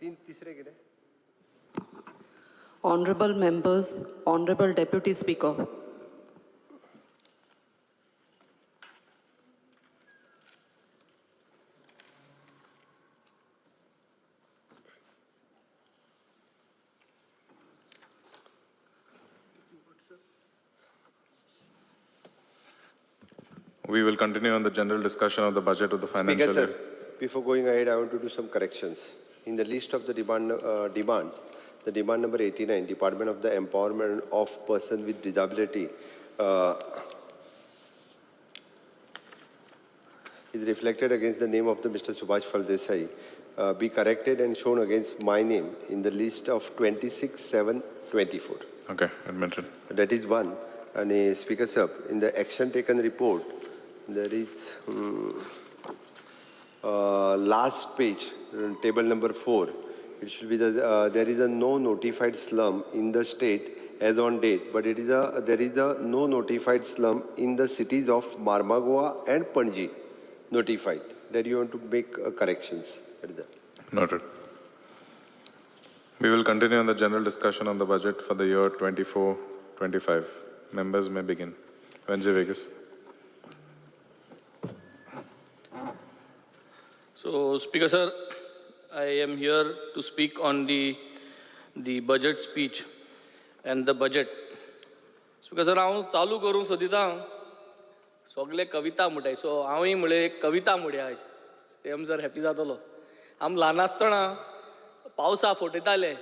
तीन तिसरे कितें? Honorable members, Honorable Deputy Speaker. We will continue on the general discussion of the budget of the Speaker, financial sir, year. Before going ahead, I want to do some corrections. In the list of the demands, the demand number 89, Department of the Empowerment of Person with Disability, is reflected against the name of the Mr. Subhash Phaldesai, be corrected and shown against my name in the list of 26/7/24. Okay, admitted. That is one. And Speaker sir, in the action taken report, there is last page, table number 4. It should be the there is a no notified slum in the state as on date, but it is a there is a no notified slum in the cities of Marmagoa and Panji notified. That you want to make corrections. Noted. We will continue on the general discussion on the budget for the year 24-25. Members may begin. Venzy Viegas. So, Speaker sir, I am here to speak on the budget speech and the budget. Speaker sir, हांव चालू करूंक सोदिता सगळे कविता म्हणटाय. So हांवूय म्हळें एक कविता म्हणया आयज. सीएम सर हॅपी जातलो. आम ल्हान आसतना पावसा फटयताले,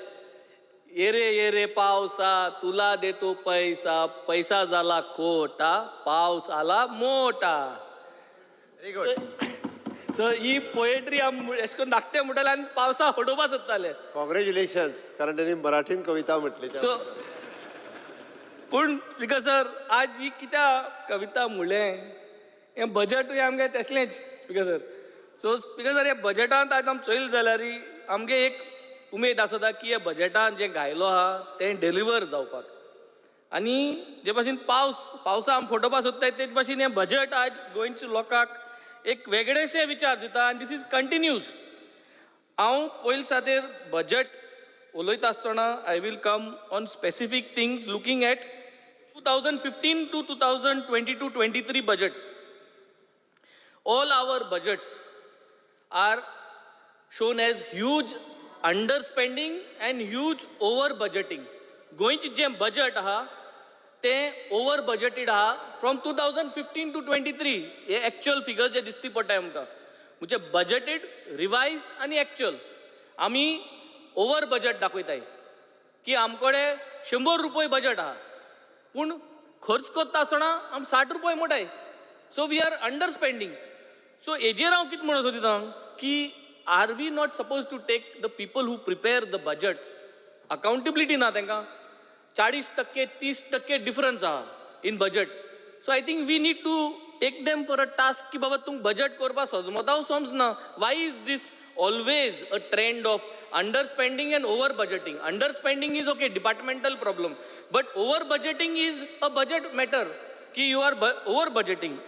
ये रे ये रे पावसा तुला देतो पैसा, पैसा जाला कोटा, पावस आला मोटा. Very good. सो ही पोएट्री आम अशें करून धाकटे म्हणटाले आनी पावसा फटोवपा सोदताले. कॉंग्रॅच्युलेशन्स, कारण त्यांनी मराठीन कविता म्हटली. सो पूण स्पीकर सर, आज ही कित्याक कविता म्हणलें, हें बजटूय आमगें तसलेंच speaker sir. So speaker sir, ह्या बजटांत आयज आम चोयल जाल्यार आमगे एक उमेद आसता की ह्या बजटान जें घायलो आहा तें डिलिव्हर जावपाक. आनी जे भाशेन पावसा आम फटोवपा सोदताय तेच भाशेन हें बजट आज गोंयच्या लोकांक एक वेगळेशे विचार दिता आनी this is continuous. हांव पयले सातेर बजट उलयता आसतना I will come on specific things looking at 2015 to 2022-23 budgets. All our budgets are shown as huge underspending and huge over budgeting. गोंयचें जें बजट आहा तें ओवर बजटेड आहा फ्रॉम 2015 टू 23. हे एक्चुअल फिगर्स जे दिसती पडटाय आमकां, म्हणजे बजटेड, रिवायज आनी एक्चुअल. आमी ओवर बजट दाखयताय की आमकडे 100 रुपये बजट आहा, पूण खर्च करता आसतना आम 60 रुपये मोटाय. So we are under spending. So हेजेर हांव कितें म्हणूंक सोदिता की are we not suppose to take the people who prepare the budget accountability ना तांकां 40% 30% डिफरन्स आहा in budget. So I think we need to take them for a task की बाबा तुमकां बजट करपाक सजमता समजना. Why is this always a trend of under spending and over budgeting? Under spending is okay, departmental problem, but over budgeting is a budget matter की you are over budgeting.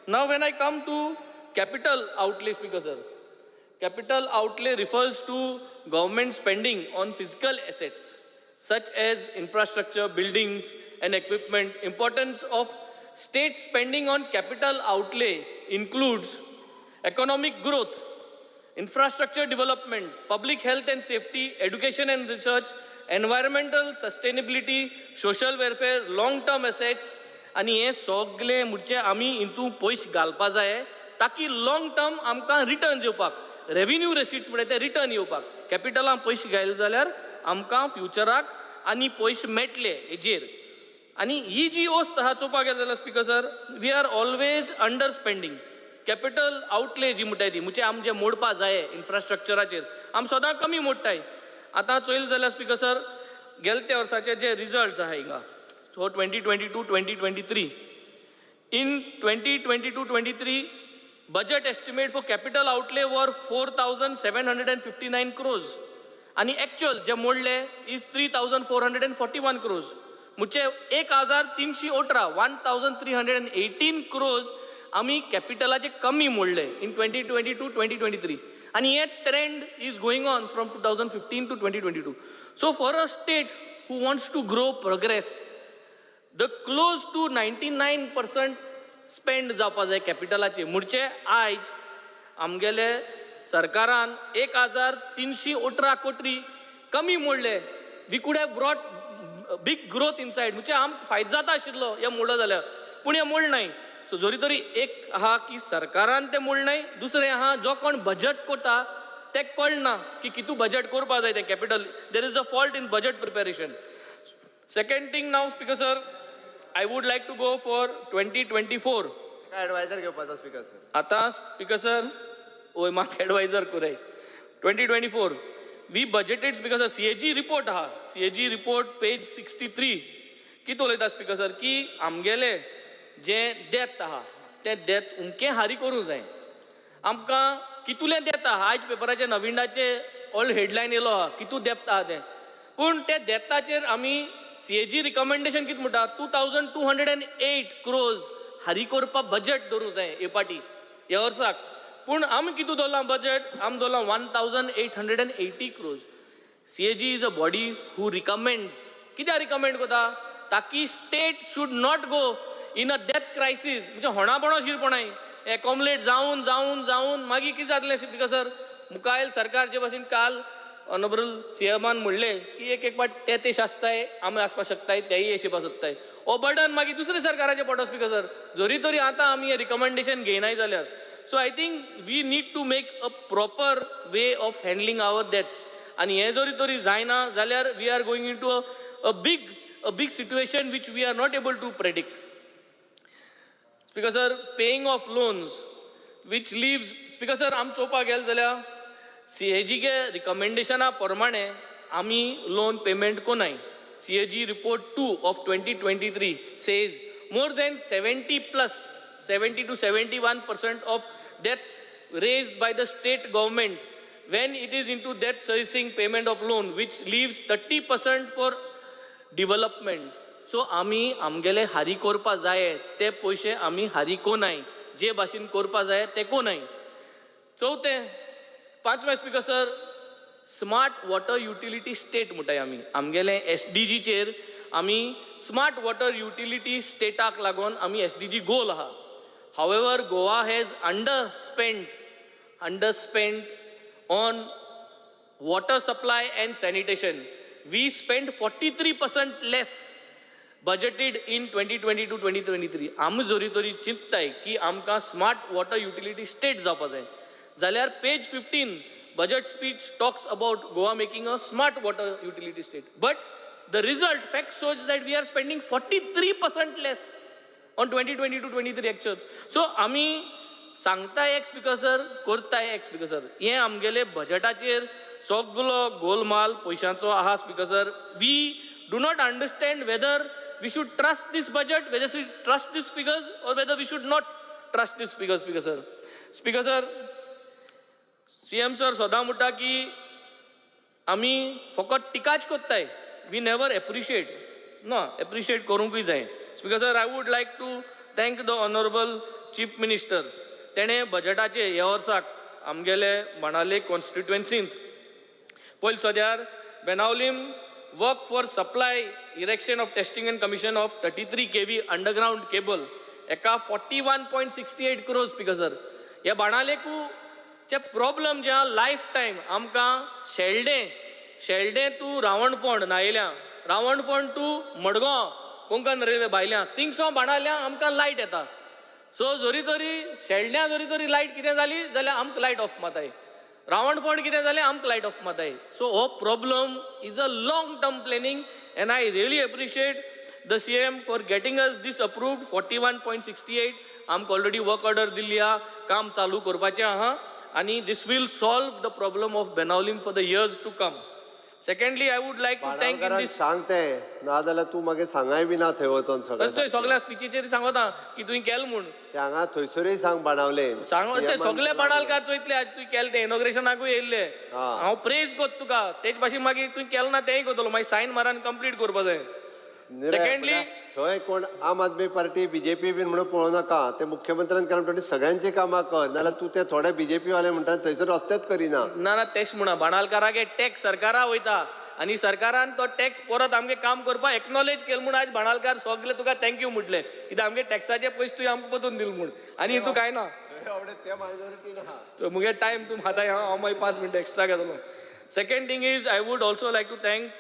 Now when I come to capital outlay, speaker sir, capital outlay refers to government spending on physical assets such as infrastructure, buildings and equipment. Importance of state spending on capital outlay includes economic growth, infrastructure development, public health and safety, education and research, environmental sustainability, social welfare, long-term assets. आनी हे सगळे म्हणजे आमी हितून पयशे घालपा जाय ताकी लॉंग टर्म आमकां रिटर्न येवपाक, रेविन्यू रेसिट्स म्हणटा ते रिटर्न येवपाक. कॅपिटलान पयशे घायले जाल्यार आमकां फ्युचराक आनी पयशे मेळटले हेजेर. आनी ही जी वस्त आहा चोवपाक गेले जाल्यार speaker sir, we are always under spending. Capital outlay जी म्हणटाय ती म्हणजे आम जे मोडपा जाय इन्फ्रास्ट्रक्चराचेर आम सदां कमी मोडटाय. आतां चोयले जाल्यार स्पीकर सर, गेले त्या वर्साचे जे रिजल्ट्स आहा हिंगा, so 2022-2023, in 2022-23 budget estimate for capital outlay were 4,759 crores आनी एक्चुअल जे मोडले is 3,441 crores, म्हणजे 1,318, 1,318 क्रोज आमी कॅपिटलाचे कमी मोडले इन 2022-2023. आनी हे trend is going on from 2015 to 2022. So for a state who wants to grow, progress, the close to 99% spend जावपा जाय कॅपिटलाचे. म्हणचे आयज आमगेले सरकारान 1318 कोटी कमी मोडले. We could have brought big growth inside. म्हणजे आमकां फायदो जाता आशिल्लो हे मोडलो जाल्यार, पूण हें मोड नाय. सो जरी तरी एक आहा की सरकारान तें मोड नाय, दुसरें आहा जो कोण बजट कोता तें कळना की कितू बजट करपा जाय तें capital. There is a fault in budget preparation. Second thing now, Speaker sir, I would like to go for 2024. Adviser घेवपाचो स्पीकर सर. आतां स्पीकर सर, वय, म्हाका एडवायजर कोराय. 2024 we budgeted, Speaker sir, CAG report आहा. CAG report page 63 कितें उलयता speaker sir, की आमगेले जें डेथ आहा तें डेथ उमकें हारी करूंक जाय. आमकां कितुलें डेथ आहा, आयज पेपराचे नविंदाचे ऑल हेडलायन येयलो आहा कितू डेप्थ आहा तें. पूण ते डेथाचेर आमी सीएजी रिकमेंडेशन कितें म्हणटा, 2208 crores हारी करपाक बजट दवरूंक जाय हे पाटी ह्या वर्साक. पूण आमी कितू दवरलां बजट? आमी दवरलां 1880 crores. CAG is a body who recommends. कित्याक रिकमेंड करता? ताकी state should not go in a debt crisis. म्हणजे होणाबोणो शिरपणाय एकोमलेट जावन जावन जावन मागीर कितें जातलें स्पीकर सर? मुखायल सरकार जे भाशेन काल ऑनरेबल सीएमान म्हणलें की एक एक पाट ते ते आसताय, आमी आसपाक शकताय, तेय येवपाक शकताय. हो बर्डन मागीर दुसरे सरकाराचेर पडटा स्पीकर सर, जरी तरी आतां आमी हें रिकमेंडेशन घेयनाय जाल्यार. So I think we need to make a proper way of handling our debts. आनी हें जरी तरी जायना जाल्यार we are going into a big situation which we are not able to predict. Speaker sir, paying of loans, which leaves, Speaker sir, आम चोवपाक गेले जाल्यार सीएजीगे रिकमेंडेशना प्रमाणे आमी loan payment कोनाय. CAG report 2 of 2023 says more than 70 plus, 70 to 71% of debt raised by the state government when it is into debt servicing, payment of loan, which leaves 30% for development. So आमी आमगेले हारी करपा जाय ते पयशे आमी हारी कोनाय, जे भाशेन करपा जाय ते कोनाय. चवथें, पांचवें Speaker sir, smart water utility state म्हणटाय आमी. आमगेले एसडीजीचेर आमी स्मार्ट वॉटर युटिलिटी स्टेटाक लागून आमी एसडीजी गोल आहा. However, Goa has underspent on water supply and sanitation. We spent 43% less budgeted in 2022-2023. आमी जरी तरी चिंतताय की आमकां स्मार्ट वॉटर युटिलिटी स्टेट जावपा जाय जाल्यार page 15 budget speech talks about Goa making a smart water utility state, but the result, fact shows that we are spending 43% less on 2022-23 actual. So आमी सांगताय एक स्पीकर सर, करताय एक. Speaker sir, हें आमगेले बजटाचेर सगलो गोलमाल पयशांचो आहा. Speaker sir, we do not understand whether we should trust this budget, whether should trust this figures or whether we should not trust this figures. Speaker sir, Speaker sir, CM sir सदां म्हणटा की आमी फकत टिकाच कोत्ताय, we never appreciate. ना, appreciate करूंकूय जाय. Speaker sir, I would like to thank the honourable Chief Minister. तेणें बजटाचे ह्या वर्साक आमगेले बाणावले कॉन्स्टिट्युएन्सींत पयलीं सद्यार Benaulim work for supply, erection of testing and commission of 33 kV underground cable एका 41.68 crores. Speaker sir, ह्या बाणावलेकू चे प्रॉब्लम जे आहा लायफ टायम, आमकां शेल्डें, शेल्डें टू रावणफोंड नायल्या, रावणफोंड टू मडगांव कोंकण रेल्वे भायल्या थिंगसो बाणावल्या आमकां लायट येता. सो जरी तरी शेल्ड्यां जरी तरी लायट कितें जाली जाल्यार आमकां लायट ऑफ माताय, रावणफोंड कितें जालें आमकां लायट ऑफ माताय. सो हो problem is a long term planning and I really appreciate the CM for getting us this approved 41.68. आमकां ऑलरेडी वर्क ऑर्डर दिल्ली आहा, काम चालू करपाचें आहा आनी this will solve the problem of Benaulim for the years to come. Secondly, I would like to thank in बाणावकारांक this सांग तें, नाजाल्यार तूं मागीर सांगाय बी ना थंय वचोन सगळें. सगळ्या स्पिचीचेर सांगता की तुवें केलें म्हूण. ते हांगा थंयसरूय सांग बाणावलेन. सांग, सगळे बाणालकार चोयतले आज तुवें केलें तें. इनॉग्रेशनाकूय येयल्ले. हांव प्रेज कोत तुका. तेच भाशेन मागीर तुवें केलें ना तेंय करतलो. मागीर सायन मारान कंप्लीट करपा जाय. Secondly- थंय कोण आम आदमी पार्टी बीजेपी बीन म्हणून पळोवं नाका. ते मुख्यमंत्र्यान केला म्हणटकीर सगळ्यांची कामां कर, नाल्यार तूं ते थोडे बीजेपी वाले म्हणटा थंयसर रस्तेच करिना. ना ना, तेच म्हणा, बाणालकाराक हे टॅक्स सरकारा वयता आनी सरकारान तो टॅक्स परत आमगे काम करपाक एक्नॉलेज केल म्हूण आज बाणालकार सगळे तुका thank you म्हटले, कित्याक आमगे टॅक्साचे पयशे तुवें आमकां परतून दिले म्हूण. आनी हितू कांय ना. ते मायनॉरिटी ना. सो मुगे टायम तूं आतां हांव मागीर 5 मिनटां एक्स्ट्रा घेतलो. Second thing is, I would also like to thank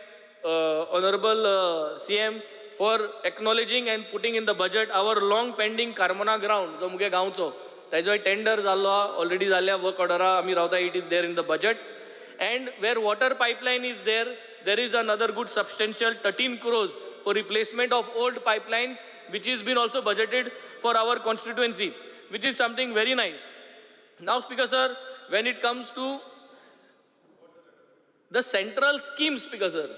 honourable CM for acknowledging and putting in the budget our long pending Carmona ground, जो मुगे गांवचो, ताजो टेंडर जाल्लो, ऑलरेडी जाल्ल्या वर्क ऑर्डरा आमी रावता. It is there in the budget. And where water pipeline is there, there is another good substantial 13 crores for replacement of old pipelines, which is been also budgeted for our constituency, which is something very nice. Now, Speaker sir, when it comes to the central scheme, Speaker sir,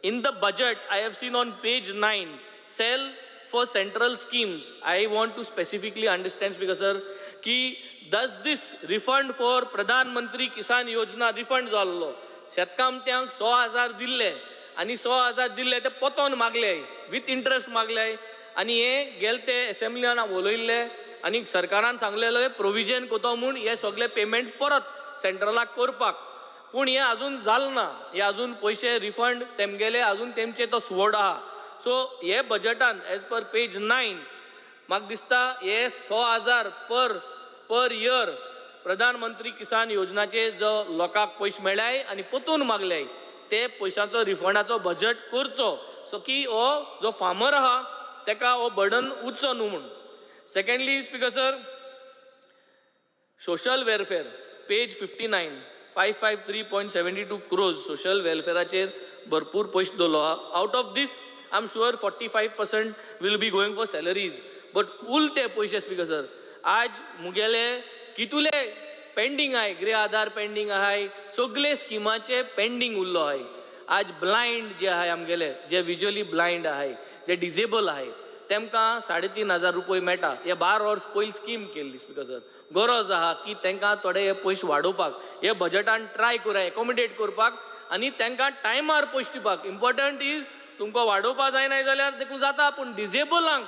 in the budget, I have seen on page 9, cell for central schemes. I want to specifically understand, Speaker sir, की does this refund for Pradhan Mantri Kisan Yojana refund जाल्लो, शेतकामत्यांक 100,000 दिल्ले आनी 100,000 दिल्ले ते पोतोन मागले, with interest मागले. आनी हे गेले ते एसेंब्लियान उलयल्ले आनी सरकारान सांगलेले प्रोविजन कोतो म्हूण हे सगळे पेमेंट परत सेंट्रलाक करपाक, पूण हें अजून जालें ना. हे अजून पयशे रिफंड तेमगेले अजून तेमचे तो स्वड आहा. सो हे बजटान एज पर पेज 9 म्हाका दिसता हे 100,000 पर इयर प्रधानमंत्री किसान योजनाचे जो लोकांक पयशे मेळ्ळाय आनी परतून मागले ते पयशांचो रिफंडाचो बजट करचो, सो की हो जो फार्मर आहा तेका हो बर्डन उरचो न्हू म्हूण. Secondly, Speaker sir, social welfare, page 59, 553.72 crores social वेलफेराचेर भरपूर पयशे दवरलो आहा. Out of this, I am sure 45% will be going for salaries, but उरले ते पयशे, स्पीकर सर, आज मुगेले कितुले पेंडींग आहाय, गृह आधार पेंडींग आहाय, सगळे स्किमाचे पेंडींग उरलो आहाय. आज ब्लायंड जे आहाय आमगेले, जे विज्युअली ब्लायंड आहाय, जे डिजेबल आहाय, तेमकां 3500 रुपये मेळटा. हे 12 वर्स पयलीं स्कीम केल्ली. स्पीकर सर, गरज आहा की तांकां थोडे हे पयशे वाडोवपाक हे बजटान ट्राय करूया, एकोमोडेट करपाक आनी तांकां टायमार पयशे दिवपाक. इम्पॉर्टंट is तुमकां वाडोवपा जायना जाल्यार देखून जाता, पूण डिजेबलांक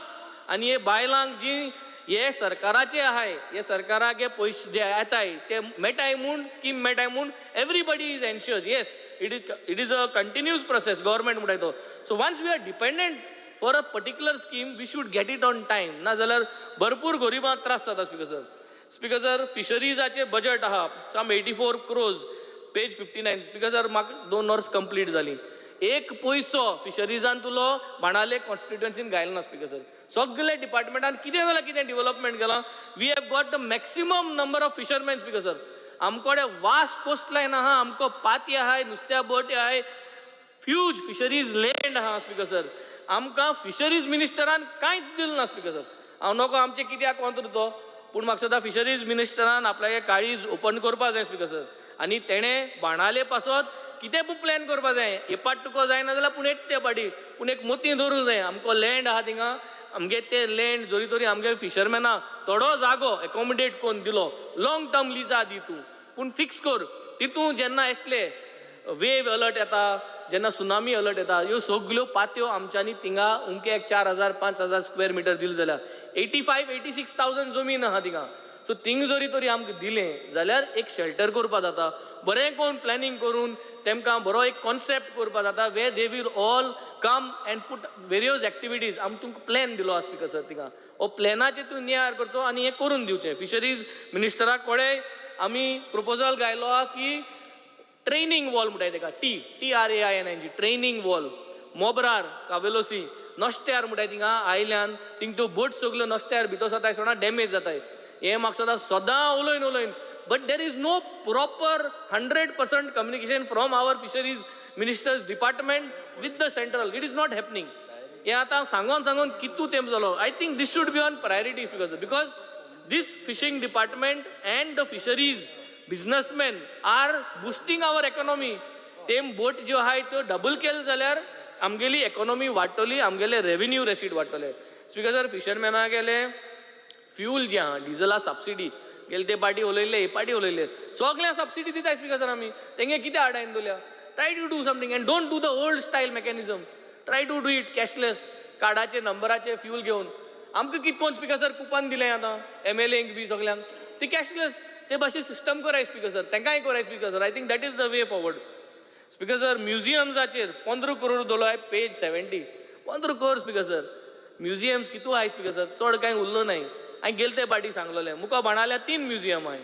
आनी हे बायलांक जी हे सरकाराचे आहाय, हे सरकाराक हे पयशे जे येताय ते मेळटाय म्हूण, स्कीम मेळटाय म्हूण everybody is anxious. Yes, it is a continuous process, government म्हणटाय तो. So once we are dependent for a particular scheme, we should get it on time, ना जाल्यार भरपूर गरिबांक त्रास जाता. स्पीकर सर, स्पीकर सर, फिशरीजाचे बजट आहा some 84 crores, page 59. Speaker sir, म्हाका 2 वर्स कंप्लीट जालीं, एक पयसो फिशरीजान तुलो बाणाले कॉन्स्टिट्युएन्सीन घायलो ना. स्पीकर सर, सगळे डिपार्टमेंटान कितें जाल्यार कितें डेव्हलपमेंट केलां. We have got the maximum number of fishermen, Speaker sir. आमकोडे vast coast line आहा, आमकां पाती आहाय, नुस्त्या बोटी आहाय, ह्यूज फिशरीज लँड आहा. स्पीकर सर, आमकां फिशरीज मिनिस्टरान कांयच दिलें ना. स्पीकर सर, हांव नको आमचें कित्याक कोंत्र तो, पूण म्हाका दिसता फिशरीज मिनिस्टरान आपल्यागे काळीज ओपन करपा जाय, स्पीकर सर, आनी तेणें बाणाले पासत कितें पूण प्लॅन करपा जाय. हे पाट तुका जायना जाल्यार पूण एक ते पाटी पूण एक मोती दवरूंक जाय. आमकां लँड आहा थिंगा, आमगे ते लँड जरी तरी आमगे फिशरमॅना थोडो जागो एकोमोडेट करून दिलो, लॉंग टर्म लिजा दी तूं, पूण फिक्स कर. तितू जेन्ना येसले वेव अलर्ट येता, जेन्ना सुनामी अलर्ट येता, ह्यो सगल्यो पात्यो आमच्यांनी थिंगा उमके एक 4000 5000 स्क्वेअर मिटर दिले जाल्यार 85 86,000 जमीन आहा थिंगा. सो थिंग जरी तरी आमकां दिलें जाल्यार एक शेल्टर करपा जाता, बरें कोण प्लॅनिंग करून तेमकां बरो एक कॉन्सेप्ट करपा जाता, where they will all come and put various activities. आमी तुमकां प्लॅन दिलो आसा, स्पीकर सर, थिंगा हो प्लॅनाचेर तूं नियार करचो आनी हें करून दिवचें. फिशरीज मिनिस्टरा कडेन आमी प्रपोजल घायलो आहा की ट्रेनिंग वॉल म्हणटाय तेका, T T R A I N N G, training wall, मोबरार कावेलोसी नश्ट्यार म्हणटाय थिंगा आयल्यान थिंग त्यो बोट सगल्यो नश्ट्यार भितर जाताय, सोडा डॅमेज जाताय. हें म्हाका सदां सदां उलयन उलयन, but there is no proper 100% communication from our fisheries minister's department with the central. It is not happening. हें आतां सांगोन सांगोन कितू तेंप जालो. I think this should be on priorities because this fishing department and the fisheries businessmen are boosting our economy. ते बोट ज्यो आहाय त्यो double केले जाल्यार आमगेली इकॉनॉमी वाडटली, आमगेले रेवेन्यू रेसीट वाडटले. स्पीकर सर, फिशरमॅना गेले फ्यूल जें आहा, डिजला सबसिडी गेले ते पाटी उलयल्ले, हे पाटी उलयल्ले, सगळ्यांक सबसिडी दिताय. स्पीकर सर, आमी तेंगे कितें आडायन दवरल्या? Try to do something and don't do the old style mechanism. Try to do it cashless. कार्डाचे नंबराचे फ्यूल घेवन आमकां कित कोण स्पीकर सर कुपन दिलें आतां एमएलएंक बी सगल्यांक ती कॅशलेस ते भाशेन सिस्टम कराय स्पीकर सर, तांकांय कराय speaker sir. I think that is the way forward, speaker sir. म्युझियम्साचेर 15 crore दवरलो आहे पेज 70. 15 करोड, स्पीकर सर. म्युझियम्स कितू आहाय, स्पीकर सर? चड कांय उरलो नाय. हांवें गेले ते पाटी सांगलोलें, मुका बाणाल्या तीन म्युझियम आहाय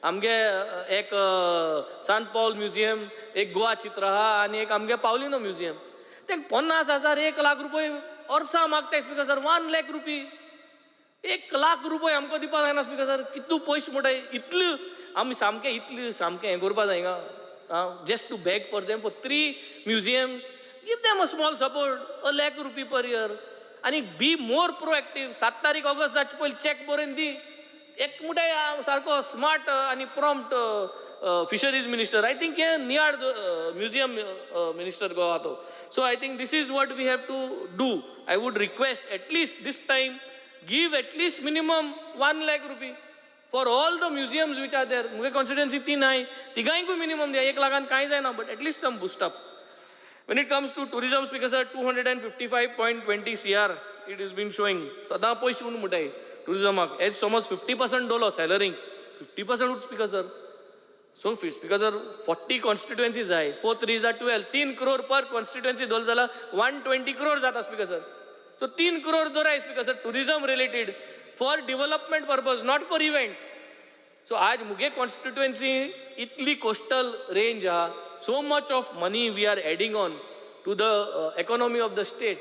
आमगे, एक सांत पावल म्युझियम, एक गोवा चित्र आहा आनी एक आमगे पावलिनो म्युझियम. ते 50,000, 1 लाख रुपये वर्सा मागताय, स्पीकर सर. 1 लॅक रुपी, 1 लाख रुपये आमकां दिवपा जायना, स्पीकर सर. कितू पयशे म्हणटाय इतले आमी सामकें इतले सामकें हें करपा जायना just to beg for them for three museums. Give them a small support, a lakh rupee per year, आनी बी मोर प्रोएक्टीव. 7 तारीख ऑगस्ट जावचे पयलीं चॅक बरोवन दी. एक म्हणटाय सारको स्मार्ट आनी prompt fisheries minister, I think हे नियाळ म्युझियम मिनिस्टर गोवा तो. So I think this is what we have to do. I would request, at least this time give at least minimum 1 lakh rupee for all the museums which are there. मुगे constituency तीन आहाय, तिगांयकूय minimum दिया. 1 लाखान कांय जायना, but at least some boost up. When it comes to tourism, speaker sir, 255.20 CR it has been showing. सदां पयशे म्हणून म्हणटाय टुरिजमाक. एज समज 50% दवरलो सॅलरींक, 50% speaker sir. So speaker sir, 40 constituency जाय, फोर थ्री जा 12, 3 क्रोर पर कॉन्स्टिट्युएन्सी दवरलो जाल्यार 120 क्रोर जाता, स्पीकर सर. सो 3 क्रोर दवराय, speaker sir, tourism related for development purpose, not for event. So आज मुगे कॉन्स्टिट्युएन्सी इतली कोस्टल रेंज आहा, so much of money we are adding on to the economy of the state.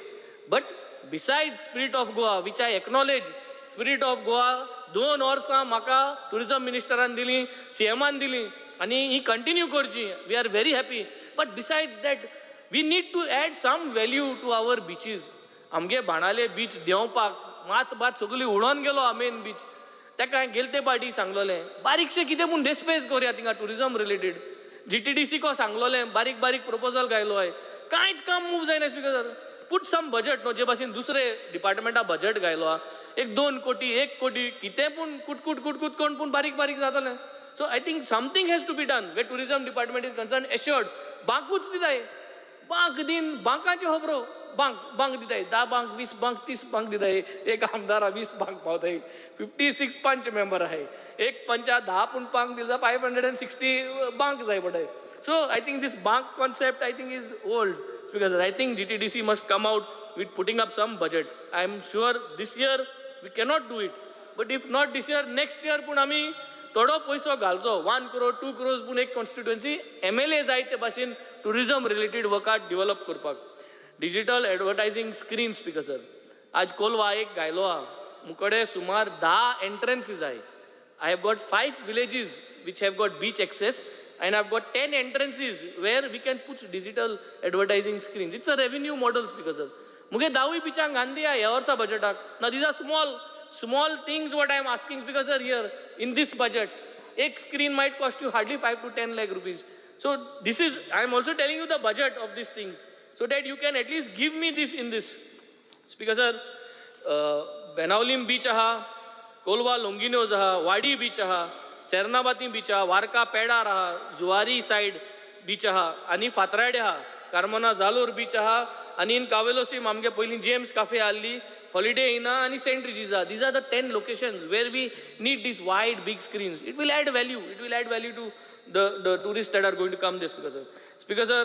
But beside Spirit of Goa, which I acknowledge, Spirit of Goa 2 वर्सां म्हाका tourism मिनिस्टरान दिली, सीएमान दिली आनी ही continue करची. We are very happy, but besides that we need to add some value to our beaches. आमगे बाणाले beach देंवपाक मात बात सगळी udon गेलो मेन बीच. ताका हांवें गेले ते पाटी सांगलोलें, बारीकशें कितें म्हूण डेस्पेस करुया थिंगा टुरिजम रिलेटेड. जीटीडीसी को सांगलोलें, बारीक बारीक प्रपोजल घायलो आहे, कांयच काम मूव जायना. Speaker sir, put some budget न्हू, जे भाशेन दुसरे डिपार्टमेंटा बजट घायलो आहा, एक 2 कोटी, 1 कोटी, कितें पूण कुटकुट कुटकुट कोण पूण बारीक बारीक जातलें. So I think something has to be done where tourism department is concern. Assured बांकूच दिताय, बांक दिन बांकाच्यो खबरो, बांक बांक दिताय, 10 बांक, 20 बांक, 30 बांक दिताय. एक आमदारा 20 बांक पावताय. 56 पंच मेंबर आहाय, एक पंचा 10 पूण बांक दिले जाल्यार 560 बांक जाय पडटाय. So I think this bank concept, I think, is old, speaker sir. I think GTDC must come out with putting up some budget. I am sure this year we cannot do it, but if not this year, next year पूण आमी थोडो पयसो घालचो, 1 क्रोर, 2 क्रोर्स पूण एक constituency MLA जाय ते भाशेन टुरिजम रिलेटेड वर्काक डिवलप करपाक. Digital advertising screen, speaker sir, आज कोलवा एक घायलो आहा. मुकडे सुमार 10 एंट्रन्सीज आहाय. I have got five villages which have got beach access and I've got 10 entrances where we can put digital advertising screens. It's a revenue model, speaker sir. मुगे दावूय बिचांक घालून दिया ह्या वर्सा बजेटाक. Now these are small small things what I am asking, speaker sir, here in this budget. एक screen might cost you hardly 5 to 10 lakh rupees. So this is, I am also telling you the budget of these things so that you can at least give me this in this. Speaker sir, Benaulim beach आहा, कोलवा लोंगिनोज आहा, वाडी beach आहा, सेर्नाबाती beach आहा, वारका पेडार आहा, Zuari side beach आहा आनी फातराडे आहा, Carmona Jalore beach आहा आनी इन कावेलोसीम आमगे पयलीं जेम्स काफे आहली, हॉलिडे इना आनी सेंट रिजीज आहा. These are the 10 locations where we need this wide big screens. It will add value, it will add value to the tourist that are going to come this. Speaker sir, speaker sir,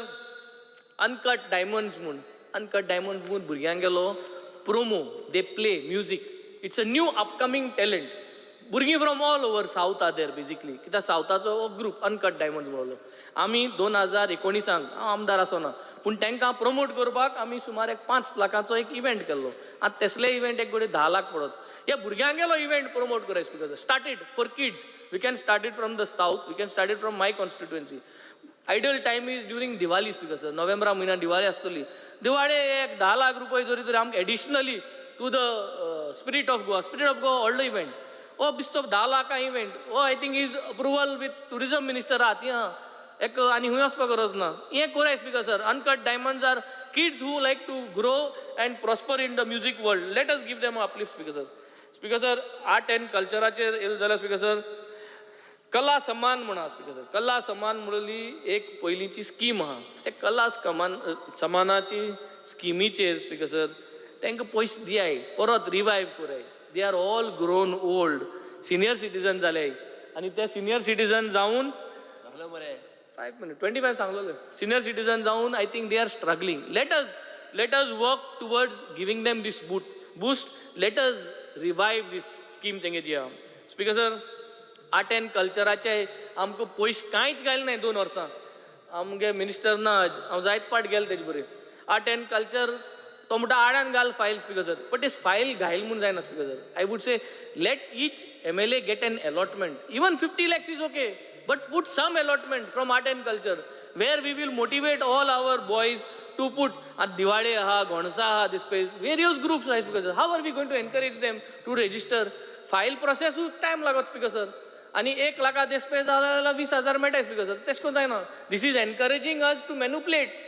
Uncut Diamonds म्हूण, uncut diamonds म्हूण भुरग्यांगेलो promo, they play music. It's a new upcoming talent. भुरगीं from all over south are there basically, कित्याक सावथाचो हो group uncut diamonds म्हणलो. आमी 2019 हांव आमदार आसना पूण तांकां प्रमोट करपाक आमी सुमार एक 5 लाखाचो एक इव्हेंट केल्लो. आतां तसले इव्हेंट एक कडेन 10 लाख पडत. ह्या भुरग्यांगेलो इव्हेंट प्रमोट कराय, speaker. Start it for kids. We can start it from the south, we can start it from my constituency. Ideal time is during Diwali, speaker sir. नोव्हेंबरा म्हयन्यात दिवाळी आसतली. दिवाळे एक 10 लाख रुपये जरी तर आमकां additionally to the Spirit of Goa, Spirit of Goa व्हडलो event हो, बिस्तो 10 लाखां इव्हेंट हो, I think is approval with tourism minister आहा ती आहा एक आनी खंय वचपा गरज ना. हें कोराय, speaker sir. Uncut Diamonds are kids who like to grow and prosper in the music world. Let us give them uplift, speaker sir. Speaker sir, art and कल्चराचेर येयलें जाल्यार, स्पीकर सर, कला सम्मान म्हूण आहा स्पीकर सर. कला सम्मान म्हणली एक पयलींची स्कीम आहा. ते कला समानाची स्किमीचेर स्पीकर सर तांकां पयशे दियाय, परत रिवायव कराय. They are all grown old, senior citizen जाले आनी ते सिनियर सिटीजन जावन, 5 minute 25 सांगलेले, सिनियर सिटीजन जावन I think they are struggling. Let us work towards giving them this boost. Let us revive this scheme तेंगे जी आहा. स्पीकर सर, आर्ट एंड कल्चराचे आमकां पयशे कांयच घायले नाय 2 वर्सां. आमगे मिनिस्टर ना आज, हांव जायत पाट गेलो तेजे बरें. आर्ट एंड कल्चर तो म्हणटा आडान घाल file speaker sir, but this file घायल म्हूण जायना speaker sir. I would say let each MLA get an allotment. Even 50 lakhs is okay, but put some allotment from art and culture where we will motivate all our boys to put. आतां दिवाळे आहा, गोणसा आहा, this space various groups आहा speaker sir. How are we going to encourage them to register? File प्रोसेसूय time लागत speaker sir. आनी 1 लाखा देस्पेस जाल्यार 20,000 मेळटा स्पीकर सर. तेश कोन जायना. This is encouraging us to manipulate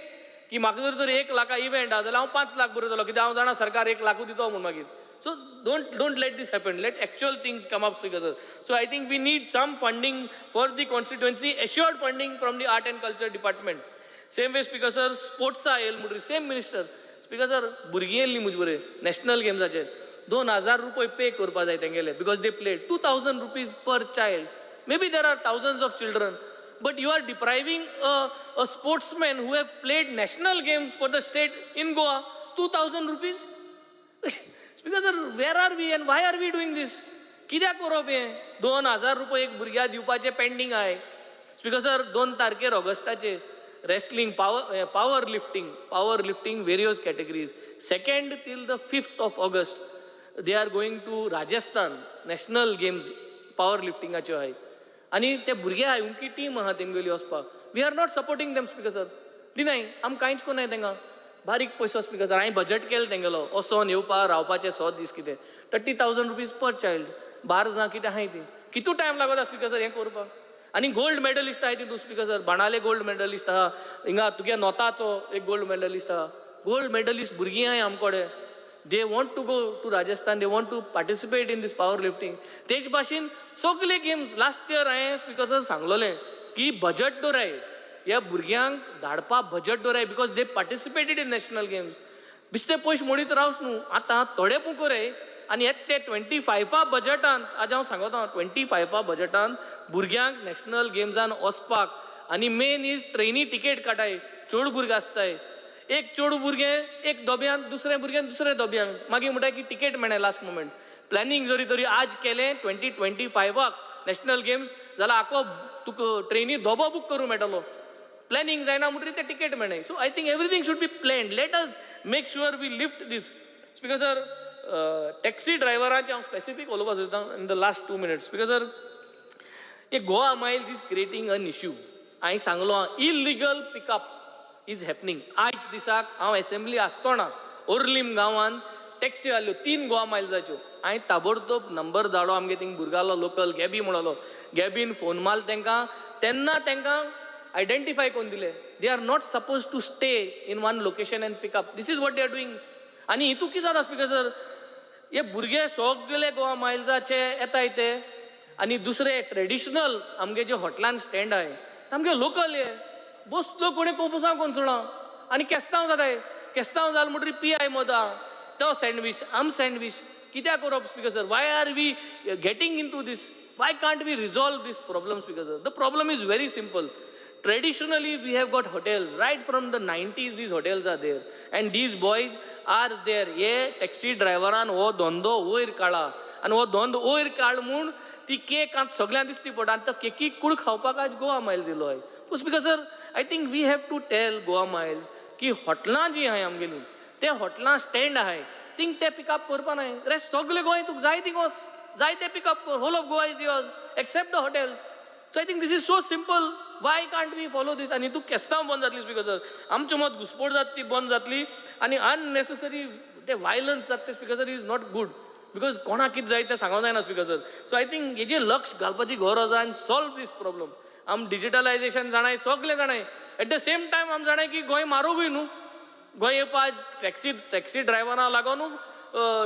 की म्हाका जर तर 1 लाखा इव्हेंट आहा जाल्यार हांव 5 लाख बरयतलो, कित्याक हांव जाणा सरकार 1 लाखूच दितो म्हूण मागीर. So don't let this happen. Let actual things come up, speaker sir. So I think we need some funding for the constituency, assured funding from the art and culture department. Same way, speaker sir, स्पोर्ट्सा येयल म्हणटरी same minister. Speaker sir, भुरगीं येयल्लीं म्हजे बरें national गेम्साचेर. 2000 रुपये pay करपा जाय तेंगेले because they play. ₹2000 per child. Maybe there are thousands of children, but you are depriving a sportsman who have played national games for the state in Goa ₹2000. Speaker sir, where are we and why are we doing this? कित्याक करप हें? 2000 रुपये एक भुरग्याक दिवपाचें pending आहाय. Speaker sir, 2 तारखेर ऑगस्टाचे wrestling, power lifting various categories, 2nd till the 5th of August they are going to Rajasthan, national games power लिफ्टिंगाच्यो आहाय. आनी ते भुरगे आहाय, उमकी टीम आहा तेमगेली वचपाक. We are not supporting them, speaker sir. दिनाय आम कांयच कोनाय तेंकां बारीक पयसो. स्पीकर सर, हांवें बजट केलें तेंगेलो वचोन येवपा रावपाचे 100 दीस कितें ₹30,000 पर चायल्ड. 12 जां कितें आहाय ती कितू टायम लागता स्पीकर सर हें करपाक. आनी गोल्ड मेडलिस्ट आहाय तितून स्पीकर सर. बाणाले गोल्ड मेडलिस्ट आहा, हिंगा तुगे नोताचो एक गोल्ड मेडलिस्ट आहा. गोल्ड मेडलिस्ट भुरगीं आहाय आमकोडे. They want to go to Rajasthan, they want to participate in this power lifting. तेच भाशेन सगले गेम्स. लास्ट इयर हांवें स्पीकर सर सांगलोलें की बजट दवराय, ह्या भुरग्यांक धाडपा बजट दवराय because they participated in national games. बिस्ते पयशे मोडीत रावच न्हू. आतां थोडे पूण करय आनी हेत ते 25 बजटान, आज हांव सांगता, 25 बजटान भुरग्यांक नॅशनल गेम्सान वचपाक. आनी मेन is ट्रेनी टिकेट काडाय. चड भुरगे आसताय, एक चेडूं भुरगें एक दोब्यान, दुसरें भुरगें दुसऱ्या दोब्यान, मागीर म्हणटा की टिकेट मेळना. लास्ट मोमेंट प्लॅनिंग जरी तरी आज केलें 2025 नॅशनल गेम्स जाल्यार आखो तुका ट्रेनी दोबो बूक करूंक मेळटलो. प्लॅनिंग जायना म्हणटकीर ते ticket मेळनाय. So I think everything should be planned. Let us make sure we lift this. Speaker sir, taxi ड्रायव्हरांचे हांव स्पेसिफीक उलोवपाक सोदतां in the last 2 minutes. Speaker sir, hey Goa Miles is creating an issue. हांवें सांगलो, illegal pickup is happening. आयज दिसाक हांव assembly आसतना ओर्लीम गांवांत टॅक्सी आसल्यो तीन गोवा मायल्साच्यो. हांवें ताबडतोब नंबर धाडलो आमगे थिंग भुरग्यालो लोकल गॅबी म्हणलो. गॅबीन फोन मारलो तेंकां, तेन्ना तेंकां आयडेंटिफाय करून दिले. They are not suppose to stay in one location and pickup. This is what they are doing. आनी हितू कितें जाता स्पीकर सर, हे भुरगे सगळे गोवा मायल्साचे येताय ते आनी दुसरे ट्रेडिशनल आमगे जे हॉटेलान स्टँड आहाय आमगे लोकल, हे बसलो कोणी कोफुसांव कोण सोडा आनी केस्तांव जाताय. केस्तांव जालें म्हणटरीर पी I मोदा तो सँडवीच आम सँडवीच कित्याक करप speaker sir? Why are we getting in to this? Why can't we resolve this problem, speaker sir? The problem is very simple. Traditionally we have got hotels. Right from the 90s these hotels are there and these boys are there. हे taxi ड्रायव्हरान हो धंदो वयर काडला आनी हो धंदो वयर काड म्हूण ती केक आतां सगळ्यांक दिसती पडटा आनी तो केकीक कूड खावपाक आज गोवा मायल्स येयलो I. Speaker sir, I think we have to tell Goa Miles की हॉटेलां जीं आहाय आमगेलीं, ते हॉटेलां स्टँड आहाय थिंग ते पिकअप करपा नाय. रेस्ट सगळे गोंय तुका जाय थिंग वच, जाय ते पिकअप कर. Whole of Goa is yours except the hotels. So I think this is so simple. Why can't we follow this? आनी तूं केस्तांव बंद जातली स्पीकर सर. आमचे मत घुसपोट जाता ती बंद जातली आनी अननेसेसरी ते वायलन्स जाता ते, speaker sir, is not good because कोणाक कितें जाय तें सांगूंक जायना speaker sir. So I think हेजेर लक्ष घालपाची गरज आहा आनी सॉल्व दीस प्रॉब्लम. आम डिजिटलायजेशन जाणाय, सगळें जाणाय, एट the same time आम जाणाय की गोंय म्हारोगूय न्हू. गोंय येवपा आज टॅक्सी ड्रायव्हरां लागून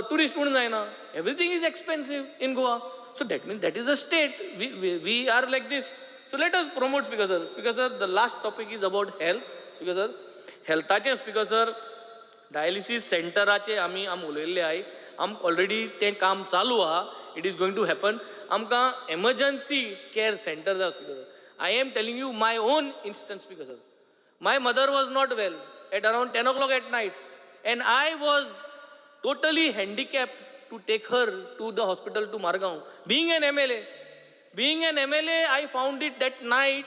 ट्युरिस्ट म्हूण जायना. Everything is expensive in Goa. So that means that is a state. We are like this. So let us promote, Speaker sir. Speaker sir, the last topic is about health. Speaker sir, हेल्थाचें, speaker sir, dialysis सेंटराचे आमी आम उलयल्ले आहाय. आम already तें काम चालू आहा. It is going to happen. आमकां emergency care centre जाय, Speaker sir. I am telling you my own instance, Speaker sir. My mother was not well at around 10 o'clock at night, and I was totally handicapped to take her to the hospital to Margao. Being an MLA, being an MLA, I found it that night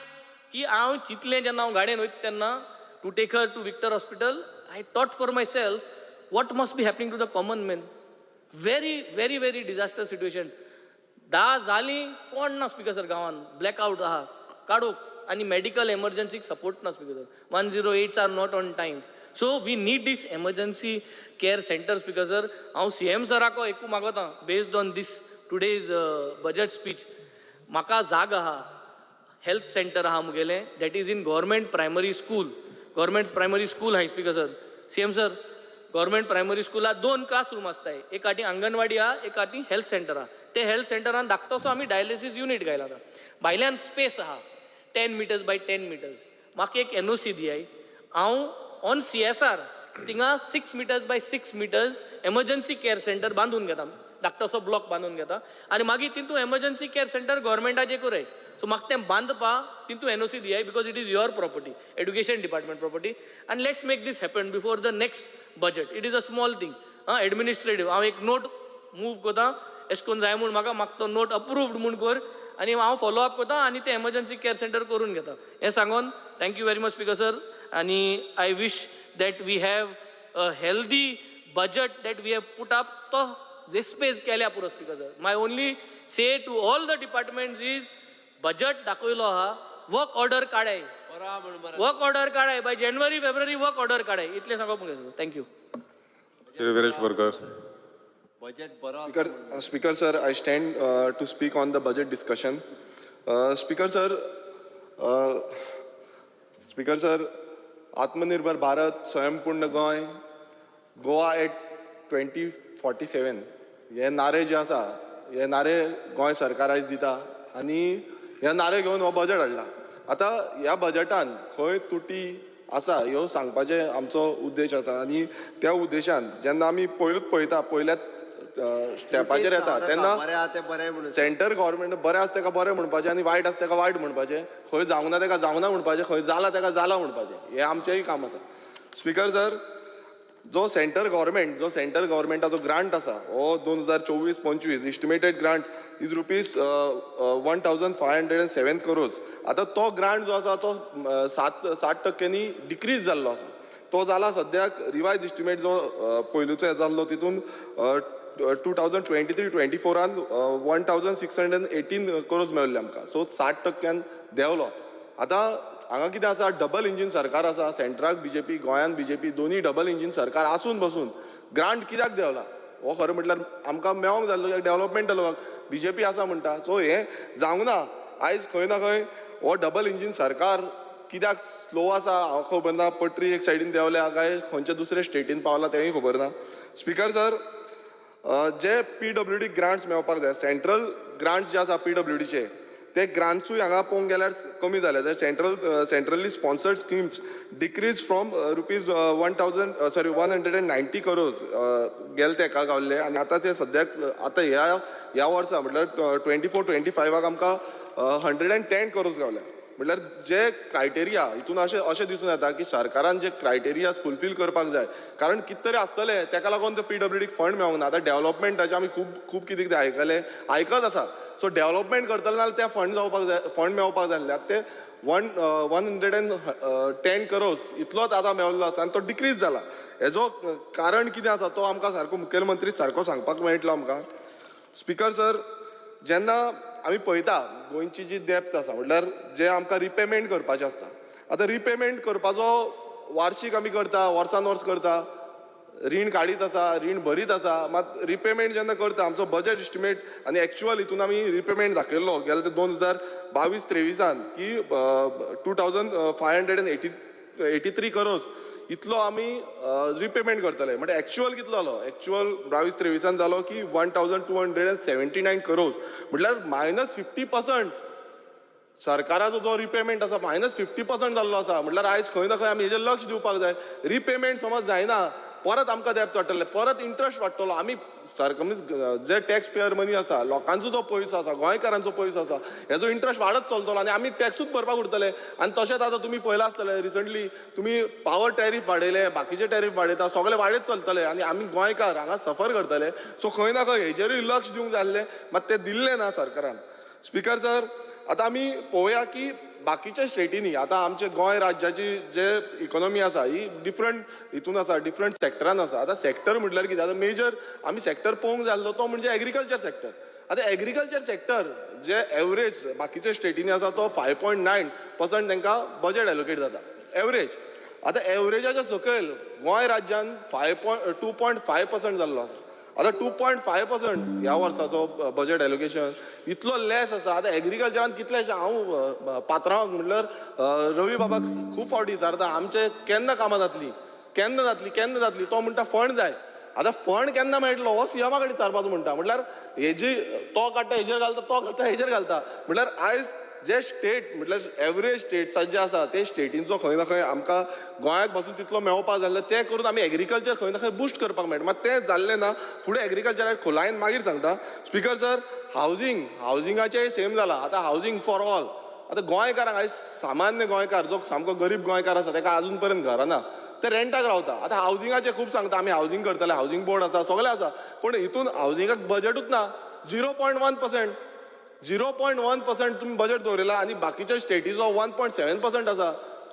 की हांव चिंतलें, जेन्ना हांव गाडयेन वयता तेन्ना to take her to Victor Hospital, I thought for myself what must be happening to the common man. Very, very, very disaster situation. 10 जालीं, कोण ना स्पीकर सर. गांवान ब्लॅकआउट आहा, काडूक आनी मेडिकल एमर्जन्सीक सपोर्ट ना, Speaker sir. 108s are not on time, so we need this emergency care center, Speaker sir. हांव C M सराको एकू मागोता, based on this today's budget speech, म्हाका जाग आहा, हेल्थ सेंटर आहा मुगेलें, that is in government primary school. Government primary school आहा, Speaker sir. CM sir, government primary स्कुलात दोन classroom आसताय. एक आटी अंगणवाडी आहा, एक आटी हेल्थ सेंटर आहा. ते हेल्थ सेंटरान धाकटोसो आमी डायलिसीस युनीट घायला. आतां भायल्यान स्पेस आहा 10 meters by 10 meters. म्हाका एक एनओसी दियाय, हांव ऑन सीएसआर थिंगा 6 meters by 6 meters emergency care center बांदून घेता, धाकटोसो ब्लॉक बांदून घेता आनी मागीर तितू एमर्जन्सी केअर सेंटर गव्हर्मेंटाचे कराय. सो म्हाका तें बांदपा तितू NOC दियाय, because it is your property, education department property, आनी let's make this happen before the next budget. It is a small thing, आं, एडमिनिस्ट्रेटीव. हांव एक नोट मूव करता, एशें करून जाय म्हूण म्हाका म्हाका तो नोट अप्रूव्ड म्हूण कर आनी हांव फॉलो अप करता आनी तें एमर्जन्सी केअर सेंटर करून घेता. हें सांगून, thank you very much, Speaker sir, आनी I wish that we have a healthy budget that we have put up. तो रेस्पेज केल्या पुरो, Speaker sir. My only say to all the departments is, budget दाखयलो आहा, वर्क ऑर्डर काडाय, work order काडाय. By January, February work order काडाय. इतलें सांगप. Thank you. Shri Viresh Borkar. Budget बरो. Speaker sir, I stand to speak on the budget discussion. Speaker sir, Speaker sir, आत्मनिर्भर भारत, स्वयंपूर्ण गोंय, गोवा एट 2047 हे नारे जे आसा, हे नारे गोंय सरकार आयज दिता आनी हे नारे घेवन हो बजट हाडला. आतां ह्या बजटान खंय तुटी आसा ह्यो सांगपाचें आमचो उद्देश आसा आनी त्या उद्देशान जेन्ना आमी पयलूच पळयता, पयल्याच स्टेपाचेर येता तेन्ना बरें आहा तें बरें म्हणून. सेंटर गव्हर्मेंट बरें आसा तेका बरें म्हणपाचें आनी वायट आसा तेका वायट म्हणपाचें, खंय जावंक ना तेका जावंक ना म्हणपाचें, खंय जाला तेका जाला म्हणपाचें, हें आमचेंय काम आसा. स्पीकर सर, जो सेंटर गव्हर्मेंटाचो ग्रांट आसा, हो 2024-25 estimated grant is ₹1,507 crores. आतां तो ग्रांट जो आसा तो 60 टक्क्यांनी डिक्रीज जाल्लो आसा. तो जाला सद्याक रिवायज इस्टिमेट जो पयलूचो हे जाल्लो, तितून 2023-24आन 1,618 crores मेळ्ळे आमकां. सो 60 टक्क्यान देंवलो. आतां हांगा कितें आसा, डबल इंजीन सरकार आसा. सेंट्राक बीजेपी, गोंयांत बीजेपी, दोनूय डबल इंजीन सरकार आसून बसून ग्रांट कित्याक देंवला? हो खरें म्हटल्यार आमकां मेळोंक जाय आसलो डेवलपमेंट जालो, बीजेपी आसा म्हणटा. सो हें जावंक ना. आयज खंय ना खंय हो डबल इंजीन सरकार कित्याक स्लो आसा हांव खबर ना. पटरी एक सायडीन देंवल्या काय खंयच्या दुसऱ्या स्टेटीन पावला तेंय खबर ना. स्पीकर सर, जे पीडब्ल्यूडी ग्रांट्स मेळपाक जाय, सेंट्रल ग्रांट्स जे आसा पीडब्ल्यूडीचे, ते ग्रांट्सूय हांगा पळोवंक गेल्यार कमी जाले. Centrally sponsored schemes decrease from rupees one thousand, sorry, 190 crores गेले तेका गावल्ले आनी आतां ते सद्याक आतां ह्या ह्या वर्सा म्हटल्यार 24-25आक आमकां 110 करोर्स गावले. म्हटल्यार जे क्रायटेरिया हितून अशें अशें दिसून येता की सरकारान जे क्रायटेरिया फुलफील करपाक जाय, कारण कितें तरी आसतलें तेका लागून ते पीडब्ल्यूडीक फंड मेळोंक ना. आतां डेवलपमेंटाचें आमी खूब खूब कितें कितें आयकलें, आयकत आसा. सो डेवलपमेंट करतले जाल्यार ते फंड जावपाक जाय, फंड मेळपाक जाय आसले. आतां ते 110 crores इतलोच आतां मेळिल्लो आसा आनी तो डिक्रीज जाला. हेजो कारण कितें आसा तो आमकां सारको मुखेलमंत्री सारको सांगपाक मेळटलो आमकां? स्पीकर सर, जेन्ना आमी पळयता गोंयची जी डेप्थ आसा, म्हटल्यार जे आमकां रिपेमेंट करपाचें आसता, आतां रिपेमेंट करपाचो वार्शीक आमी करता, वर्सान वर्स करता, रीण काडीत आसा, रीण भरीत आसा, मात रिपेमेंट जेन्ना करता, आमचो बजट इस्टिमेट आनी एक्चुअल हितून आमी रिपेमेंट दाखयल्लो गेले ते 2022-23आन की 2,583 crores. इतलो आमी रिपेमेंट करतले. म्हणजे एक्चुअल कितलो जालो? एक्चुअल 22-23 जालो की 1279 crores, म्हटल्यार -50%. सरकाराचो जो रिपेमेंट आसा -50% जाल्लो आसा. म्हटल्यार आयज खंय ना खंय आमी हेजेर लक्ष दिवपाक जाय. रिपेमेंट समज जायना, परत आमकां दॅब्ट वाडटले, परत इंट्रस्ट वाडटलो. आमी सरकार जे टॅक्स पेयर मनी आसा, लोकांचो जो पयसो आसा, गोंयकारांचो पयसो आसा, हेजो इंट्रस्ट वाडत चलतलो आनी आमी टॅक्सूच भरपाक उरतले. आनी तशेंच आतां तुमी पळयलां आसतलें, रिसंटली तुमी पावर टॅरीफ वाडयले, बाकीचे टॅरीफ वाडयता, सगळे वाडयत चलतले आनी आमी गोंयकार हांगा सफर करतले. सो खंय ना खंय हेजेरूय लक्ष दिवंक जाय आसलें, मात तें दिल्लें ना सरकारान. स्पिकर सर, आतां आमी पळोवया की बाकीच्या स्टेटींनी आतां आमचे गोंय राज्याची जे इकॉनॉमी आसा ही डिफरंट हितून आसा, डिफरंट सेक्टरान आसा. आतां सेक्टर म्हटल्यार कितें? आतां मेजर आमी सेक्टर पळोवंक जाय आसलो तो म्हणजे एग्रीकल्चर सेक्टर. आतां एग्रीकल्चर सेक्टर जे एवरेज बाकीच्या स्टेटींनी आसा तो 5.9% तांकां बजेट एलोकेट जाता एवरेज. आतां एवरेजाच्या सकयल गोंय राज्यान 2.5% जाल्लो आसा. आतां 2.5% ह्या वर्साचो बजेट एलोकेशन इतलो लेस आसा. आतां एग्रीकल्चरान कितलेशे, हांव पात्रांवाक म्हणल्यार रवी बाबाक खूब फावटी विचारता, आमचे केन्ना कामां जातली, केन्ना जातली, केन्ना जातली? तो म्हणटा फंड जाय. आतां फंड केन्ना मेळटलो हो सीएमा कडेन विचारपाचो म्हणटा. म्हटल्यार हेजी तो काडटा हेजेर घालता, तो काडटा हेजेर घालता. म्हटल्यार आयज जे स्टेट म्हटल्यार एवरेज स्टेट्सात जे आसा ते स्टेटींचो खंय ना खंय आमकां गोंयाक पासून तितलो मेळपाक जाल्लो, तें करून आमी एग्रीकल्चर खंय ना खंय बुस्ट करपाक मेळटा, मात तें जाल्लें ना. फुडें एग्रीकल्चराक खोलायेन मागीर सांगता. स्पिकर सर, हावजींग, हावजिंगाचें सेम जालां. आतां हावजींग फॉर ऑल, आतां गोंयकारांक आयज सामान्य गोंयकार जो सामको गरीब गोंयकार आसा ताका आजून पर्यंत घरां ना, ते रेंटाक रावता. आतां हावजिंगाचें खूब सांगता आमी, हावजींग करतले, हावजींग बोर्ड आसा, सगळें आसा, पूण हितून हावजिंगाक बजेटूच ना. 0.1%, 0.1% तुमी बजेट दवरिला आनी बाकीच्या स्टेटीचो 1.7% आसा.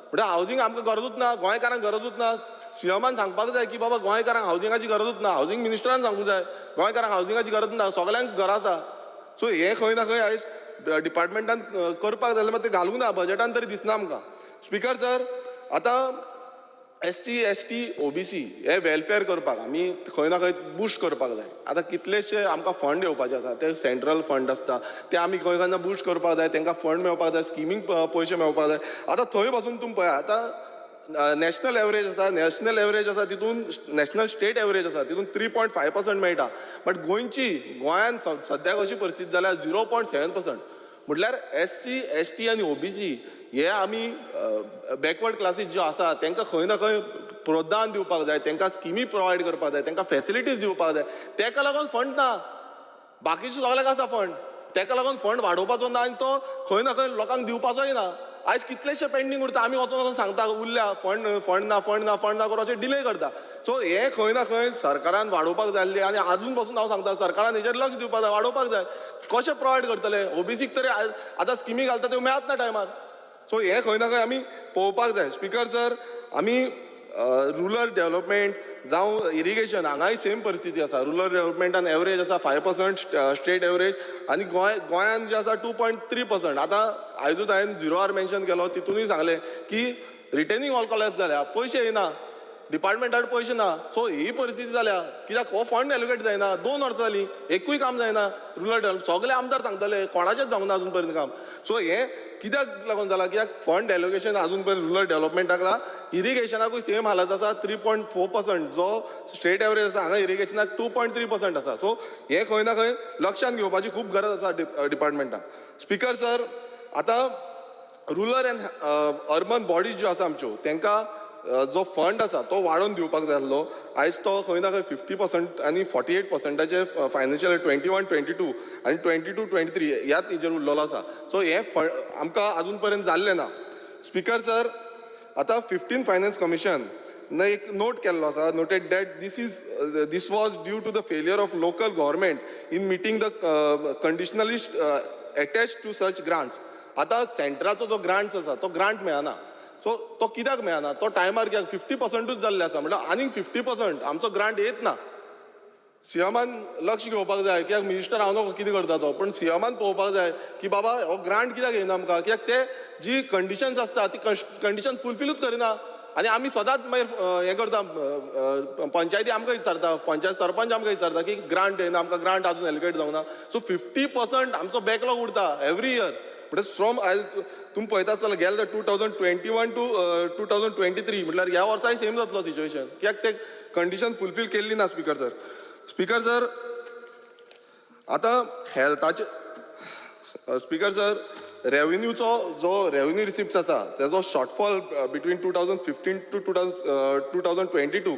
म्हणल्यार हावजींग आमकां गरजूच ना, गोंयकारांक गरजूच ना. सीएमान सांगपाक जाय की बाबा गोंयकारांक हावजिंगाची गरजूच ना, हावजींग मिनिस्टरान सांगूंक जाय गोंयकारांक हावजिंगाची गरज ना, सगल्यांक घरां आसा. सो हें खंय ना खंय आयज डिपार्टमेंटान करपाक जाय, मात तें घालूंक ना बजेटान तरी दिसना आमकां. स्पिकर सर, आतां SC, ST, OBC हे वेलफेअर करपाक आमी खंय ना खंय बुस्ट करपाक जाय. आतां कितलेशे आमकां फंड येवपाचे आसा, ते सेंट्रल फंड आसता, ते आमी खंय खंय ना बुस्ट करपाक जाय, तांकां फंड मेळपाक जाय, स्किमींक पयशे मेळपाक जाय. आतां थंय पासून तुमी पळया, आतां नॅशनल एवरेज आसा, नॅशनल एवरेज आसा तितून नॅशनल स्टेट एवरेज आसा तितून 3.5% मेळटा, बट गोंयची गोंयान सद्याक अशी परिस्थिती जाल्या 0.7%. म्हटल्यार SC, ST आनी OBC हे आमी बॅकवर्ड क्लासीस ज्यो आसा तांकां खंय ना खंय प्रोत्साहन दिवपाक जाय, तांकां स्किमी प्रोवायड करपाक जाय, तांकां फॅसिलिटीज दिवपाक जाय. ताका लागून फंड ना, बाकीचे सगळ्यांक आसा फंड, ताका लागून फंड वाडोवपाचो ना आनी तो खंय ना खंय लोकांक दिवपाचोय ना. आयज कितलेशे पेंडींग उरता, आमी वचोन वचोन सांगता उरल्या फंड, फंड ना, फंड ना, फंड ना करून अशें डिले करता. सो हें खंय ना खंय सरकारान वाडोवपाक जाय आसली आनी आजून पासून हांव सांगता सरकारान हेजेर लक्ष दिवपाक जाय, वाडोवपाक जाय. कशें प्रोवायड करतले ओबीसीक तरी आतां स्किमी घालता त्यो मेळत ना टायमार. सो हें खंय ना खंय आमी पळोवपाक जाय. स्पिकर सर, आमी रुरल डेव्हलपमेंट जावं इरिगेशन हांगाय सेम परिस्थिती आसा. रुरल डेव्हलपमेंटान एवरेज आसा 5% स्टेट एवरेज आनी गोंयान जे आसा 2.3%. आतां आयजूच हांवें झिरो आर मेन्शन केलो, तितूनय सांगलें की रिटेनिंग वॉल कोलॅप्स जाल्या, पयशे येना, डिपार्टमेंटाक पयशे ना. सो ही परिस्थिती जाल्या कित्याक हो फंड एलोकेट जायना, 2 वर्सां जालीं एकूय काम जायना. रुरल डेव्हलप सगळे आमदार सांगताले कोणाचेच जावंक ना अजून पर्यंत काम. सो हें कित्याक लागून जालां, कित्याक फंड एलोकेशन अजून पर्यंत रुरल डेव्हलपमेंटाक ना. इरिगेशनाकूय सेम हालत आसा, 3.4% जो स्टेट एवरेज आसा हांगा इरिगेशनाक 2.3% आसा. सो हें खंय ना खंय लक्षांत घेवपाची खूब गरज आसा डिपार्टमेंटाक. स्पिकर सर, आतां रुरल एंड अर्बन बॉडीज ज्यो आसा आमच्यो तांकां जो फंड आसा तो वाडोवन दिवपाक जाय आसलो. आयज तो खंय ना खंय 50% आनी 48%चे फायनान्शियल 21-22 आनी 22-23 ह्याच हेजेर उरलेलो आसा. सो हें फंड आमकां आजून पर्यंत जाल्लें ना. स्पिकर सर, आतां 15 फायनान्स कमिशन न एक नोट केल्लो आसा, noted that this was due to the failure of local government in meeting the conditionality attach to such grants. आतां सेंट्राचो जो ग्रांट्स आसा तो ग्रांट मेळना. सो तो कित्याक मेळना, तो टायमार कित्याक 50%ूच जाल्ले आसा, म्हणल्यार आनीक 50% आमचो ग्रांट येत ना. सीएमान लक्ष घेवपाक जाय, कित्याक मिनिस्टर हांव नको कितें करता तो, पण सीएमान पळोवपाक जाय की बाबा हो ग्रांट कित्याक येना आमकां, कित्याक ते जी कंडिशन्स आसता ती कंडिशन फुलफिलूच करिना. आनी आमी सदांच मागीर हें करता, पंचायती आमकां विचारता, पंचायत सरपंच आमकां विचारता की ग्रांट येना आमकां, ग्रांट आजून एलोकेट जावंक ना. सो 50% आमचो बॅकलॉग उरता एवरी इयर. म्हणजे फ्रॉम आयज तुमी पळयता आसतले गेले 2021 to 2023, म्हटल्यार ह्या वर्साय सेम जातलो सिच्युएशन, कित्याक ते कंडिशन फुलफील केल्ली ना स्पीकर सर. स्पीकर सर, आतां हेल्थाचे स्पीकर सर, रेवेन्यूचो जो रेवेन्यू रिसिप्ट्स आसा तेजो shortfall between 2015 to 2022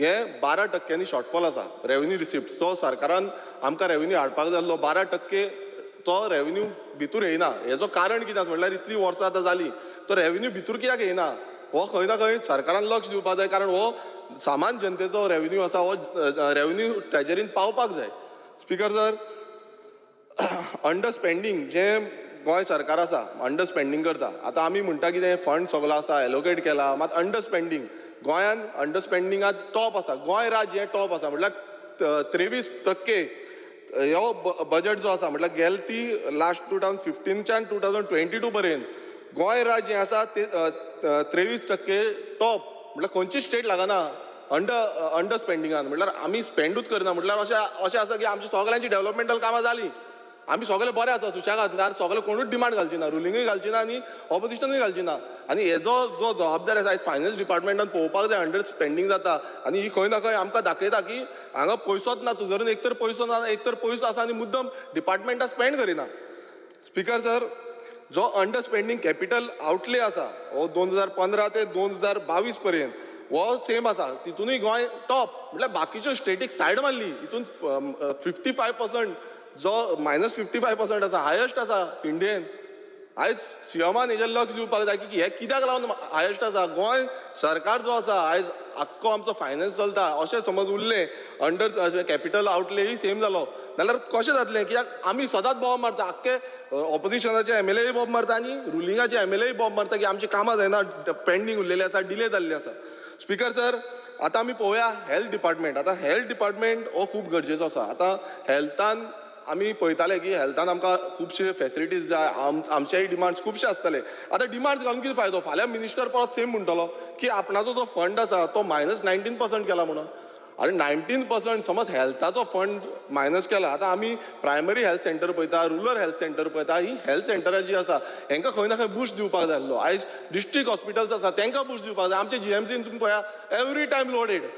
हे 12% शॉर्टफॉल आसा रेवेन्यू रिसिप्ट. सो सरकारान आमकां रेवेन्यू हाडपाक जाय आसलो 12% तो रेवेन्यू भितूर येयना. हेजो कारण कितें आसा म्हणल्यार इतलीं वर्सां आतां जालीं तो रेवेन्यू भितूर कित्याक येयना, हो खंय ना खंय सरकारान लक्ष दिवपाक जाय, कारण हो सामान्य जनतेचो रेवेन्यू आसा, हो रेवेन्यू ट्रेजरीन पावपाक जाय. स्पीकर सर, अंडर स्पेंडींग जें गोंय सरकार आसा अंडर स्पेंडींग करता. आतां आमी म्हणटा कितें फंड सगलो आसा एलोकेट केला, मात अंडर स्पेंडींग गोंयान अंडर स्पेंडिंगात टॉप आसा, गोंय राज्य हें टॉप आसा. म्हटल्यार 23% ह्यो बजट जो आसा, म्हटल्यार गेल ती लास्ट 2015च्यान 2022 पर्यंत गोंय राज्य हें आसा ते 23% टॉप. म्हटल्यार खंयची स्टेट लागना अंडर स्पेंडिंगान, म्हटल्यार आमी स्पेंडूच करना. म्हटल्यार अशें आसा की आमची सगळ्यांची डेव्हलपमेंटल कामां जालीं, आमी सगळे बरे आसा सुशेगाद, नाल्यार सगळे कोणूच डिमांड घालची ना, रुलिंगूय घालची ना आनी ऑपोजिशनूय घालची ना. आनी हेजो जो जबाबदार आसा आयज फायनान्स डिपार्टमेंटान पळोवपाक जाय, अंडर स्पेंडींग जाता आनी ही खंय ना खंय आमकां दाखयता की हांगा पयसोच ना, तुजरून एक तर पयसो ना, एक तर पयसो आसा आनी मुद्दम डिपार्टमेंटां स्पेंड करिना. स्पीकर सर, जो अंडर स्पेंडींग कॅपिटल आउटले आसा हो 2015 ते 2022 पर्यंत हो सेम आसा, तितूनय गोंय टॉप. म्हटल्यार बाकीच्यो स्टेटीक सायड मारली, हितून 55% जो मायनस 55% आसा, हायस्ट आसा इंडियेन. आयज सीएमान हेजेर लक्ष दिवपाक जाय की हे कित्याक लागून हायस्ट आसा. गोंय सरकार जो आसा आयज आख्खो आमचो फायनान्स चलता अशें समज उरलें अंडर कॅपिटल आउटलेय सेम जालो जाल्यार कशें जातलें, कित्याक आमी सदांच बोवाळ मारता, आख्खे ऑपोजिशनाचे एमएलए बोब मारता आनी रुलिंगाचे एमएलए बोब मारता की आमची कामां जायना, पेंडींग उरलेली आसा, डिले जाल्ली आसा. स्पीकर सर, आतां आमी पळोवया हेल्थ डिपार्टमेंट. आतां हेल्थ डिपार्टमेंट हो खूब गरजेचो आसा. आतां हेल्थान आमी पळयताले की हेल्थान आमकां खुबशे फेसिलिटीज जाय, आमचेय डिमांड्स खुबशे आसतले. आतां डिमांड्स घालून कितें फायदो, फाल्यां मिनिस्टर परत सेम म्हणटलो की आपणाचो जो फंड आसा तो मायनस 19% केला म्हणून. आनी 19% समज हेल्थाचो फंड मायनस केला. आतां आमी प्रायमरी हेल्थ सेंटर पळयता, रुरल हेल्थ सेंटर पळयता, ही हेल्थ सेंटरां जी आसा हेंकां खंय ना खंय बूस्ट दिवपाक जाय आसलो. आयज डिस्ट्रिक्ट हॉस्पिटल्स आसा तेंकां बूस्ट दिवपाक जाय. आमचे जीएमसीन तुमी पळया every time loaded,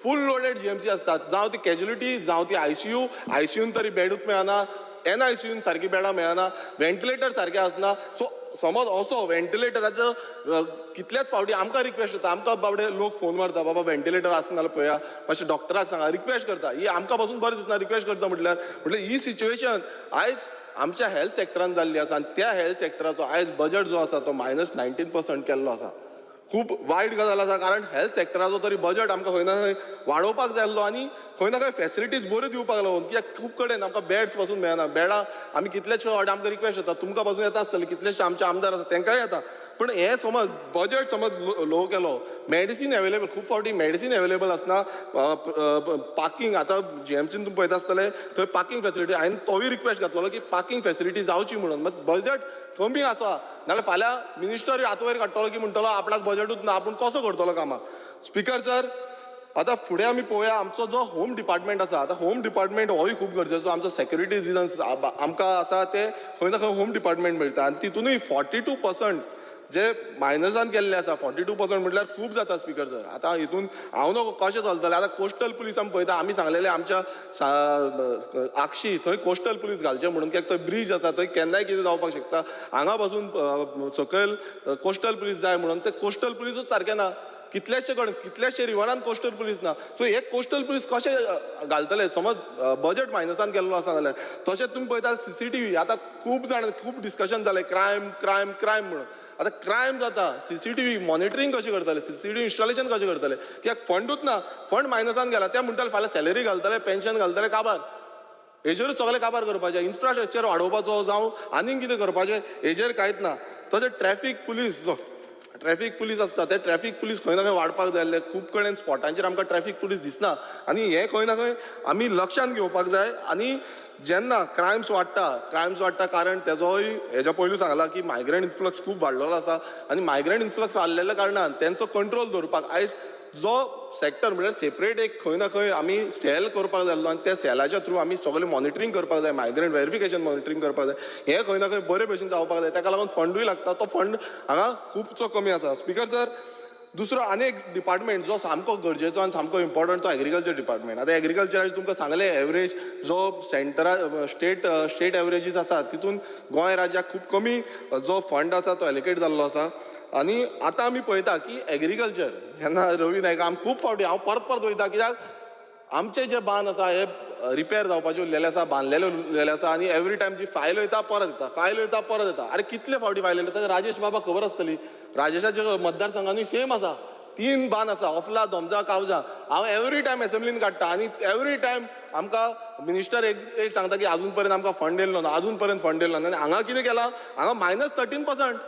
full loaded GMC आसतात, जावं ती कॅज्युलिटी, जावं ती आयसीयू. आयसीयून तरी बेडूच मेळना, एनआयसीयून सारकी बेडां मेळना, व्हेंटिलेटर सारकें आसना. सो समज असो व्हेंटिलेटराचो कितल्याच फावटी आमकां रिक्वेस्ट जाता, आमकां बाबडे लोक फोन मारता, बाबा व्हेंटिलेटर आसना जाल्यार पळया, मातशें डॉक्टराक सांगा, रिक्वेस्ट करता. ही आमकां पासून बरें दिसना रिक्वेस्ट करता म्हटल्यार, म्हटल्यार ही सिच्युएशन आयज आमच्या हेल्थ सेक्टरान जाल्ली आसा आनी त्या हेल्थ सेक्टराचो आयज बजट जो आसा तो मायनस 19% केल्लो आसा. खूब वायट गजाल आसा, कारण हेल्थ सेक्टराचो तरी बजट आमकां खंय ना खंय वाडोवपाक जाय आसलो आनी खंय ना खंय फेसिलिटीज बऱ्यो दिवपाक लागून, कित्याक खूब कडेन आमकां बेड्स पासून मेळना. बेडां आमी कितलेशे फावटी आमकां रिक्वेस्ट येता, तुमकां पासून येता आसतलें, कितलेशे आमचे आमदार आसा तेंकांय येता, पूण हें समज बजट समज लो केलो, मेडिसीन एवेलेबल खूब फावटी मेडिसीन एवेलेबल आसना, पार्किंग आतां जीएमसीन तुमी पळयता आसतले थंय पार्किंग फेसिलिटी, हांवें तोवूय रिक्वेस्ट घातलेलो की पार्किंग फेसिलिटी जावची म्हणून. मात बजट कमी आसा नाल्यार फाल्यां मिनिस्टर हात वयर काडटलो की म्हणटलो आपणाक बजटूच ना, आपूण कसो करतलो कामां. स्पीकर सर, आतां फुडें आमी पळोवया आमचो जो होम डिपार्टमेंट आसा. आतां होम डिपार्टमेंट होय खूब गरजेचो, आमचो सेक्युरिटी रिजन्स आमकां आसा ते खंय ना खंय होम डिपार्टमेंट मेळटा आनी तितूनय 42% जे मायनसान केल्ले आसा. 42% म्हटल्यार खूब जाता स्पीकर सर. आतां हितून हांव न्हू कशें चलतलें. आतां कोस्टल पुलीस आमी पळयता, आमी सांगलेले आमच्या आगशी थंय कोस्टल पुलीस घालचे म्हणून, कित्याक थंय ब्रीज आसा, थंय केन्नाय कितें जावपाक शकता. हांगा पासून सकयल कोस्टल पुलीस जाय म्हणून, ते कोस्टल पुलीसूच सारकें ना, कितलेशे कडेन कितलेशे रिवरान कोस्टल पुलीस ना. सो हे कोस्टल पुलीस कशे घालतले समज बजट मायनसान केल्लो आसा जाल्यार. तशेंच तुमी पळयता सीसीटीव्ही, आतां खूब जाण खूब डिस्कशन जालें क्रायम क्रायम क्रायम म्हणून. आतां क्रायम जाता, सीसीटीव्ही मॉनिटरींग कशें करतले, सीसीटीव्ही इन्स्टॉलेशन कशें करतले, कित्याक फंडूच ना, फंड मायनसान गेला. ते म्हणटाले फाल्यां सॅलरी घालतले, पेन्शन घालतले, काबार हेजेरूच सगळें काबार करपाचें, इन्फ्रास्ट्रक्चर वाडोवपाचो जावं आनीक कितें करपाचें हेजेर कांयच ना. तशें ट्रॅफीक पुलीस, जो ट्रॅफीक पुलीस आसता ते ट्रॅफीक पुलीस खंय ना खंय वाडपाक जाय आसले. खूब कडेन स्पॉटांचेर आमकां ट्रॅफीक पुलीस दिसना आनी हें खंय ना खंय आमी लक्षांत घेवपाक जाय. आनी जेन्ना क्रायम्स वाडटा, क्रायम्स वाडटा कारण तेजोय हेज्या पयलू सांगला की मायग्रंट इन्फ्लक्स खूब वाडलेलो आसा आनी मायग्रंट इन्फ्लक्स वाडलेल्या कारणान तेंचो कंट्रोल दवरपाक आयज जो सॅक्टर म्हळ्यार सेपरेट एक खंय ना खंय आमी सॅल करपाक जाय आसलो आनी त्या सॅलाच्या थ्रू आमी सगळें मॉनिटरींग करपाक जाय, मायग्रंट वेरिफिकेशन मॉनिटरींग करपाक जाय. हें खंय ना खंय बरे भशेन जावपाक जाय. ताका लागून फंडूय लागता, तो फंड हांगा खुबसो कमी आसा. स्पिकर सर, दुसरो आनी एक डिपार्टमेंट जो सामको गरजेचो आनी सामको इम्पॉर्टंट तो एग्रीकल्चर डिपार्टमेंट. आतां एग्रीकल्चराचें तुमकां सांगलें, एवरेज जो सेंटरा स्टेट स्टेट एवरेजीस आसा तितून गोंय राज्याक खूब कमी जो फंड आसा तो एलोकेट जाल्लो आसा. आनी आतां आमी पळयता की एग्रीकल्चर जेन्ना रवी नायक आमी खूब फावटी हांव परत परत वयता, कित्याक आमचे जे बांद आसा हे रिपेर जावपाचे उरलेले आसा, बांदलेले उरलेले आसा आनी एवरी टायम जी फायल वयता परत येता, फायल वयता परत येता. आरे कितले फावटी फायल येयले? राजेश बाबा खबर आसतली, राजेशाच्या मतदारसंघानूय सेम आसा, 3 बांद आसा, ऑफला, दोमजा, कावजा. हांव एवरी टायम एसेंब्लीन काडटा आनी एवरी टायम आमकां मिनिस्टर एक एक सांगता की आजून पर्यंत आमकां फंड येयल्लो ना, आजून पर्यंत फंड येयल्लो ना. आनी हांगा कितें केलां, हांगा -13%.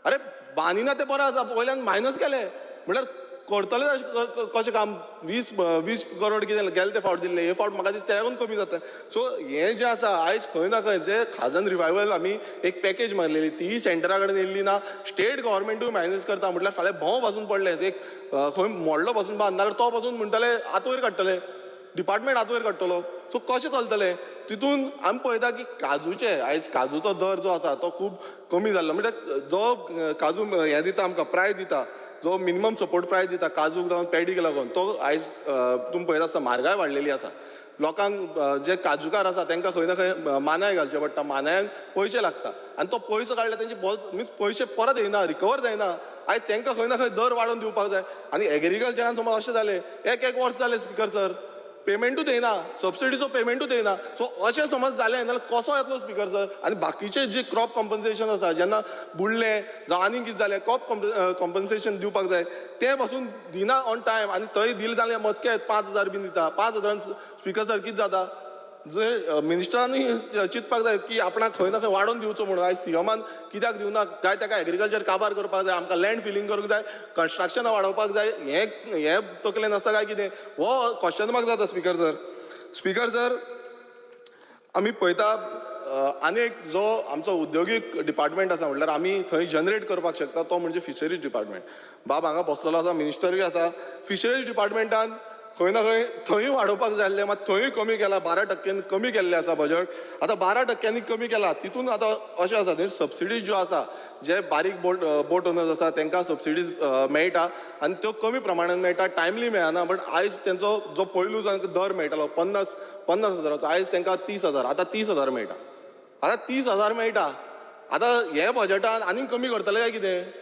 अरे बांदिना तें बरें आसा, वयल्यान मायनस केलें म्हळ्यार करतले कशें काम? 20 करोड कितें गेले ते फावट दिल्ले, हे फावट म्हाका दिसता तेच्याकून कमी जाता. सो हें जें आसा आयज खंय ना खंय जे खाजन रिवायवल आमी एक पॅकेज मारलेली तीय सेंटरा कडेन येयल्ली ना, स्टेट गव्हर्मेंटूय मायनस करता. म्हटल्यार फाल्यां भोंव पासून पडलें एक खंय मोडलो पासून बांद नाल्यार तो पासून म्हणटले आत वयर काडटले, डिपार्टमेंट आत वयर काडटलो. सो कशें चलतलें? तितून आमी पळयता की काजूचे आयज काजूचो दर जो आसा तो खूब कमी जाल्लो, म्हणल्यार जो काजू हें दिता आमकां प्रायस दिता, जो मिनिमम सपोर्ट प्रायस दिता काजूक लागून पेडीक लागून, तो आयज तुमी पळयता आसता म्हारगाय वाडलेली आसा. लोकांक जे काजूकार आसा तांकां खंय ना खंय मानाय घालचे पडटा, मानायांक पयशे लागता आनी तो पयसो काडल्यार तेंचे बोल्स मिन्स पयशे परत येयना, रिकवर जायना. आयज तांकां खंय ना खंय दर वाडोवन दिवपाक जाय. आनी एग्रीकल्चरान समज अशें जालें, एक एक वर्स जालें स्पिकर सर पेमेंटूच येयना, सबसिडीचो पेमेंटूच येयना. सो अशें समज जालें जाल्यार कसो येतलो स्पिकर सर? आनी बाकीचे जे क्रॉप कॉम्पन्सेशन आसा, जेन्ना बुडलें जावं आनी कितें जालें, क्रॉप कॉम्पन्सेशन दिवपाक जाय, तें पासून दिना ऑन टायम. आनी थंय दिलें जाल्यार मजकेत 5,000 बीन दिता, 5,000 स्पिकर सर कितें जाता? जंय मिनिस्टरांनी चिंतपाक जाय की आपणाक खंय ना खंय वाडोवन दिवचो म्हणून. आयज सीएमान कित्याक दिवना काय ताका एग्रीकल्चर काबार करपाक जाय, आमकां लँड फिलींग करूंक जाय, कन्स्ट्रक्शनां वाडोवपाक जाय, हें तकलेन आसता काय कितें, हो क्वेश्चन मार्क जाता स्पिकर सर. स्पिकर सर, आमी पळयता आनी एक जो आमचो उद्योगीक डिपार्टमेंट आसा, म्हटल्यार आमी थंय जनरेट करपाक शकता तो म्हणजे फिशरीज डिपार्टमेंट. बाब हांगा बसलेलो आसा, मिनिस्टरूय आसा. फिशरीज डिपार्टमेंटान खंय ना खंय थंय वाडोवपाक जाय आसलें, मात थंयूय कमी केला, 12% कमी केल्लें आसा बजट. आतां 12% कमी केला, तितून आतां अशें आसा, थंय सबसिडीज ज्यो आसा, जे बारीक बोट ओनर्स आसा तांकां सबसिडीज मेळटा आनी त्यो कमी प्रमाणान मेळटा, टायमली मेळना. बट आयज तेंचो जो पयलू जो दर मेळटालो 50,000चो, आयज तांकां 30,000, आतां 30,000 मेळटा, आतां 30,000 मेळटा. आतां हे बजटान आनीक कमी करतले काय कितें?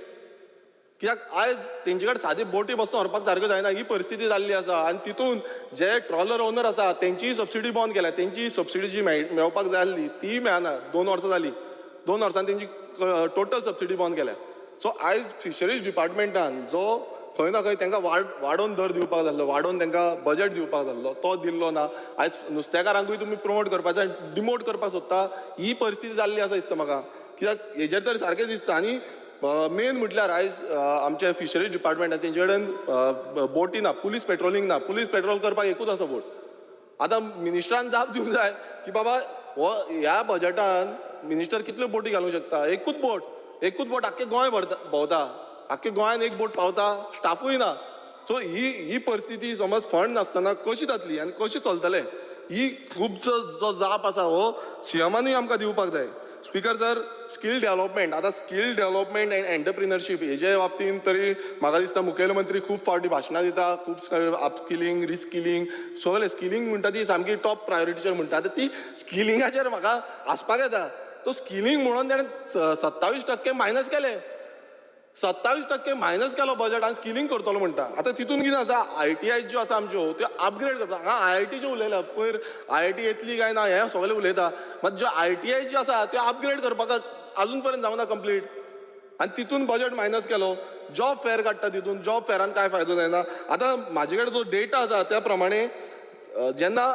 कित्याक आयज तेंचे कडेन सादी बोटी बसून व्हरपाक सारक्यो जायना, ही परिस्थिती जाल्ली आसा. आनी तितून जे ट्रॉलर ओनर आसा तेंचीय सबसिडी बंद केल्या, तेंची सबसिडी जी मेळपाक जाय आसली तीय मेळना. 2 वर्सां जालीं, 2 वर्सांनी तेंची टोटल सबसिडी बंद केल्या. सो आयज फिशरीज डिपार्टमेंटान जो खंय ना खंय तांकां वाडोवन दर दिवपाक जाल्लो, वाडोवन तांकां बजट दिवपाक जाल्लो, तो दिल्लो ना. आयज नुस्तेकारांकूय तुमी प्रमोट करपाचें आनी डिमोट करपाक सोदता, ही परिस्थिती जाल्ली आसा दिसता म्हाका. कित्याक हेजेर तर सारकें दिसता. आनी मेन म्हटल्यार आयज आमचे फिशरीज डिपार्टमेंट तेंचे कडेन बोटी ना, पुलीस पेट्रोलिंग ना, पुलीस पेट्रोल करपाक एकूच आसा बोट. आतां मिनिस्टरान जाप दिवंक जाय की बाबा हो ह्या बजटान मिनिस्टर कितल्यो बोटी घालूंक शकता? एकूच बोट, एकूच बोट आख्खें गोंय भोंवता, आख्खे गोंयान एक बोट पावता, स्टाफूय ना. सो ही परिस्थिती समज फंड नासतना कशी जातली आनी कशी चलतलें, ही खूब जो जाप आसा हो सीएमानूय आमकां दिवपाक जाय. स्पिकर सर, स्कील डेव्हलपमेंट, आतां स्कील डेव्हलपमेंट एंड एंटरप्रिनरशीप हेजे बाबतींत तरी म्हाका दिसता मुखेलमंत्री खूब फावटी भाशणां दिता, खूब अपस्किलींग, रिस्किलींग, सगळें स्किलींग म्हणटा ती सामकी टॉप प्रायोरिटीचेर म्हणटा. आतां ती स्किलिंगाचेर म्हाका हांसपाक येता. तो स्किलींग म्हणून ताणें 27% मायनस केले, 27% मायनस केलो बजट आनी स्किलींग करतलो म्हणटा. आतां तितून कितें आसा, ITI ज्यो आसा आमच्यो त्यो अपग्रेड करता. हांगा IITच्यो उलयला, पयर IIT येतली काय ना हें सगळें उलयता, मात ज्यो ITI ज्यो आसा त्यो अपग्रेड करपाक आजून पर्यंत जावना कंप्लीट, आनी तितून बजट मायनस केलो. जॉब फेअर काडटा, तितून जॉब फेअरान कांय फायदो जायना. आतां म्हाजे कडेन जो डेटा आसा त्या प्रमाणे जेन्ना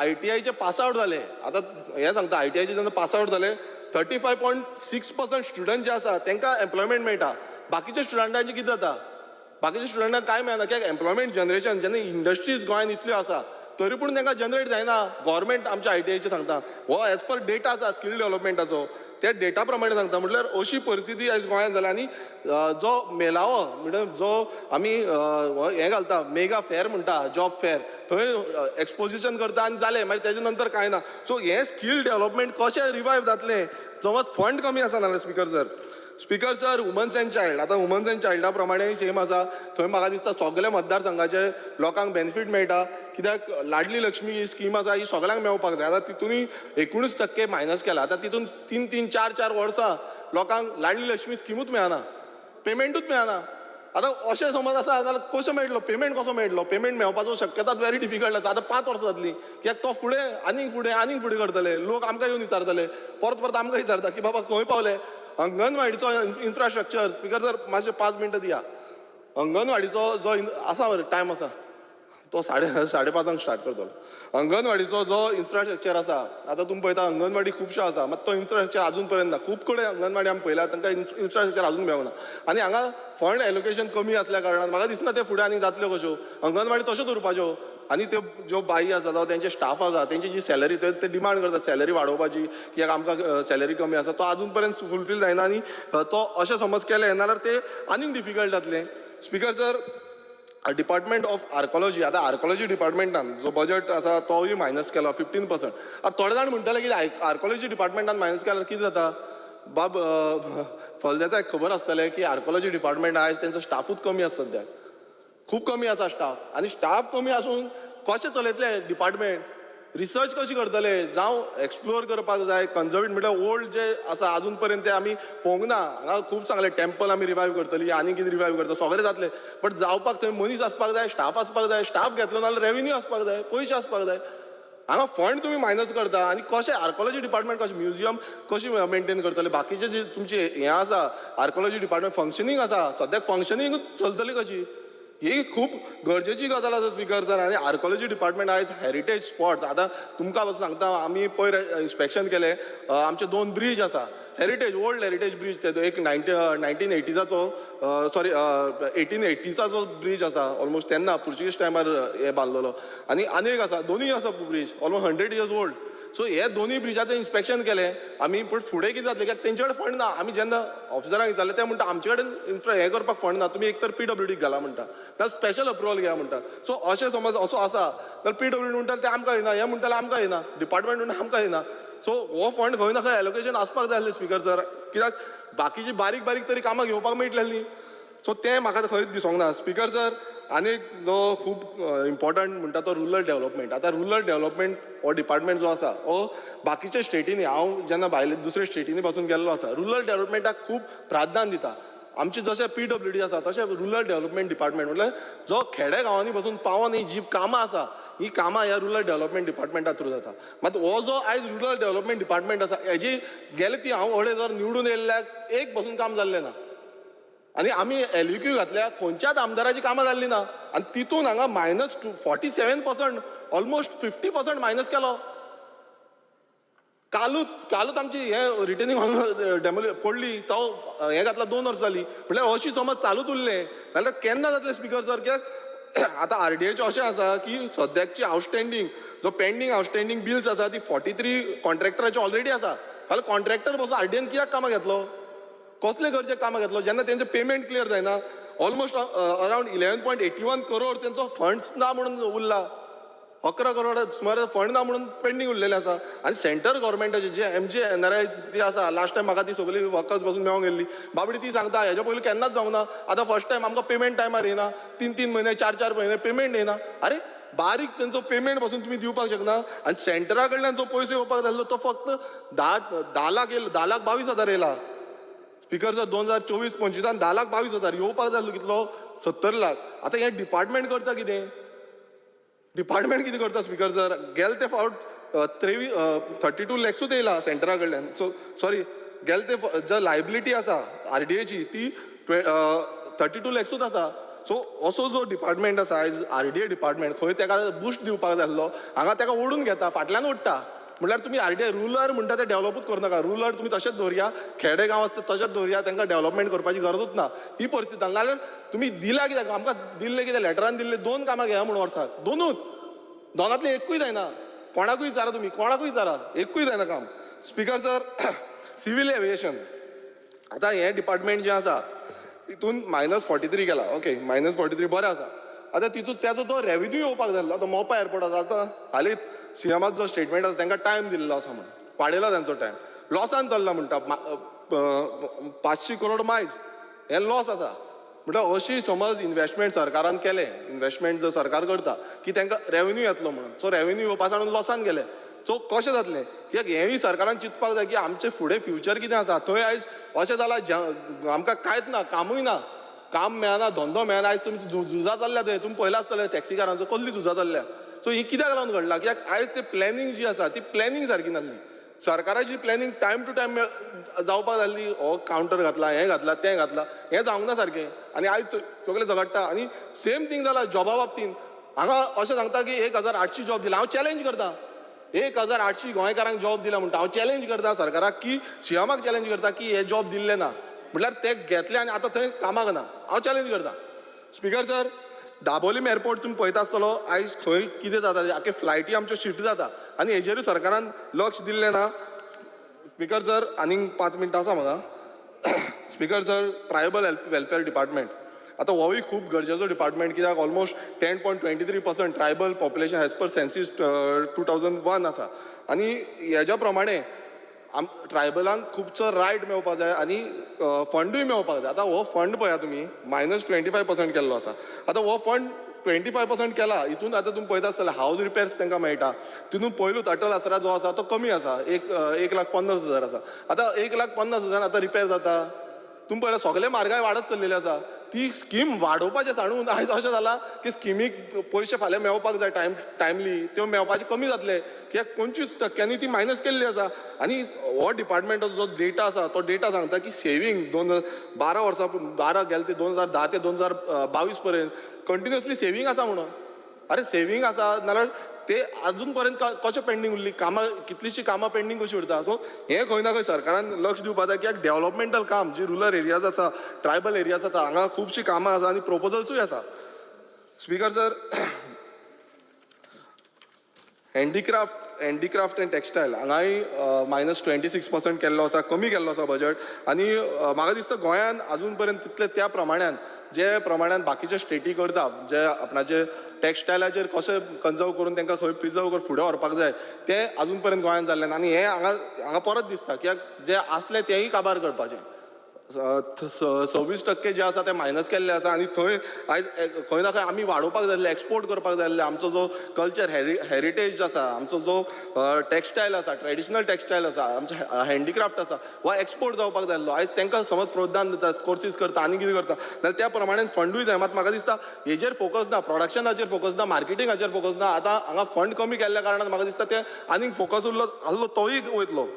ITIचे पास आवट जाले, आतां हें सांगता, ITIचे जेन्ना पास आवट जाले 35.6% स्टुडंट जे आसा तांकां एम्प्लॉयमेंट मेळटा. बाकीच्या स्टुडंटांचें कितें जाता? बाकीच्या स्टुडंटांक कांय मेळना, कित्याक एम्प्लॉयमेंट जनरेशन जेन्ना इंडस्ट्रीज गोंयांत इतल्यो आसा तरी पूण तांकां जनरेट जायना. गव्हर्मेंट आमच्या ITIचें सांगता, हो एज पर डेटा आसा स्कील डेव्हलपमेंटाचो. त्या डेटा प्रमाणे सांगता. म्हटल्यार अशी परिस्थिती आयज गोंयांत जाल्या. आनी जो मेलावो म्हणजे जो आमी हें घालता, मेगा फेर म्हणटा, जॉब फेर, थंय एक्सपोजिशन करता आनी जालें, मागीर तेजे नंतर कांय ना. सो हें स्कील डेवलपमेंट कशें रिवायव जातलें समज फंड कमी आसा नाल्यार speaker sir. Speaker sir, womens and child, आतां वुमन्स एंड चायल्डा प्रमाणे सेम आसा. थंय म्हाका दिसता सगल्या मतदारसंघाचे लोकांक बेनिफीट मेळटा, कित्याक लाडली लक्ष्मी ही स्कीम आसा, ही सगल्यांक मेळपाक जाय. आतां तितूनय 19% मायनस केला. आतां तितून 3-3, 4-4 वर्सां लोकांक लाडली लक्ष्मी स्किमूच मेळना, पेमेंटूच मेळना. आतां अशें समज आसा जाल्यार कसो मेळटलो पेमेंट, कसो मेळटलो पेमेंट? मेळपाचो शक्यता व्हेरी डिफिकल्ट आसा. आतां 5 वर्सां जातलीं, कित्याक तो फुडें आनीक फुडें आनीक फुडें करतले. लोक आमकां येवन विचारतले, परत परत आमकां विचारता की बाबा खंय पावले. अंगणवाडीचो इन्फ्रास्ट्रक्चर, स्पिकर सर, मातशें 5 मिनटां दिया. अंगणवाडीचो जो आसा मरे टायम आसा तो 5:30 स्टार्ट करतलो. अंगणवाडीचो जो इन्फ्रास्ट्रक्चर आसा, आतां तुमी पळयता अंगणवाडी खुबश्यो आसा, मात तो इन्फ्रास्ट्रक्चर आजून पर्यंत ना. खूब कडेन अंगणवाडी आमी पळयल्या, तांकां इन्फ्रास्ट्रक्चर आजून मेळना. आनी हांगा फंड एलोकेशन कमी आसल्या कारणान म्हाका दिसना ते फुडें आनी जातल्यो कश्यो. अंगणवाडी तश्योच उरपाच्यो. आनी त्यो ज्यो बाई आसा जावं तेंचे स्टाफ आसा, तेंची जी सॅलरी, ते डिमांड करतात सॅलरी वाडोवपाची, कित्याक आमकां सॅलरी कमी आसा, तो आजून पर्यंत फुलफील जायना. आनी तो अशें समज केलें नाल्यार ते आनीक डिफिकल्ट जातलें. Speaker sir, department of archaeology, आतां आर्कोलॉजी डिपार्टमेंटान जो बजट आसा तोवूय मायनस केला 15%. आतां थोडे जाण म्हणटाले की आर्कोलॉजी डिपार्टमेंटान मायनस केल्यार कितें जाता. बाब फलदेसाय खबर आसतलें की आर्कोलॉजी डिपार्टमेंट आयज तेंचो स्टाफूच कमी आसा, सद्याक खूब कमी आसा स्टाफ. आनी स्टाफ कमी आसून कशें चलयतले डिपार्टमेंट, रिसर्च कशी करतले, जावं एक्सप्लोर करपाक जाय, कन्जर्वेट म्हटल्यार ओल्ड जे आसा आजून पर्यंत ते आमी पळोवंक ना. हांगा खूब सांगलें टेम्पल आमी रिवायव करतली, आनी कितें रिवायव करता, सगळें जातलें, बट जावपाक थंय मनीस आसपाक जाय, स्टाफ आसपाक जाय. स्टाफ घेतलो नाल्यार रेवेन्यू आसपाक जाय, पयशे आसपाक जाय. हांगा फंड तुमी मायनस करता. आनी कशें आर्कोलॉजी डिपार्टमेंट कशें म्युझियम कशी मेंटेन करतले, बाकीचे जे तुमचे हें आसा आर्कोलॉजी डिपार्टमेंट फंक्शनींग आसा, सद्याक फंक्शनींग चलतली कशी, ही खूब गरजेची गजाल आसा स्पिकर सर. आनी आर्कोलॉजी डिपार्टमेंट आयज हेरिटेज स्पॉट्स, आतां तुमकां सांगता, आमी पयर इन्स्पेक्शन केलें, आमचे 2 ब्रीज आसा हेरिटेज, ओल्ड हेरिटेज ब्रीज, ते एक 1980साचो, सॉरी 1880साचो ब्रीज आसा, ऑलमोस्ट तेन्ना पुर्तुगीज टायमार हें बांदलेलो. आनी आनी एक आसा, दोनूय आसा bridge almost 100 years old. So हे दोनूय ब्रिजाचें इन्स्पेक्शन केलें आमी, पूण फुडें कितें जातलें कित्याक तेंचे कडेन फंड ना. आमी जेन्ना ऑफिसरांक विचारलें ते म्हणटा आमचे कडेन इन्फ्रा हें करपाक फंड ना, तुमी एक तर पीडब्ल्यूडीक घाला म्हणटा, नाल्यार स्पेशल अप्रुवल घेया म्हणटा. सो अशें समज असो आसा जाल्यार पीडब्ल्यूडी म्हणटा ते आमकां येना, हें म्हणटाले आमकां येना, डिपार्टमेंट म्हणटा आमकां येना. सो हो फंड खंय ना खंय एलोकेशन आसपाक जाय आसलें स्पिकर सर, कित्याक बाकीची बारीक बारीक तरी कामां घेवपाक मेळटलीं न्ही. सो तें म्हाका खंयच दिसोंक ना स्पिकर सर. आनी एक जो खूब इम्पॉर्टंट म्हणटा तो रुरल डेवलपमेंट. आतां रुरल डेवलपमेंट हो डिपार्टमेंट जो आसा हो बाकीच्या स्टेटींनी, हांव जेन्ना भायले दुसऱ्या स्टेटींनी पासून गेल्लो आसा, रुरल डेवलपमेंटाक खूब प्राधान्य दिता. आमचें जशें पीडब्ल्यूडी आसा तशें रुरल डेवलपमेंट डिपार्टमेंट म्हटल्यार जो खेडे गांवांनी पासून पावोन ही जी कामां आसा, ही कामां ह्या रुरल डेवलपमेंट डिपार्टमेंटा थ्रू जाता. मात हो जो आयज रुरल डेवलपमेंट डिपार्टमेंट आसा हेजी गेले ती हांव 2.5 निवडून येयल्ल्याक एक बसून काम जाल्लें ना. आनी आमी एलईक्यू घातल्या, खंयच्याच आमदाराची कामां जाल्लीं ना. आनी तितून हांगा मायनस 47%, ऑलमोस्ट 50% मायनस केलो. कालूच आमची हें रिटेनिंग हॉल डेमोली पडली, तो हें घातला 2 वर्सां जालीं, म्हटल्यार अशी समज चालूच उरलें जाल्यार केन्ना जातलें स्पिकर सर? कित्याक आतां आरडीएचें अशें आसा की सद्याकची आउटस्टँडींग जो पेंडींग आउटस्टँडींग बिल्स आसा ती 43 कॉन्ट्रॅक्टराची ऑलरेडी आसा. फाल्यां कॉन्ट्रॅक्टर बसून आरडीएन कित्याक कामां घेतलो, कसले गरजेक कामां घेतलो जेन्ना तेंचें पेमेंट क्लियर जायना. ऑलमोस्ट अरावंड 11.81 करोड तेंचो फंड्स ना म्हणून उरला, 11 करोड सुमार फंड ना म्हणून पेंडींग उरलेले आसा. आनी सेंट्रल गव्हर्मेंटाचे जे MGNRI ती आसा, लास्ट टायम म्हाका ती सगळी वर्कर्स पासून मेळोंक गेल्ली, बाबडी ती सांगता हेज्या पयलीं केन्नाच जावंक ना, आतां फर्स्ट टायम आमकां पेमेंट टायमार येना, 3-3 म्हयने 4-4 म्हयने पेमेंट येना. अरे बारीक तेंचो पेमेंट पासून तुमी दिवपाक शकना. आनी सेंटरा कडल्यान जो पयसो येवपाक जाल्लो तो फक्त 10 लाख येयलो, 10,22,000 येयला स्पिकर सर. 2024-25 10,22,000 येवपाक जाल्लो, कितलो 70 लाख. आतां हें डिपार्टमेंट करता कितें, डिपार्टमेंट कितें करता स्पिकर सर? गेले ते फावट 32 लॅक्सूच येयला सेंटरा कडल्यान. सो सॉरी, गेले ते जो लायबिलिटी आसा आरडीएची ती 32 लॅक्सूच आसा. सो असो जो डिपार्टमेंट आसा आयज आरडीए डिपार्टमेंट, खंय तेका बुस्ट दिवपाक जाय आसलो, हांगा तेका ओडून घेता, फाटल्यान ओडटा. म्हटल्यार तुमी आरडीए रुरल म्हणटा ते डेवलपूच करूं नाका, रुरल तुमी तशेंच दवरया, खेडे गांव आसता तशेंच दवरया, तांकां डेवलपमेंट करपाची गरजूच ना ही परिस्थिती. नाल्यार तुमी दिला कित्याक, आमकां दिल्लें कितें लेटरान दिल्लें 2 कामां घेया म्हूण वर्साक, दोनूच, दोनांतलें एकूय जायना. कोणाकूय विचारा तुमी, कोणाकूय विचारा, एकूय जायना काम. Speaker sir, सिवील एविएशन, आतां हें डिपार्टमेंट जें आसा तितून -43 केला. ओके, -43 बरें आसा. आतां तितून तेजो तो रेवेन्यू येवपाक जाय आसलो. तो मोपा एअरपोर्ट आसा, आतां हालींच सीएमाचो जो स्टेटमेंट आसा तांकां टायम दिल्लो आसा म्हणून वाडयला तेंचो टायम, लॉसान चल्ला म्हणटा, 500 करोड मायज हें लॉस आसा. म्हटल्यार अशी समज इनवेस्टमेंट सरकारान केलें, इनवेस्टमेंट जर सरकार करता की तांकां रेवेन्यू येतलो म्हणून, सो रेवेन्यू येवपा सांडून लॉसान गेले, सो कशें जातलें? कित्याक हेंय सरकारान चिंतपाक जाय की आमचें फुडें फ्युचर कितें आसा. थंय आयज अशें जालां, आमकां कांयच ना, कामूय ना, काम मेळना, धंदो मेळना. आयज तुमी झुजां चल्ल्या थंय, तुमी पळयलां आसतलें टॅक्सीकारांचो कसली झुजां चल्ल्या. सो ही कित्याक लागून घडलां? कित्याक आयज ते प्लॅनिंग जी आसा ती प्लॅनिंग सारकी नासली. सरकाराची प्लॅनिंग टायम टू टायम जावपाक जाल्ली, हो कावंटर घातला, हें घातला, तें घातला, हें जावंक ना सारकें. आनी आयज सगळे झगडटा. आनी सेम थींग जाला जॉबा बाबतीन. हांगा अशें सांगता की 1800 जॉब दिला. हांव चॅलेंज करता, 1800 गोंयकारांक जॉब दिला म्हणटा. हांव चॅलेंज करता सरकाराक, की सीएमाक चॅलेंज करता की हे जॉब दिल्ले ना, म्हटल्यार ते घेतले आनी आतां थंय कामाक ना. हांव चॅलेंज करता. स्पिकर सर, दाबोलीम एअरपोर्ट तुमी पळयता आसतलो आयज खंय कितें जाता, आख्खे फ्लायटी आमच्यो शिफ्ट जाता आनी हेजेरूय सरकारान लक्ष दिल्लें ना. स्पिकर सर, आनीक 5 मिनटां आसा म्हाका. Speaker sir, tribal welfare department, आतां होवूय खूब गरजेचो डिपार्टमेंट, कित्याक almost 10.23% tribal population as per census 2001 आसा. आनी हेज्या प्रमाणे ट्रायबलांक खुबसो रायट मेळपाक जाय आनी फंडूय मेळपाक जाय. आतां हो फंड पळया तुमी -25% केल्लो आसा. आतां हो फंड 25% केला, हितून आतां तुमी पळयता आसतले हावज रिपेर्स तांकां मेळटा. तितून पयलूच अटल आसरा जो आसा तो कमी आसा, 1,50,000 आसा. आतां 1,50,000 आतां रिपेर जाता. तुमी पळयला सगळे म्हारगाय वाडत चल्लेली आसा. ती स्कीम वाडोवपाचें सांडून आयज अशें जालां की स्किमीक पयशे फाल्यां मेळपाक जाय टायमली, त्यो मेळपाचे कमी जातले, कित्याक 25% ती मायनस केल्ली आसा. आनी हो डिपार्टमेंटाचो जो डेटा आसा तो डेटा सांगता की सेवींग 2012 वर्सां, 12 गेले ते 2010 ते 2022 पर्यंत कंटिन्युअसली सेवींग आसा म्हणून. अरे सेवींग आसा नाल्यार ते अजून पर्यंत कशें पेंडींग उरली कामां, कितलींशीं कामां पेंडींग कशीं उरता. सो हें खंय ना खंय सरकारान लक्ष दिवपाक जाय, कित्याक डेवलपमेंटल काम जी रुरल एरियाज आसा, ट्रायबल एरियाज आसा, हांगा खुबशीं कामां आसा आनी प्रोपोजल्सूय आसा. Speaker sir, handicraft and textile हांगाय -26% केल्लो आसा, कमी केल्लो आसा बजट. आनी म्हाका दिसता गोंयान अजून पर्यंत तितले त्या प्रमाणान जे प्रमाणान बाकीचे स्टेटी करता, जे आपणाचे टॅक्सटायलाचेर कशें कन्जर्व करून तांकां खंय प्रिजर्व करून फुडें व्हरपाक जाय तें अजून पर्यंत गोंयान जाल्लें ना. आनी हें हांगा परत दिसता कित्याक जें आसलें तेंय काबार करपाचें. 26% जे आसा ते मायनस केल्ले आसा. आनी थंय आयज खंय ना खंय आमी वाडोवपाक जाय आसलें, एक्सपोर्ट करपाक जाय आसलें. आमचो जो कल्चर हेरिटेज आसा, आमचो जो टॅक्सटायल आसा, ट्रेडिशनल टॅक्सटायल आसा, आमचें हँडीक्राफ्ट आसा, हो एक्सपोर्ट जावपाक जाय आसलो. आयज तांकां समज प्रोत्साहन दिता, कोर्सीस करता आनी कितें करता, जाल्यार त्या प्रमाणे फंडूय जाय. मात म्हाका दिसता हेजेर फोकस ना, प्रोडक्शनाचेर फोकस ना, मार्केटिंगाचेर फोकस ना. आतां हांगा फंड कमी केल्ल्या कारणान म्हाका दिसता ते आनीक फोकस उरलो आसलो तोय वयतलो.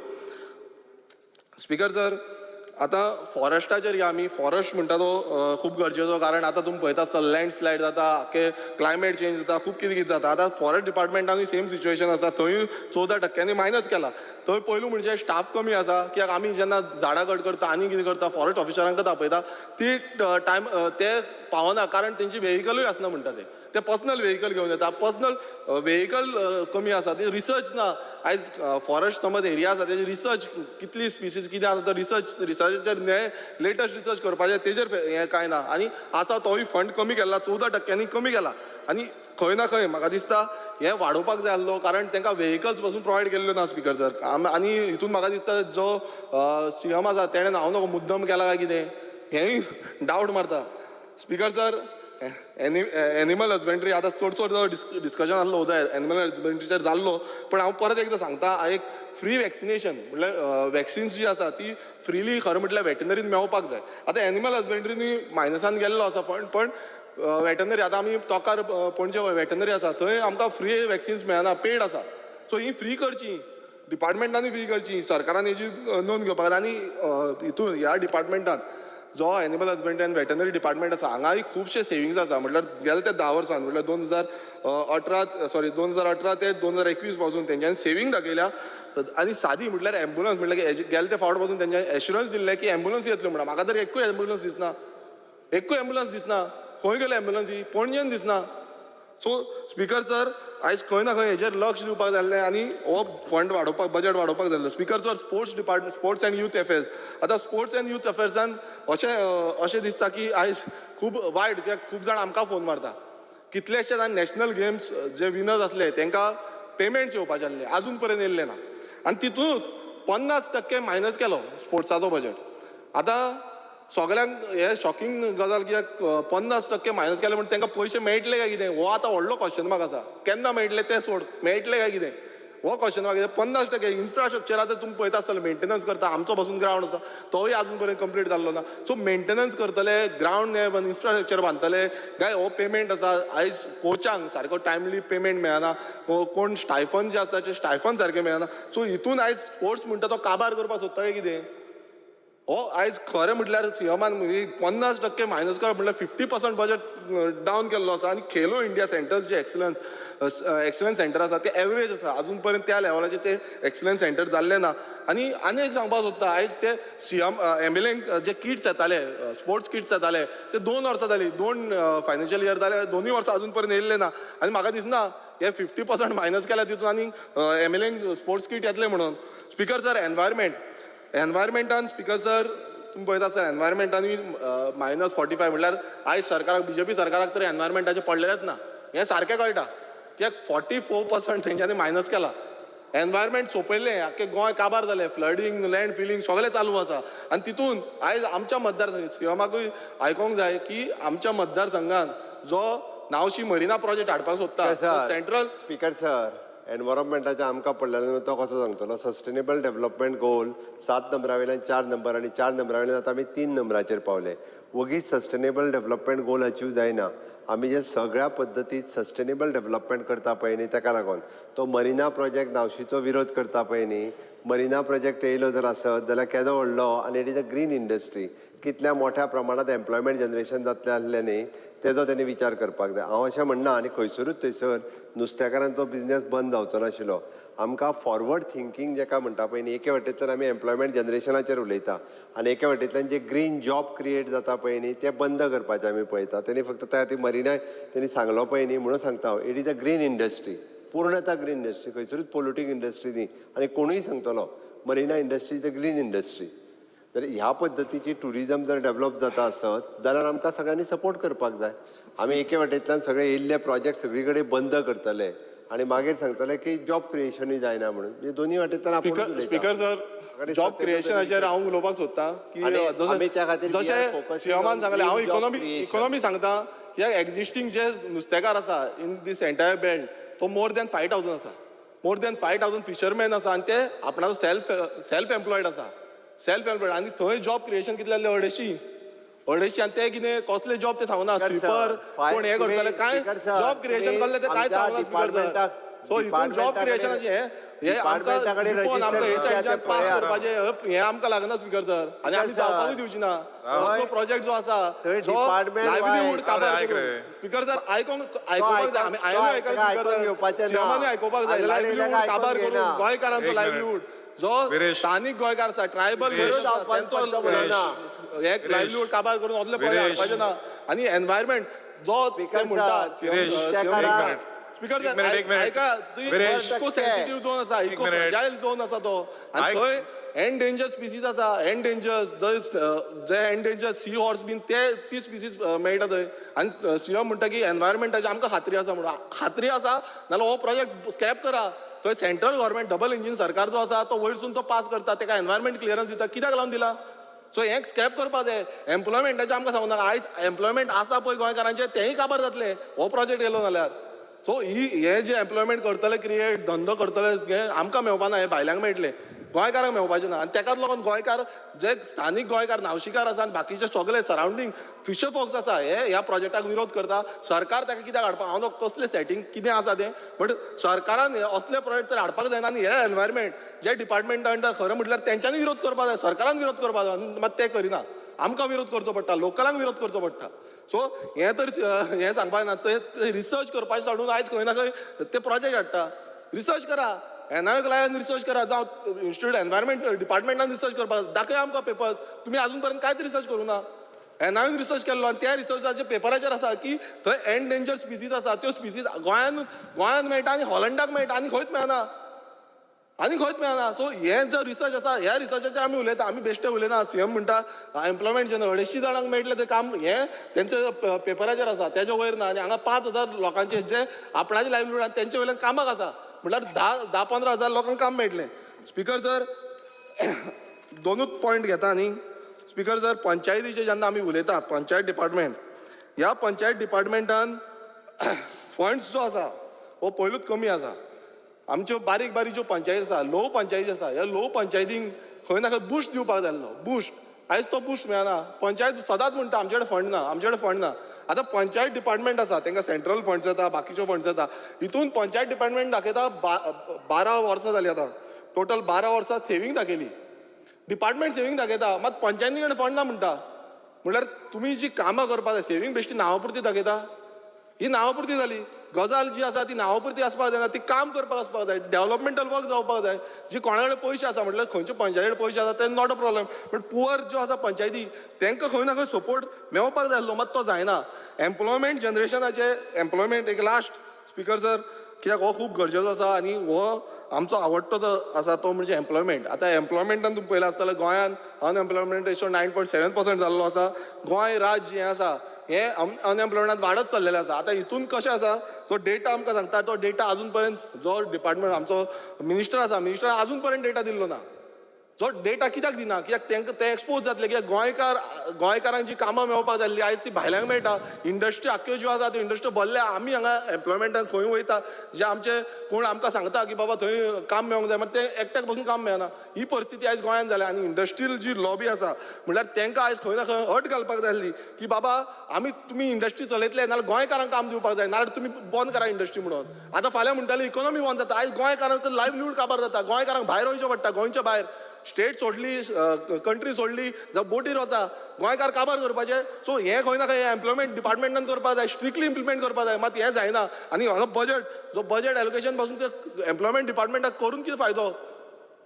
स्पिकर सर, आतां फॉरेस्टाचेर या आमी. फॉरेस्ट म्हणटा तो खूब गरजेचो, कारण आतां तुमी पळयता आसतना लँडस्लायड जाता, आख्खे क्लायमेट चेंज जाता, खूब कितें कितें जाता. आतां फॉरेस्ट डिपार्टमेंटानूय सेम सिच्युएशन आसा, थंयूय 14% मायनस केला. थंय पयलू म्हणजे स्टाफ कमी आसा, कित्याक आमी जेन्ना झाडां कट करता आनी कितें करता, फॉरेस्ट ऑफिसरांकच आपयता, ती टायम ते पावना, कारण तेंची वेहिकलूय आसना म्हणटा ते, ते पर्सनल वेहिकल घेवन येता, पर्सनल वेहिकल कमी आसा, ती रिसर्च ना. आयज फॉरेस्ट समज एरिया आसा तेजी रिसर्च कितली स्पिसीस कितें आसा तो रिसर्चाचेर हें लेटस्ट रिसर्च करपाचें तेजेर हें कांय ना. आनी आसा तोय फंड कमी केला, 14% कमी केला. आनी खंय ना खंय म्हाका दिसता हें वाडोवपाक जाय आसलो, कारण तांकां वेहिकल्स पासून प्रोवायड केल्ल्यो ना स्पिकर सर. आनी हितून म्हाका दिसता जो सीएम आसा तेणें हांव नको मुद्दम केला काय कितें हेंय डावट मारता. स्पिकर सर, एनिमल हजबंड्री आतां चडसो जो डिस्कशन आसलो उदय एनिमल हजबंड्रीचेर जाल्लो, पण हांव परत एकदां सांगता, एक फ्री वॅक्सिनेशन म्हटल्यार वॅक्सिन्स जी आसा ती फ्रिली खरें म्हटल्यार वेटनरीन मेळपाक जाय. आतां एनिमल हजबंड्रीनी मायनसान गेल्लो आसा फंड, पण वेटनरी आतां आमी तोकार पणजे वेटनरी आसा थंय आमकां फ्री वॅक्सिन्स मेळना, पेड आसा. सो ही फ्री करची, डिपार्टमेंटांनी फ्री करची, सरकारान हेजी नोंद घेवपाक जाय. आनी हितून ह्या डिपार्टमेंटान जो animal husbandry and veterinary department आसा हांगाय खुबशे सेविंग्स आसा. म्हटल्यार गेले ते 10 वर्सान म्हटल्यार 2018 ते 2021 पासून तेंच्यांनी सेवींग दाखयल्या. आनी सादी म्हटल्यार एम्बुलन्स म्हटल्यार गेले ते फावट पासून तेंच्यांनी एश्युरन्स दिल्लें की एम्बुलन्स येतल्यो म्हणून. म्हाका तर एकूय एम्बुलन्स दिसना, एकूय एम्बुलन्स दिसना. खंय गेले एम्बुलन्सी? पणजेन दिसना. सो स्पिकर सर, आयज खंय ना खंय हेजेर लक्ष दिवपाक जाय आसलें आनी हो फंड वाडोवपाक, बजट वाडोवपाक जाय आसलो. Speaker sir, sports department, sports and youth affairs. आतां स्पोर्ट्स एंड यूथ अफेर्सान अशें दिसता की आयज खूब वायट, कित्याक खूब जाण आमकां फोन मारता. कितलेशे जाण नॅशनल गेम्स जे विनर्स आसले तांकां पेमेंट्स येवपाचे आसले, आजून पर्यंत येयल्ले ना. आनी तितूनच 50% मायनस केलो स्पोर्ट्साचो बजट. आतां सगल्यांक हे शॉकिंग गजाल, कित्याक 50% मायनस केले म्हण तांकां पयशे मेळटले काय कितें, हो आतां व्हडलो क्वेश्चन मार्क आसा. केन्ना मेळटले ते सोड, मेळटले काय कितें हो क्वेश्चन मार्क. 50% इन्फ्रास्ट्रक्चर आतां तुमी पळयता आसतले, मेंटेनन्स करता. आमचो पासून ग्रावंड आसा, तोय आजून पर्यंत कंप्लीट जाल्लो ना. सो मेंटेनन्स करतले, ग्रावंड इन्फ्रास्ट्रक्चर बांदतले काय हो पेमेंट आसा. आयज कोचांक सारको टायमली पेमेंट मेळना, कोण स्टायफन जे आसता ते स्टायफन सारकें मेळना. सो हितून आयज स्पोर्ट्स म्हणटा तो काबार करपाक सोदता काय कितें हो. आयज खरें म्हटल्यार सीएमान 50% मायनस करप म्हटल्यार 50% बजट डावन केल्लो आसा. आनी खेलो इंडिया सेंटर्स जे एक्सलन्स सेंटर आसा ते एवरेज आसा, अजून पर्यंत त्या लेवलाचे ते एक्सलन्स सेंटर जाल्ले ना. आनी आनी एक सांगपाक सोदता, आयज ते सीएम एमएलएंक जे किट्स येताले, स्पोर्ट्स किट्स येताले, ते 2 वर्सां जाली, 2 फायनान्शियल इयर जाले, 2 वर्सां अजून पर्यंत येयल्ले ना. आनी म्हाका दिसना हे 50% मायनस केल्या तितून आनी एमएलएंक स्पोर्ट्स किट येतले म्हणून. स्पीकर सर, एनवायरमेंटान स्पीकर सर तुमी पळयता सर, एनवायरमेंटानूय मायनस 45 म्हणल्यार आयज सरकाराक, बीजेपी सरकाराक तर एनवायरमेंटाचें पडलेलेंच ना, हें सारकें कळटा. कित्याक 44% तेंच्यांनी मायनस केला. एनवायरमेंट सोंपयलें, आख्खें गोंय काबार जालें, फ्लडींग, लँड फिलींग सगळें चालू आसा. आनी तितून आयज आमच्या मतदारसंघ सीएमाकूय आयकोंक जाय की आमच्या मतदारसंघान जो नावशी मरिना प्रोजेक्ट हाडपाक सोदता, सेंट्रल. स्पीकर सर, एनवायरमेंटाचें आमकां पडलेलें तो कसो सांगतलो. सस्टेनेबल डेव्हलपमेंट गोल 7 नंबरा वयल्यान 4 नंबर आनी 4 नंबरा वयल्यान आतां आमी 3 नंबराचेर पावले. वगीच सस्टेनेबल डेव्हलपमेंट गोल अचीव जायना. आमी जे सगळ्या पद्दतीत सस्टेनेबल डेव्हलपमेंट करता पळय न्ही, ताका लागून तो मरिना प्रोजेक्ट नावशीचो विरोध करता पळय न्ही. मरिना प्रोजेक्ट येयलो जर आसत जाल्यार केदो व्हडलो, आनी it is a green industry, कितल्या मोठ्या प्रमाणांत एम्प्लॉयमेंट जनरेशन जातलें आसलें न्ही, तेजो तेणी विचार करपाक जाय. हांव अशें म्हणना, आनी खंयसरूच थंयसर नुस्तेकारांचो बिजनेस बंद जावचो नाशिल्लो. आमकां फॉरवर्ड थिंकींग जेका म्हणटा पळय न्ही, एके वटेंतल्यान आमी एम्प्लॉयमेंट जनरेशनाचेर उलयता आनी एके वटेंतल्यान जे ग्रीन जॉब क्रिएट जाता पळय न्ही ते बंद करपाचें आमी पळयता. तेणी फक्त त्या खातीर मरिना तेणी सांगलो पळय न्ही म्हणून सांगता हांव, it is a green industry, पूर्णता ग्रीन इंडस्ट्री, खंयसरूच पोल्युटींग इंडस्ट्री न्ही. आनी कोणूय सांगतलो marina industry is a green industry. तर ह्या पद्दतीची ट्युरिजम जर डेवलप जाता आसत जाल्यार आमकां सगळ्यांनी सपोर्ट करपाक जाय. आमी एके वटेंतल्यान सगळे येयल्ले प्रोजेक्ट सगळी कडेन बंद करतले आनी मागीर सांगतले की जॉब क्रिएशनूय जायना म्हणून. म्हणजे दोन्ही वाटेंतल्यान. स्पीकर सर, जॉब क्रिएशनाचेर हांव उलोवपाक सोदता की जशें सीएमान सांगलें, हांव इकॉनॉमी सांगता की एक्झिस्टींग जे नुस्तेकार आसा इन दीस एंटायर बेल्ट तो मोर दॅन 5,000 आसा, मोर दॅन 5,000 फिशरमॅन आसा आनी ते आपणाचो सेल्फ एम्प्लॉयड आसा, सेल्फ एम्प्लॉयड. आनी थंय जॉब क्रिएशन कितलें जालें, 250. आनी ते कितें कसले जॉब ते सांगना, स्वीपर कोण हें करतले, कांय जॉब क्रिएशन कसलें ते कांय सांगना. सो हितून जॉब क्रिएशनाचें हें आमकां आमकां हे सायडच्यान पास करपाचें हें आमकां लागना स्पीकर सर, आनी आमी जावपाकूय दिवची ना. असलो प्रोजेक्ट जो आसा जो लायवलीहूड काबार. स्पीकर सर, आयकोंक आयकोपाक जाय, आमी हांवें आयकलें स्पीकर सर, सीएमानूय आयकोपाक जाय. लायवलीहूड काबार करून गोंयकारांचो लायवलीहूड जो स्थानीक गोंयकार आसा, ट्रायबल तेंचो हे लायवलीहूड काबार करून असले प्रोजेक्ट हाडपाचे ना. आनी एनवायरमेंट जो ते म्हणटा स्पीकर सर, आयका, इको सेन्सिटीव झोन आसा, इको फ्रजायल झोन आसा तो, आनी थंय एंडेंजर्ड स्पिसीज आसा, एंडेंजर्ड जे एंडेंजर्ड सी हॉर्स बीन ते ती स्पिसीज मेळटा थंय. आनी सीएम म्हणटा की एनवायरमेंटाची आमकां खात्री आसा म्हणून, खात्री आसा नाल्यार हो प्रोजेक्ट स्क्रॅप करा. थंय सेंट्रल गव्हर्मेंट डबल इंजीन सरकार जो आसा तो वयरसून तो पास करता, ताका एनवायरमेंट क्लियरन्स दिता, कित्याक लावन दिला. सो हें स्क्रॅप करपा जाय. एम्प्लॉयमेंटाचें आमकां सांगू नाका, आयज एम्प्लॉयमेंट आसा पळय गोंयकारांचें तेंय काबार जातलें हो प्रोजेक्ट येयलो जाल्यार. सो ही हे जे एम्प्लॉयमेंट करतले क्रिएट, धंदो करतले, हे आमकां मेळपा ना, हे भायल्यांक मेळटलें, गोंयकारांक मेळपाचें ना. आनी तेकाच लागून गोंयकार जे स्थानीक गोंयकार नावशीकार आसा आनी बाकीचे सगळे सरावंडींग फिशर फोक्स आसा हे ह्या प्रोजेक्टाक विरोध करता. सरकार ताका कित्याक हाडपाक, हांव कसलें सेटींग कितें आसा तें, बट सरकारान असले प्रोजेक्ट तर हाडपाक जायना. आनी हे एनवायरमेंट जे डिपार्टमेंटा अंडर खरें म्हटल्यार तेंच्यांनी विरोध करपाक जाय, सरकारान विरोध करपाक जाय, मात ते करिना. आमकां विरोध करचो पडटा, लोकलांक विरोध करचो पडटा. सो हें तर हें सांगपाक ना, ते रिसर्च करपाचें सोडून आयज खंय ना खंय ते प्रोजेक्ट हाडटा. रिसर्च करा, एनआयक लायन रिसर्च करा, जावं इन्स्टिट्यूट एनवायरमेंट डिपार्टमेंटान रिसर्च करपाक दाखय आमकां पेपर्स. तुमी आजून पर्यंत कांयच रिसर्च करूं ना. एनआययून रिसर्च केल्लो आनी त्या रिसर्चाच्या पेपराचेर आसा की थंय एंडेंजर स्पिसीज आसा. त्यो स्पिसीज गोंयान मेळटा आनी हॉलंडाक मेळटा आनी खंयच मेळना, आनी खंयच मेळना. सो हे जो रिसर्च आसा ह्या रिसर्चाचेर आमी उलयता, आमी बेश्टे उलयना. सीएम म्हणटा एम्प्लॉयमेंट जनरल 250 जाणांक मेळटलें तें काम, हें तेंच्या पेपराचेर आसा, तेज्या वयर ना. आनी हांगा 5,000 लोकांचे जे आपणाचे लायवलीहूड आनी तेंचे वयल्यान कामाक आसा, म्हटल्यार 10-15 हजार लोकांक काम मेळटलें. स्पीकर सर दोनूच पॉयंट घेता न्ही. स्पीकर सर पंचायतीचे जेन्ना आमी उलयता, पंचायत डिपार्टमेंट, ह्या पंचायत डिपार्टमेंटान फंड्स जो आसा हो पयलूच कमी आसा. आमच्यो बारीक बारीक ज्यो पंचायती आसा, ल्होव पंचायती आसा, ह्या ल्होव पंचायतींक खंय ना खंय बूस्ट दिवपाक जाय आसलो, बूस्ट. आयज तो बूस्ट मेळना. पंचायत सदांच म्हणटा आमचे कडेन फंड ना, आमचे कडेन फंड ना. आतां पंचायत डिपार्टमेंट आसा, तांकां सेंट्रल फंड्स येता, बाकीच्यो फंड्स येता. हितून पंचायत डिपार्टमेंट दाखयता 12 वर्सां जालीं आतां, टोटल 12 वर्सां सेवींग दाखयली, डिपार्टमेंट सेवींग दाखयता, मात पंचायती कडेन फंड ना म्हणटा. म्हणल्यार तुमी जी कामां करपाक जाय सेवींग बेश्टी नांवा पुरती दाखयता, ही नांवा पुरती जाली. गजाल जी आसा ती नांवा पुरती आसपाक जायना, ती काम करपाक आसपाक जाय, डेवलपमेंटल वर्क जावपाक जाय. जी कोणा कडेन पयशे आसा, म्हटल्यार खंयच्या पंचायती कडेन पयशे आसा ते not a problem, but poor ज्यो आसा पंचायती तांकां खंय ना खंय सपोर्ट मेळपाक जाय आसलो, मात तो जायना. एम्प्लॉयमेंट जनरेशनाचे एम्प्लॉयमेंट एक लास्ट स्पीकर सर, कित्याक हो खूब गरजेचो आसा आनी हो आमचो आवडटो जो आसा तो म्हणजे एम्प्लॉयमेंट. आतां एम्प्लॉयमेंटान तुमी पळयलां आसतलें गोंयांत अनएम्प्लॉयमेंट रेशो 9.7% जाल्लो आसा. गोंय राज्य हें आसा हें अनएम्प्लॉयमेंटान वाडत चल्लेलें आसा. आतां हितून कशें आसा तो डेटा आमकां सांगता, तो डेटा आजून पर्यंत जो डिपार्टमेंट आमचो मिनिस्टर आसा, मिनिस्टर आजून पर्यंत डेटा दिल्लो ना. जो डेटा कित्याक दिना, कित्याक तांकां ते एक्सपोज जातले, कित्याक गोंयकारांक जी कामां मेळपाक जाल्ली आयज ती भायल्यांक मेळटा. इंडस्ट्री आख्ख्यो ज्यो आसा त्यो इंडस्ट्री भरल्या. आमी हांगा एम्प्लॉयमेंटान खंय वयता, जे आमचे कोण आमकां सांगता की बाबा थंय काम मेळोंक जाय, मात ते एकट्याक बसून काम मेळना. ही परिस्थिती आयज गोंयांत जाल्या. आनी इंडस्ट्रियल जी लॉबी आसा म्हणल्यार तांकां आयज खंय ना खंय अट घालपाक जाय आसली की बाबा आमी तुमी इंडस्ट्री चलयतले नाल्यार गोंयकारांक काम दिवपाक जाय, नाल्यार तुमी बंद करा इंडस्ट्री म्हणून. आतां फाल्यां म्हणटाले इकोनॉमी बंद जाता, आयज गोंयकारांक लायवलीहूड काबार जाता, गोंयकारांक भायर वयचें पडटा, गोंयच्या भायर स्टेट सोडली, कंट्री सोडली, जावं बोटीर वचा, गोंयकार काबार करपाचे. सो हें खंय ना खंय एम्प्लॉयमेंट डिपार्टमेंटान करपाक जाय, स्ट्रिक्टली इम्प्लिमेंट करपाक जाय, मात हें जायना. आनी हांगा बजट जो बजट एलोकेशन पासून ते एम्प्लॉयमेंट डिपार्टमेंटाक करून कितें फायदो,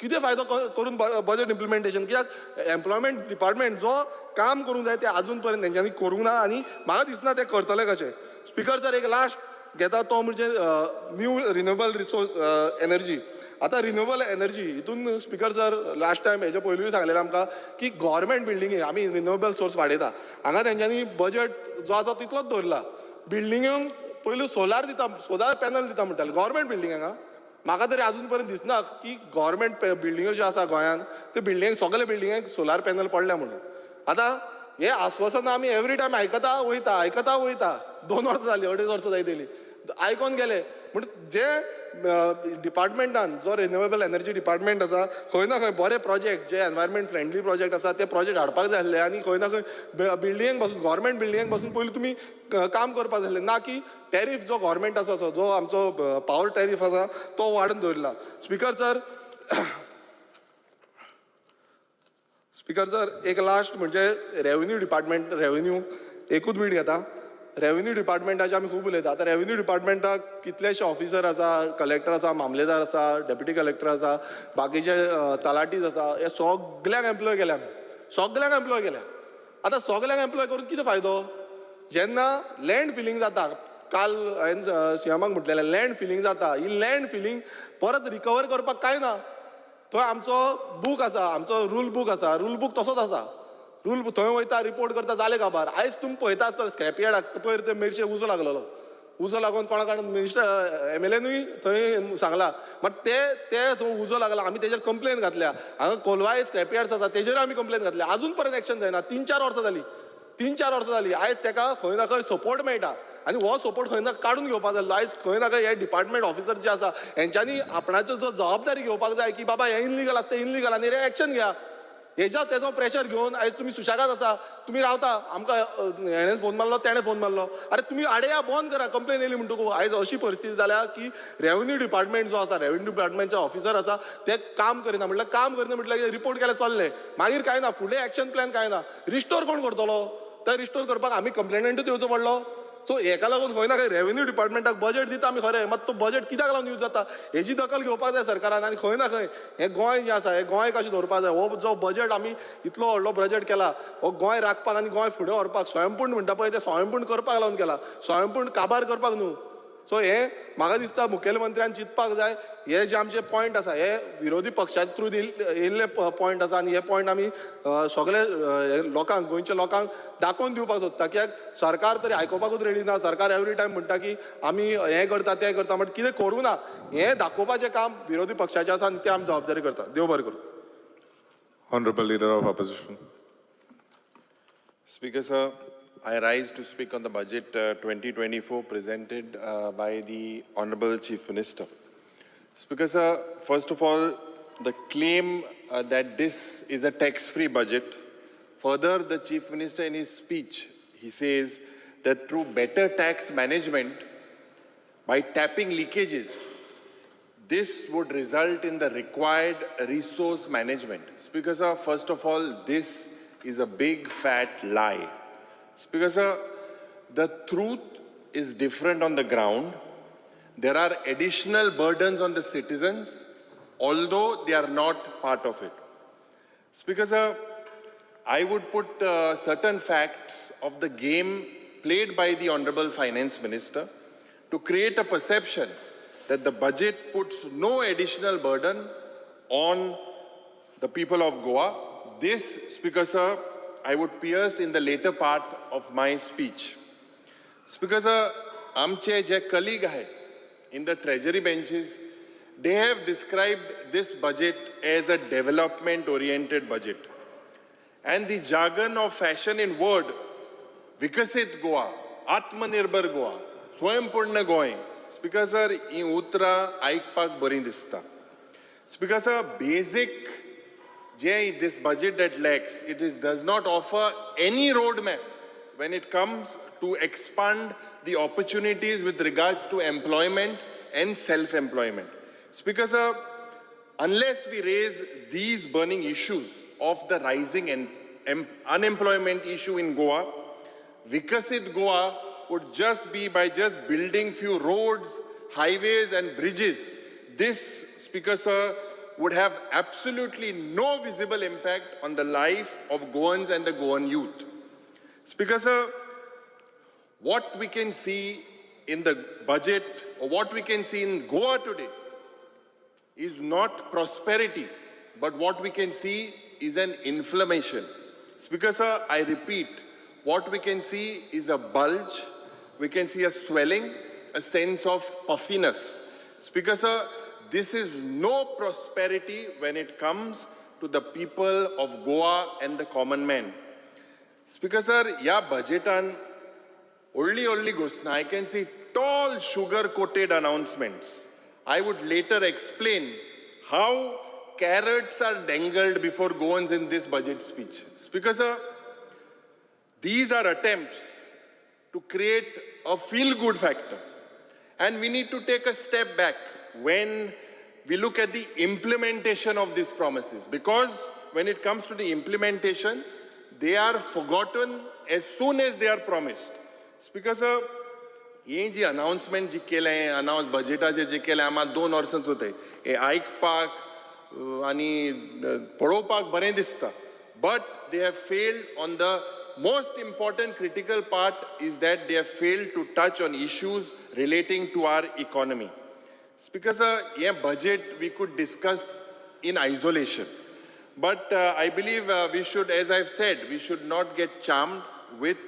कितें फायदो करून बजट इम्प्लिमेंटेशन, कित्याक एम्प्लॉयमेंट डिपार्टमेंट जो काम करूंक जाय तें आजून पर्यंत तेंच्यांनी करूंक ना आनी म्हाका दिसना तें करतले कशें. स्पीकर सर एक लास्ट घेता तो म्हणजे न्यू रिन्युएबल रिसोर्स एनर्जी. आतां रिन्युएबल एनर्जी हितून स्पीकर सर लास्ट टायम हेच्या पयलूय सांगलेलें आमकां की गव्हर्मेंट बिल्डिंगे आमी रिन्युएबल सोर्स वाडयता, हांगा तेंच्यांनी बजट जो आसा तितलोच दवरला. बिल्डिंगेंक पयलू सोलार दिता, सोलार पॅनल दिता म्हणटाले गव्हर्मेंट बिल्डिंगांक. म्हाका तरी आजून पर्यंत दिसना की गव्हर्मेंट बिल्डिंग्यो ज्यो आसा गोंयांत ते बिल्डिंगेक सगळे बिल्डिंगेक सोलार पॅनल पडल्या म्हणून. आतां हे आस्वासनां आमी एवरी टायम आयकता वयता, आयकता वयता, 2 वर्सां जालीं, 2.5 वर्सां जायत येयलीं, आयकोन गेले. पूण जे डिपार्टमेंटान जो रिन्युएबल एनर्जी डिपार्टमेंट आसा खंय ना खंय बरे प्रोजेक्ट जे एनवायरमेंट फ्रेंडली प्रोजेक्ट आसा ते प्रोजेक्ट हाडपाक जाय आसले आनी खंय ना खंय बिल्डिंगेक बसून, गव्हर्मेंट बिल्डिंगेक बसून पयलीं तुमी काम करपाक जाय आसलें, ना की टॅरीफ जो गव्हर्मेंट आसा जो आमचो पावर टॅरीफ आसा तो वाडून दवरला. स्पीकर सर, स्पीकर सर एक लास्ट म्हणजे रेवेन्यू डिपार्टमेंट, रेवेन्यू एकूच मिनट घेता. रेवेन्यू डिपार्टमेंटाचे आमी खूब उलयता. आतां रेवेन्यू डिपार्टमेंटाक कितलेशे ऑफिसर आसा, कलेक्टर आसा, मामलेदार आसा, डेप्युटी कलेक्टर आसा, बाकीचे तलाटीज आसा, हे सगल्यांक एम्प्लॉय केल्या आमी, सगल्यांक एम्प्लॉय केल्या. आतां सगल्यांक एम्प्लॉय करून कितें फायदो जेन्ना लँड फिलींग जाता? काल हांवें सीएमाक म्हटलेलें लँड फिलींग जाता, ही लँड फिलींग परत रिकवर करपाक कांय ना. थंय आमचो बूक आसा, आमचो रूल बूक आसा, रूल बूक तसोच आसा, रूल थंय वयता रिपोर्ट करता, जालें काबार. आयज तुमी पळयता आसतले स्क्रॅप यार्डाक पयर ते मेरशे उजो लागलेलो, उजो लागून कोणा कारण मिनिस्टर एमएलएनूय थंय सांगला, मात ते थंय उजो लागला, आमी तेजेर कंप्लेन घातल्या. हांगा कोलवाय स्क्रॅप यार्ड्स आसा तेजेर आमी कंप्लेन घातल्या, आजून पर्यंत एक्शन जायना. 3-4 वर्सां जालीं, 3-4 वर्सां जालीं. आयज तेका खंय ना खंय सपोर्ट मेळटा आनी हो सपोर्ट खंय ना काडून घेवपाक जाय. आयज खंय ना खंय हे डिपार्टमेंट ऑफिसर जे आसा हेंच्यांनी आपणाचो जो जबाबदारी घेवपाक जाय की बाबा हें इनलिगल आसा तें इनलिगल आनी रे एक्शन घेया. हेज्या तेजो प्रेशर घेवन आयज तुमी सुशेगाद आसा, तुमी रावता, आमकां हेणें फोन मारलो तेणें फोन मारलो, अरे तुमी आडया बंद करा, कंप्लेन येयली म्हणटकूच. आयज अशी परिस्थिती जाल्या की रेवेन्यू डिपार्टमेंट जो आसा, रेवेन्यू डिपार्टमेंटचे ऑफिसर आसा ते काम करिना. म्हटल्यार काम करिना म्हटल्यार रिपोर्ट केल्यार चल्ले, मागीर कांय ना, फुडलें एक्शन प्लॅन कांय ना. रिस्टोर कोण करतलो? ते रिस्टोर करपाक आमी कंप्लेनंटूच येवचो पडलो. सो हेका लागून खंय ना खंय रेवेन्यू डिपार्टमेंटाक बजेट दिता आमी खरें, मात तो बजेट कित्याक लागून यूज जाता हेजी दखल घेवपाक जाय सरकारान. आनी खंय ना खंय हें गोंय जें आसा हें गोंय कशें दवरपाक जाय, हो जो बजेट आमी इतलो व्हडलो बजेट केला हो गोंय राखपाक आनी गोंय फुडें व्हरपाक, स्वयंपूर्ण म्हणटा पळय तें स्वयंपूर्ण करपाक लागून केला, स्वयंपूर्ण काबार करपाक न्हू. सो हें म्हाका दिसता मुखेलमंत्र्यान चिंतपाक जाय. हे जे आमचे पॉयंट आसा हे विरोधी पक्षा थ्रू येयल्ले पॉयंट आसा आनी हे पॉयंट आमी सगळे लोकांक, गोंयच्या लोकांक दाखोवन दिवपाक सोदता. कित्याक सरकार तरी आयकुपाकूच रेडी ना. सरकार एवरी टायम म्हणटा की आमी हें करता तें करता, बट कितें करूं ना हें दाखोवपाचें काम विरोधी पक्षाचें आसा आनी तें आमी जबाबदारी करता. देव बरें करूं. Honorable Leader of Opposition. Speaker sir, I rise to speak on the budget 2024 presented by the Honorable Chief Minister. Speaker sir, first of all, the claim that this is a tax-free budget. Further, the Chief Minister in his speech, he says that through better tax management, by tapping leakages, this would result in the required resource management. Speaker sir, first of all, this is a big fat lie. Speaker sir, the truth is different on the ground. There are additional burdens on the citizens, although they are not part of it. Speaker sir, I would put certain facts of the game played by the Honorable Finance Minister to create a perception that the budget puts no additional burden on the people of Goa. This, Speaker sir, I would pierce in the later part of my speech. Speaker sir, आमचे जे colleague आहे in the treasury benches, they have described this budget as a development-oriented budget. And the jargon of fashion in word, Viksit Goa, Atmanirbhar Goa, Swayamपूर्ण Goa. Speaker sir, ही उतरां आयकपाक बरीं दिसता. Speaker sir, basic J this budget that lacks, it is does not offer any roadmap when it comes to expand the opportunities with regards to employment and self-employment. Speaker sir, unless we raise these burning issues of the rising and unemployment issue in Goa, Vikasit Goa would just be by just building few roads, highways and bridges. This, Speaker sir, would have absolutely no visible impact on the life of Goans and the Goan youth. Speaker sir, what we can see in the budget or what we can see in Goa today is not prosperity, but what we can see is an inflammation. Speaker sir, I repeat, what we can see is a bulge, we can see a swelling, a sense of puffiness. Speaker sir, this is no prosperity when it comes to the people of Goa and the common man. Speaker sir, या बजेटान व्हडली व्हडली घोशणा, I can see tall sugar-coated announcements. I would later explain how carrots are dangled before Goans in this budget speech. Speaker sir, these are attempts to create a feel-good factor. And we need to take a step back when we look at the implementation of these promises. Because when it comes to the implementation, they are forgotten as soon as they are promised. Speaker sir, हे जी announcement जी केलें, announce बजेटाचें जे केलें, आमी 2 वर्सांच जाताय हें आयकपाक आनी पळोवपाक बरें दिसता, but they have failed on the most important critical part is that they have failed to touch on issues relating to our economy. Speaker sir, hey budget we could discuss in isolation, but I believe we should, as I've said, we should not get charmed with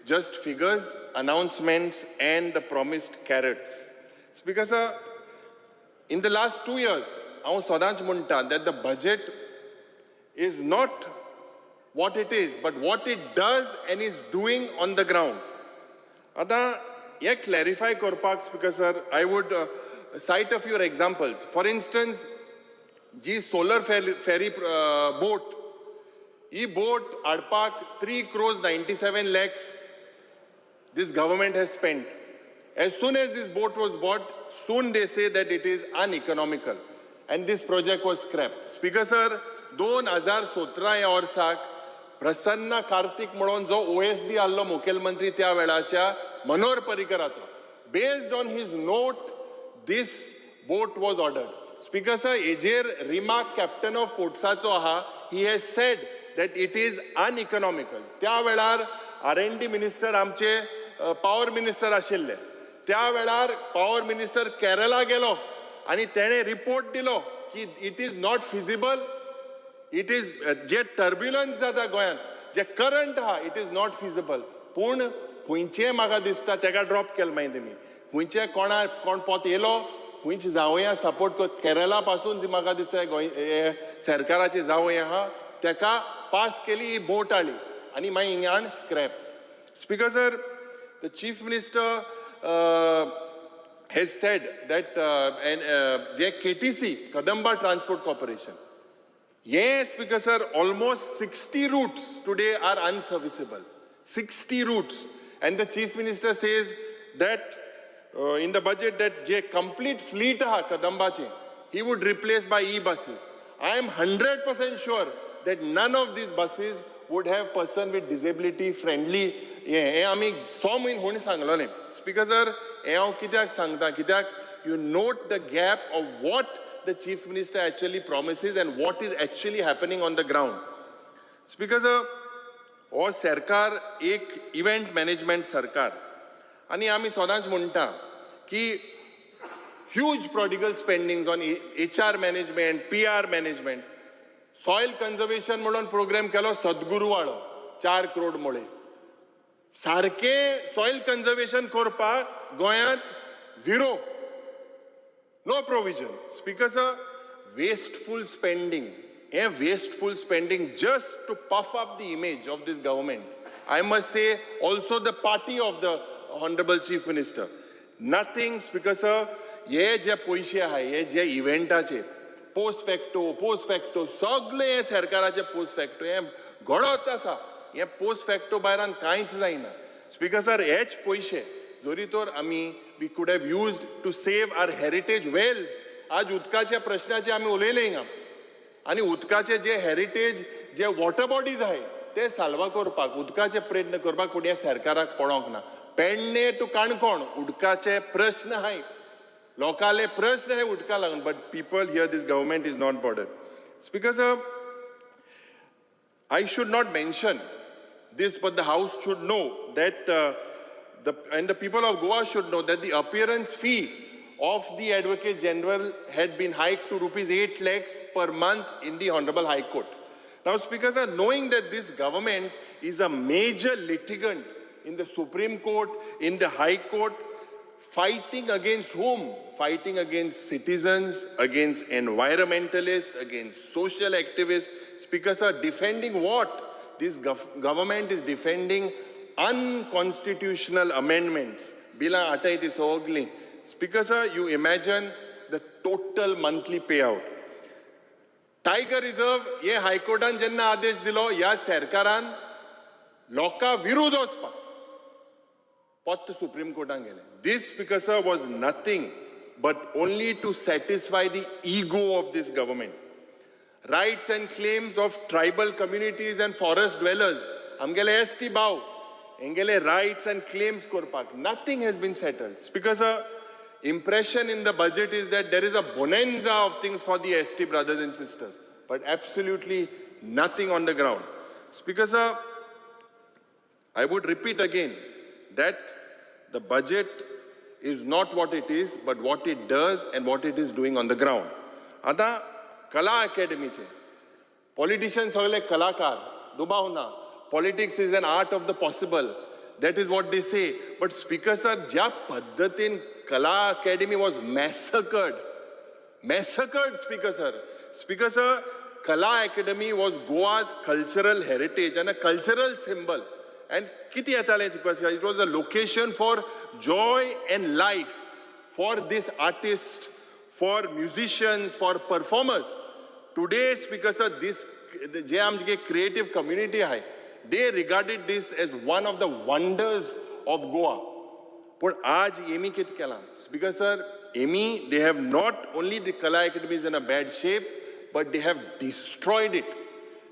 just figures, announcements, and the promised carrots. Speaker sir, in the last 2 years, हांव सदांच म्हणटा that the budget is not what it is, but what it does and is doing on the ground. आतां हें clarify करपाक, Speaker sir, I would cite a few examples. For instance, ji solar ferry boat, he boat हाडपाक 3 crores 97 lakhs this government has spent. As soon as this boat was bought, soon they say that it is uneconomical. And this project was scrapped. Speaker sir, 2017 ह्या वर्साक प्रसन्न कार्तीक म्हणून जो OSD आहलो मुखेलमंत्री त्या वेळाच्या Manohar पर्रीकराचो, based on his note this boat was ordered. Speaker sir, हेजेर remark captain of पोर्ट्साचो आहा. He has said that it is uneconomical. त्या वेळार आर एन डी मिनिस्टर आमचे पावर मिनिस्टर आशिल्ले. त्या वेळार पावर मिनिस्टर केरला गेलो आनी तेणें रिपोर्ट दिलो की it is not feasible. It is J turbulence जाता गोंयांत, जे करंट आहा, it is not feasible. पूण खुंयचें म्हाका दिसता तेका ड्रॉप केलें मागीर तेमी. खुंयचे कोणा कोण पोत येयलो, खुंयच जावया सपोर्ट कर, केरला पासून ती म्हाका दिसता गोंय हे सरकाराची जावय आहा, तेका पास केली, ही बोट हाडली आनी मागीर हिंगा हाडून scrap. Speaker sir, the Chief Minister has said that and, J KTC, Kadamba Transport Corporation, yes, Speaker sir, almost 60 routes today are unserviceable. 60 routes. And the Chief Minister says that in the budget that J complete fleet आहा कदंबाचे, he would replace by e-buses. I am 100% sure that none of these buses would have person with disability friendly. हे हे आमी so म्हयने हुन सांगलोलें. Speaker sir, हें हांव कित्याक सांगता, कित्याक you note the gap of what the Chief Minister actually promises and what is actually happening on the ground. Speaker sir, हो सरकार एक इव्हेंट मॅनेजमेंट सरकार आनी आमी सदांच म्हणटा की huge prodigal spendings on HR management, PR management. Soil conservation म्हणून प्रोग्राम केलो सद्गुरू वाळो, 4 करोड मुळे. सारकें सॉयल कन्जर्वेशन करपाक गोंयांत zero, no provision. Speaker sir, wasteful spending, हे wasteful spending just to puff up the image of this government, I must say also the party of the Honourable Chief Minister. Nothing. Speaker sir, हे जे पयशे आहाय, हे जे इव्हेंटाचे post facto, post facto, सगळे हे सरकाराचे post facto हे घडत आसा. हे पोस्ट फॅक्टो भायरान कांयच जायना. स्पीकर सर, हेच पयशे जरी तर आमी we could have used to save our heritage wells. आज उदकाच्या प्रश्नाचे आमी उलयले हिंगा आनी उदकाचे जे हेरिटेज, जे वॉटर बॉडीज आहाय ते साल्वा करपाक उदकाचे प्रयत्न करपाक, पूण ह्या सरकाराक पडोंक ना. पेडणे टू काणकोण उदकाचे प्रश्न आहाय, लोकाले प्रश्न आहाय उदका लागून, but people here, this government is not bothered. Speaker sir, I should not mention this, but the House should know that, and the people of Goa should know that the appearance fee of the Advocate General had been hiked to rupees 8 lakhs per month in the Honorable High Court. Now, Speaker sir, knowing that this government is a major litigant in the Supreme Court, in the High Court, fighting against whom? Fighting against citizens, against environmentalists, against social activists. Speaker sir, defending what? This government is defending unconstitutional amendments. बिलां आटाय ती सगळीं. Speaker sir, you imagine the total monthly payout. Tiger reserve हे हायकोर्टान जेन्ना आदेश दिलो, ह्या सरकारान लोकां विरुद्ध वचपाक पत्त सुप्रीम कोर्टान गेले. This, Speaker sir, was nothing but only to satisfy the ego of this government. Rights and claims of tribal communities and forest dwellers, आमगेले एसटी भाव हेंगेले रायट्स अँड क्लेम्स करपाक, nothing has been settled. Speaker sir, impression in the budget is that there is a bonanza of things for the ST brothers and sisters, but absolutely nothing on the ground. Speaker sir, I would repeat again that the budget is not what it is, but what it does and what it is doing on the ground. आतां कला अकॅडमीचे politician सगळे कलाकार, दुबाव ना. Politics is an art of the possible, that is what they say. But Speaker sir, ज्या पद्दतीन कला academy was massacred, massacred, Speaker sir. Speaker sir, Kala Academy was Goa's cultural heritage and a cultural symbol. And किती येतालें, it was a location for joy and life for this artist, for musicians, for performers. Today, Speaker sir, this जे आमचे creative community आहे, they regarded this as one of the wonders of Goa. पूण आज हेमी कितें केलां, speaker sir, हेमी they have not only the Kala Academy is in a bad shape, but they have destroyed it.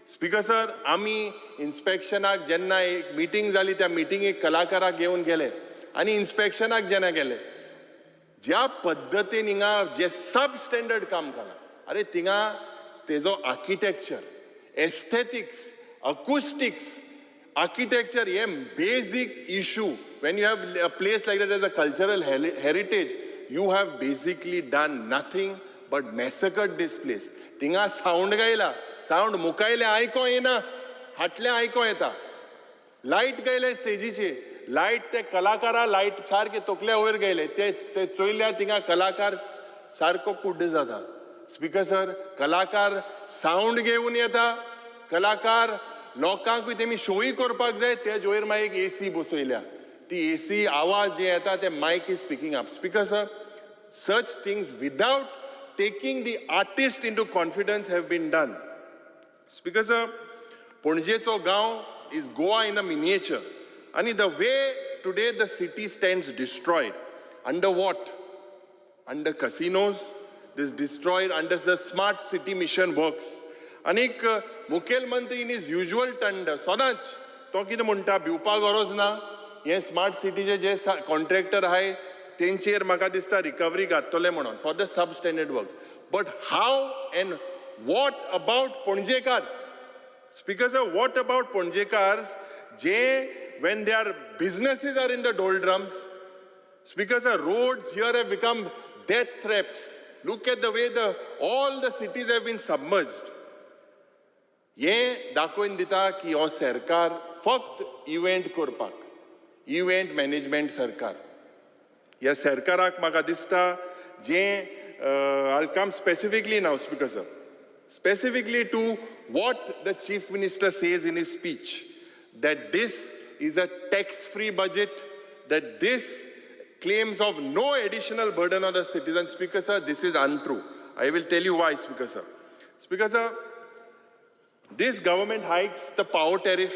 Speaker sir, आमी इन्स्पेक्शनाक जेन्ना एक meeting जाली, त्या मिटिंगेक कलाकाराक घेवन गेले आनी इन्स्पेक्शनाक जेन्ना गेले, ज्या पद्दतीन हिंगा जे सब स्टँडर्ड काम केलां, अरे थिंगा तेजो आर्किटेक्चर, एस्थेटिक्स, अकुस्टिक्स, आर्किटेक्चर हे basic issue. When you have a place like that as a cultural heritage, you have basically done nothing but massacred this place. थिंगा सावंड गायला, सावंड मुखायले आयको येना, हाटले आयको येता. लायट गेले स्टेजीचे, लायट ते कलाकारा लायट सारके तकल्या वयर गेले. ते ते चोयल्या थिंगा कलाकार सारको कुड्ड जाता. स्पीकर सर, कलाकार सावंड घेवन येता, कलाकार लोकांकूय तेमी शोय करपाक जाय. तेज वयर मागीर एक एसी बसयल्या, ती एसी आवाज जे येता ते mic is picking up. Speaker sir, such things without taking the artist into confidence have been done. Speaker sir, पणजेचो गांव is Goa in a miniature. आनी the way today the city stands destroyed, under what? Under casinos, this destroyed under the smart city mission works. आनीक मुखेलमंत्री in his usual turned, सदांच तो कितें म्हणटा, भिवपाक गरज ना, हे स्मार्ट सिटीचे जे कॉन्ट्रॅक्टर आहाय तेंचेर म्हाका दिसता रिकवरी घाततले म्हणून for the sub standard work. But how and what about Panjekars? Speaker sir, what about Panjekars J when their businesses are in the doldrums? Speaker sir, roads here have become death traps. Look at the way the all the cities have been submerged. हे दाखोवन दिता की हो सरकार फक्त event करपाक, event management सरकार. ह्या सरकाराक म्हाका दिसता जें, I come specifically now, Speaker sir, specifically to what the Chief Minister says in his speech, that this is a tax-free budget, that this claims of no additional burden on the citizen. Speaker sir, this is untrue. I will tell you why, Speaker sir. Speaker sir, this government hikes the power tariff.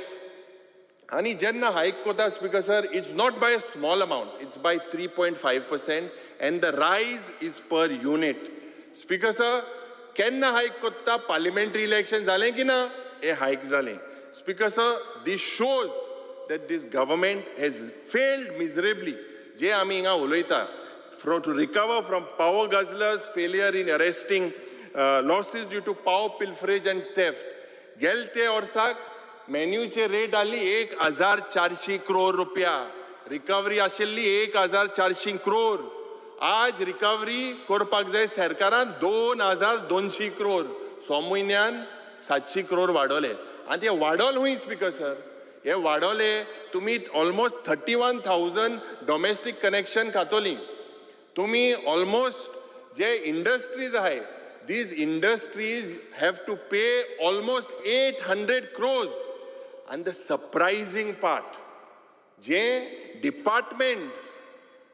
आणि जेन्ना हायक कोता, Speaker sir, it's not by a small amount, it's by 3.5% and the rise is per unit. Speaker sir, केन्ना हायक कोत्ता? Parliamentary election जालें की ना हे हायक जालें. Speaker sir, this shows that this government has failed miserably. जे आमी हिंगा उलयता, to recover from power guzzlers, failure in arresting losses due to power pilferage and theft. गेल ते वर्साक मेन्यूचे रेट आसली 1400 क्रोर रुपया, रिकवरी आशिल्ली 1400 क्रोर. आज रिकवरी करपाक जाय सरकारान 2200 क्रोर. स म्हयन्यान 700 क्रोर वाडोवले आनी ते वाडोवले हूंय, स्पीकर सर, हे वाडोवले तुमी almost 31,000 domestic connection खातोली तुमी. ऑलमोस्ट जे इंडस्ट्रीज आहाय, these industries have to pay almost 800 crores. And the surprising part, J departments,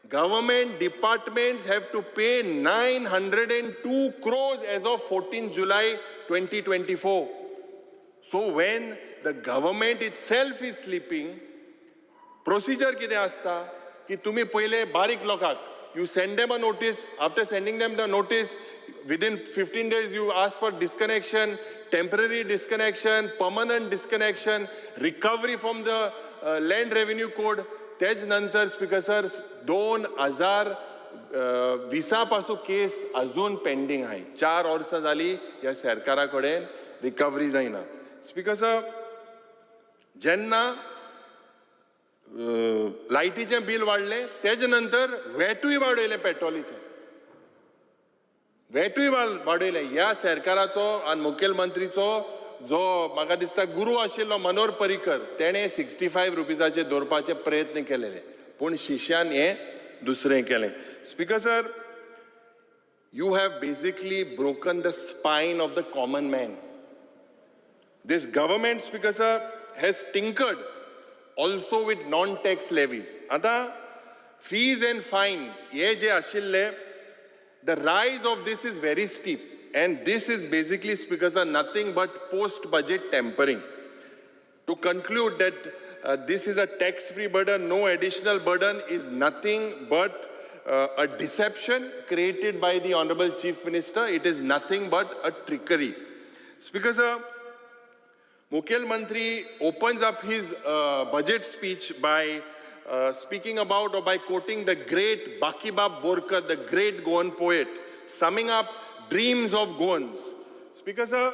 government departments have to pay 902 crores as of 14 July 2024. So when the government itself is sleeping, procedure कितें आसता की तुमी पयले बारीक लोकांक you send them a notice. After sending them the notice, within 15 days you ask for disconnection, temporary disconnection, permanent disconnection, recovery from the Land Revenue Code. तेज नंतर, speaker sir, 2020 पासून केस अजून पेंडींग आहे. 4 वर्सां जाली, ह्या सरकारा कडेन रिकवरी जायना. स्पीकर सर, जेन्ना लायटीचें बील वाडलें, तेजे नंतर वेटूय वाडयलें, पेट्रोलीचें वेटूय वाडयलें. ह्या सरकाराचो आनी मुखेलमंत्रीचो जो म्हाका दिसता गुरू आशिल्लो मनोहर पर्रीकर, तेणें 65 रुपिजाचेर दवरपाचे प्रयत्न केलेले, पूण शिश्यान हें दुसरें केलें. Speaker sir, you have basically broken the spine of the common man. This government, Speaker sir, has tinkered also with non-tax levies. आता fees and fines हे जे आशिल्ले, the rise of this is very steep and this is basically, Speaker sir, nothing but post-budget tampering. To conclude that this is a tax-free burden, no additional burden is nothing but a deception created by the Honorable Chief Minister. It is nothing but a trickery. Speaker sir, मुखेलमंत्री opens up his budget speech by speaking about or by quoting the great Bakibab Borkar, the great Goan poet, summing up dreams of Goans. Speaker sir,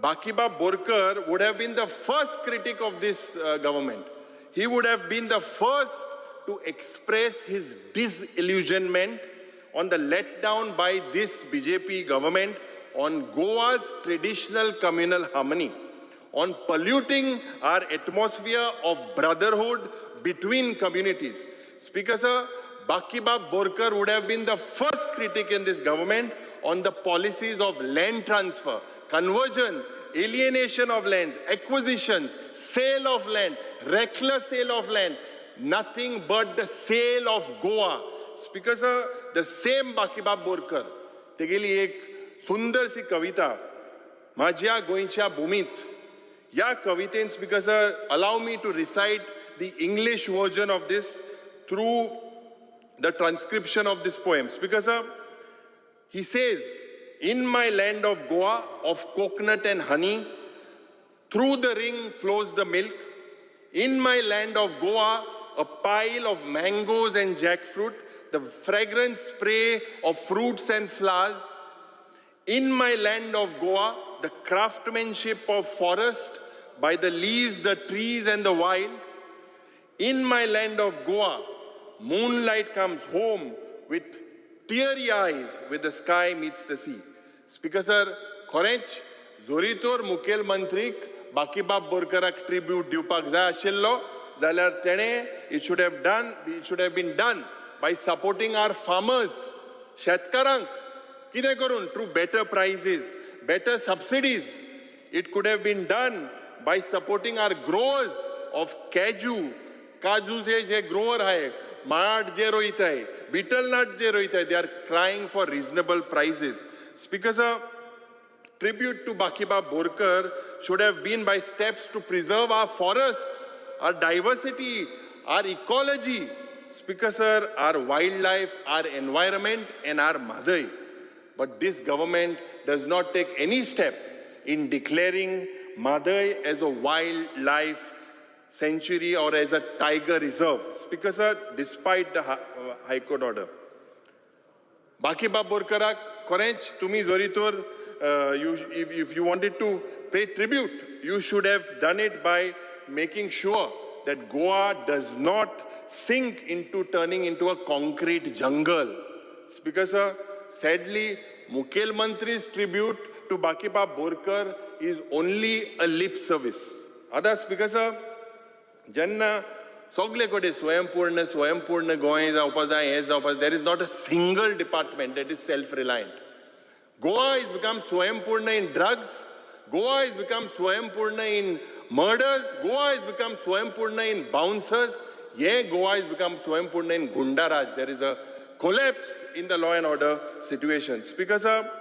Bakibab Borkar would have been the first critic of this government. He would have been the first to express his disillusionment on the letdown by this BJP government on Goa's traditional communal harmony, on polluting our atmosphere of brotherhood between communities. Speaker sir, Bakibab Borkar would have been the first critic in this government on the policies of land transfer, conversion, alienation of lands, acquisitions, sale of land, reckless sale of land, nothing but the sale of Goa. Speaker sir, the same Bakibab Borkar, तेगेली एक सुंदरशी कविता माझ्या गोंयच्या भुमीत, ह्या कवितेन, Speaker sir, allow me to recite the English version of this through the transcription of this poem. Speaker sir, he says, "In my land of Goa, of coconut and honey, through the ring flows the milk. In my land of Goa, a pile of mangoes and jackfruit, the fragrant spray of fruits and flowers. In my land of Goa, the craftsmanship of forest by the leaves, the trees, and the wild. In my land of Goa, moonlight comes home with teary eyes where the sky meets the sea." Speaker sir, खरेंच जोरी तर मुखेलमंत्रीक Bakibab बोरकराक tribute दिवपाक जाय आशिल्लो जाल्यार तेणें it should have been done by supporting our farmers, शेतकारांक कितें करून, through better prices, better subsidies. It could have been done by supporting our growers of cashew, काजूचे जे ग्रोवर आहे, माड जे रोयताय, बिटलनट जे रोयताय, they are crying for reasonable prices. Speaker sir, tribute to Bakibab Borkar should have been by steps to preserve our forests, our diversity, our ecology. Speaker sir, our wildlife, our environment, and our Mhadei. But this government does not take any step in declaring Mhadei as a wildlife sanctuary or as a tiger reserve. Speaker sir, despite the High Court order. Bakibab बोरकराक खरेंच तुमी जरी तर you if you wanted to pay tribute, you should have done it by making sure that Goa does not sink into turning into a concrete jungle. Speaker sir, sadly, मुखेलमंत्री's tribute to Bakibab Borkar is only a lip service. आतां speaker sir, जेन्ना सगळे कडेन स्वयंपूर्ण स्वयंपूर्ण गोंय जावपा जाय, हें जावपा जाय, there is not a single department that is self reliant. Goa is become स्वयंपूर्ण in drugs, Goa is become स्वयंपूर्ण in murders, Goa is become स्वयंपूर्ण in bouncers, hey Goa is become स्वयंपूर्ण in goonda raj. There is a collapse in the law and order situation. Speaker sir,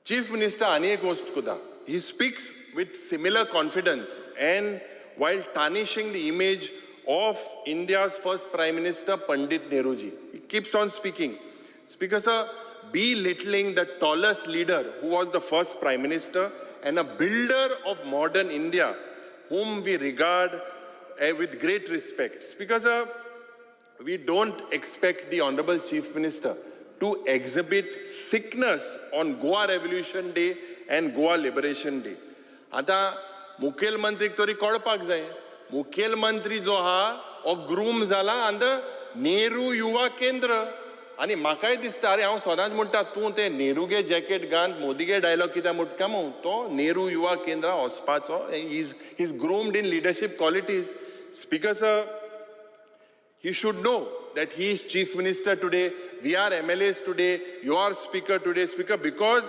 Chief Minister आनी एक वस्त करता. He speaks with similar confidence and while tarnishing the image of India's first Prime Minister, Pandit Nehruji. He keeps on speaking. Speaker sir, belittling the tallest leader who was the first Prime Minister and a builder of modern India, whom we regard with great respect. Speaker sir, we don't expect the Honorable Chief Minister to exhibit sickness on Goa Revolution Day and Goa Liberation Day. आतां मुखेलमंत्रीक तरी कळपाक जाय, मुखेलमंत्री जो आहा हो groom जाला आनी नेहरू युवा केंद्र. आनी म्हाकाय दिसता, अरे हांव सदांच म्हणटा, तूं तें नेहरूगे जॅकेट घाल, मोदीगे डायलॉग कित्याक म्हणटा मू, तो नेहरू युवा केंद्रा वचपाचो. Is groomed in leadership qualities. Speaker sir, he should know that he is chief minister today, we are MLAs today, you are speaker today, Speaker, because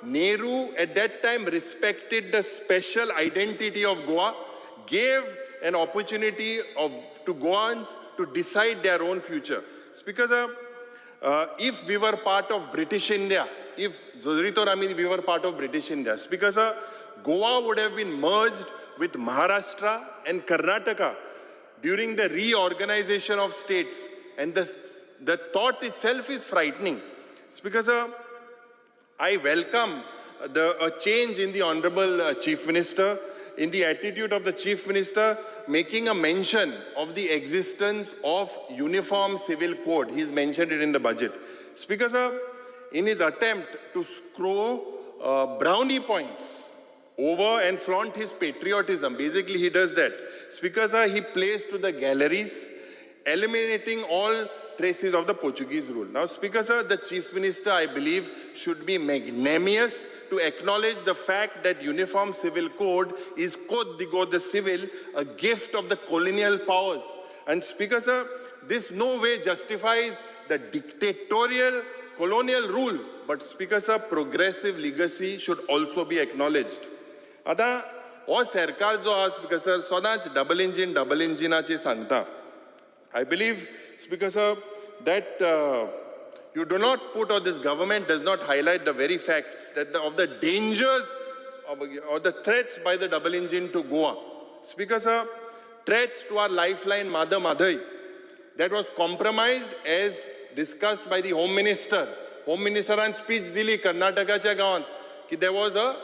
Nehru at that time respected the special identity of Goa, gave an opportunity to Goans to decide their own future. Speaker sir, if we were part of British India, if जरी तर आमी we were part of British India, Speaker sir, Goa would have been merged with Maharashtra and Karnataka during the reorganization of states, and the thought itself is frightening. Speaker sir, I welcome a change in the Honorable Chief Minister, in the attitude of the Chief Minister, making a mention of the existence of Uniform Civil Code. He's mentioned it in the budget. Speaker sir, in his attempt to score brownie points over and flaunt his patriotism, basically he does that. Speaker sir, he plays to the galleries, eliminating all traces of the Portuguese rule. Now, Speaker sir, the Chief Minister, I believe, should be magnanimous to acknowledge the fact that Uniform Civil Code is Code de Civil, a gift of the colonial powers. And Speaker sir, this no way justifies the dictatorial colonial rule, but Speaker sir, progressive legacy should also be acknowledged. आतां हो सरकार जो आहा speaker sir, सदांच double engine double इंजिनाची सांगता. I believe, Speaker sir, that you do not put, or this government does not highlight the very facts that of the dangers or the threats by the double engine to Goa. Speaker sir, threats to our lifeline Mother Mhadei that was compromised as discussed by the Home Minister. Home Ministeran speech दिली कर्नाटकाच्या गांवांत की there was a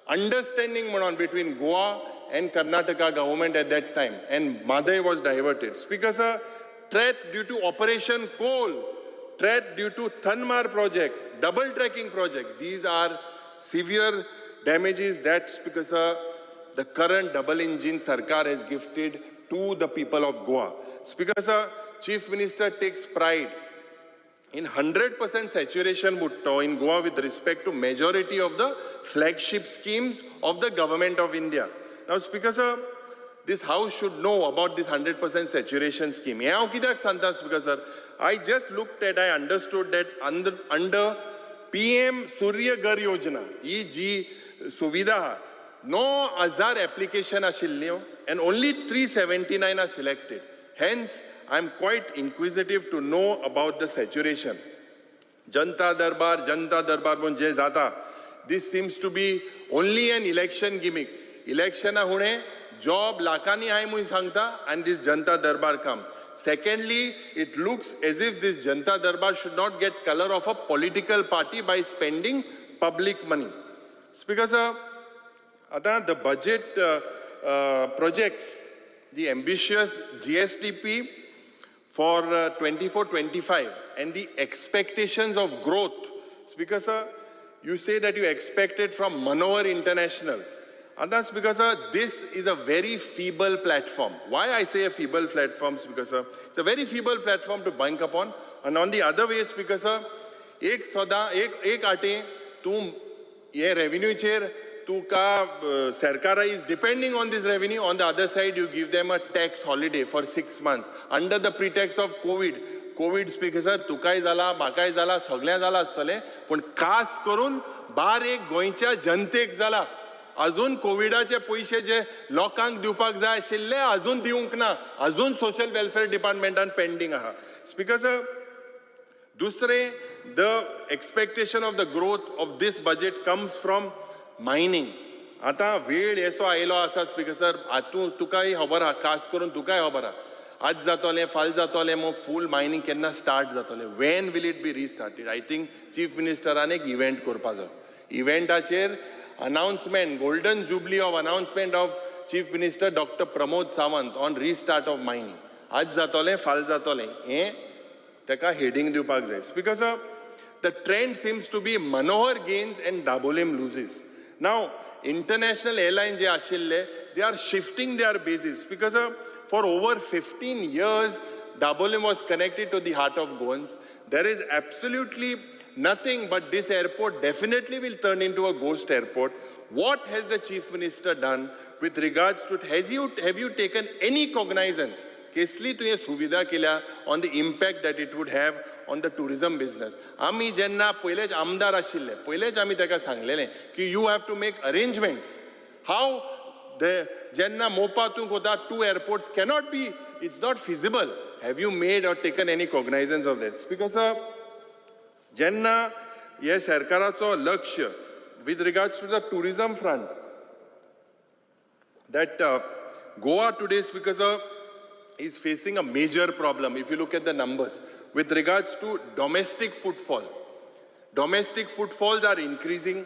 understanding म्हणून between Goa and Karnataka government at that time, and Mhadei was diverted. Speaker sir, threat due to Operation Coal, threat due to Tanmar project, double tracking project, these are severe damages that, Speaker sir, the current double engine Sarkar has gifted to the people of Goa. Speaker sir, Chief Minister takes pride in 100% saturation mutto in Goa with respect to majority of the flagship schemes of the government of India. Now, Speaker sir, this house should know about this 100% saturation scheme. हें हांव कित्याक सांगता Speaker sir? I just looked at, I understood that under PM Surya Ghar Yojana, ही जी सुविधा आहा, 9,000 application आशिल्ल्यो and only 379 are selected. Hence, I am quite inquisitive to know about the saturation. Janata Darbar, Janata Darbar म्हूण जे जाता, this seems to be only an election gimmick. इलेक्शना हुणे job लाखांनी आहाय म्हूण सांगता आनी this Janata Darbar come. Secondly, it looks as if this Janata Darbar should not get colour of a political party by spending public money. Speaker sir, आतां the budget projects the ambitious GSDP for 24-25 and the expectations of growth. Speaker sir, you say that you expected from Manohar International. And that's because, sir, this is a very feeble platform. Why I say a feeble platform, Speaker sir? It's a very feeble platform to bank upon. And on the other way, Speaker sir, एक सदां एक एक आटे तूं हे रेवेन्यूचेर तुका सरकारा is depending on this revenue. On the other side, you give them a tax holiday for 6 months under the pretext of COVID. COVID, Speaker sir, तुकाय जाला, म्हाकाय जाला, सगळ्यां जाला आसतलें, पूण खास करून बारीक गोंयच्या जनतेक जाला. अजून कोविडाचे पयशे जे लोकांक दिवपाक जाय आशिल्ले अजून दिवंक ना, अजून सोशल वेलफेअर डिपार्टमेंटान पेंडींग आहा. स्पीकर सर, दुसरें, the expectation of the growth of this budget comes from mining. आतां वेळ येसो आयलो आसा स्पीकर सर, आतां तुकाय खबर आहा, खास करून तुकाय खबर आहा, आज जातोलें, फाल जातोलें, मग फूल मायनींग केन्ना स्टार्ट जातोलें? When will it be restarted? I think chief मिनिस्टरान एक इव्हेंट करपा जाय. इव्हेंटाचेर announcement, golden jubilee of announcement of Chief Minister Doctor Pramod Sawant on restart of mining. आज जातोलें, फाल जातोलें हें ताका हेडींग दिवपाक जाय. Speaker sir, the trend seems to be Manohar gains and Dabolim loses. Now, international airline जे आशिल्ले, they are shifting their bases because for over 15 years Dabolim was connected to the heart of Goans. There is absolutely nothing, but this airport definitely will turn into a ghost airport. What has the Chief Minister done with regards to, have you taken any cognizance? कसली तुवें सुविधा केल्या on the impact that it would have on the tourism business? आमी जेन्ना पयलेच आमदार आशिल्ले, पयलेच आमी ताका सांगलेलें की you have to make arrangements how the जेन्ना मोपा तूं वता, to airports cannot be, it's not feasible. Have you made or taken any cognizance of that? Because जेन्ना हे सरकाराचो लक्ष with regards to the tourism front, that Goa today, because is facing a major problem if you look at the numbers with regards to domestic footfall. Domestic footfalls are increasing.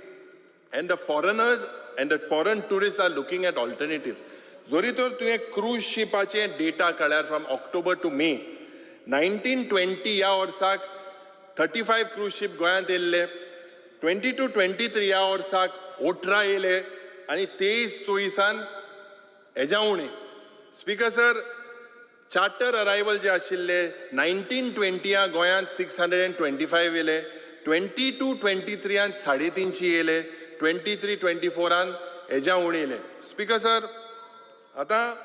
And the foreigners and the foreign tourist are looking at alternatives. जरी तर तुवें cruise शिपाचे data काडल्यार from October to May 1920 ह्या वर्साक 35 cruise ship गोंयांत येयल्ले, 22-23 ह्या वर्साक 18 येयले आनी 23-24 हेज्या उणें. स्पिकर सर, चार्टर अरायवल जे आशिल्ले, 1920 गोंयांत 625 येयले, 22-23 350 येयले, 23-24 हेज्या उणें येयले. स्पिकर सर, आतां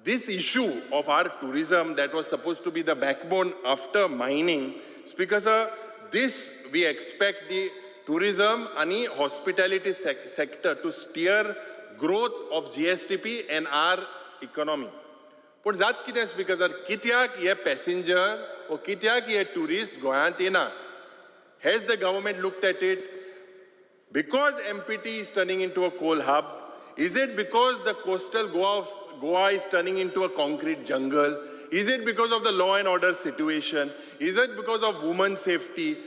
this issue of our tourism that was supposed to be the backbone after mining, Speaker sir, this we expect the tourism and hospitality sector to steer growth of GSDP and our economy. पूण जात कितें speaker sir, कित्याक हे passenger ओ कित्याक हे tourist गोंयांत येना? Has the government looked at it? Because MPT is turning into a coal hub? Is it because the coastal Goa of Goa is turning into a concrete jungle? Is it because of the law and order situation? Is it because of women's safety?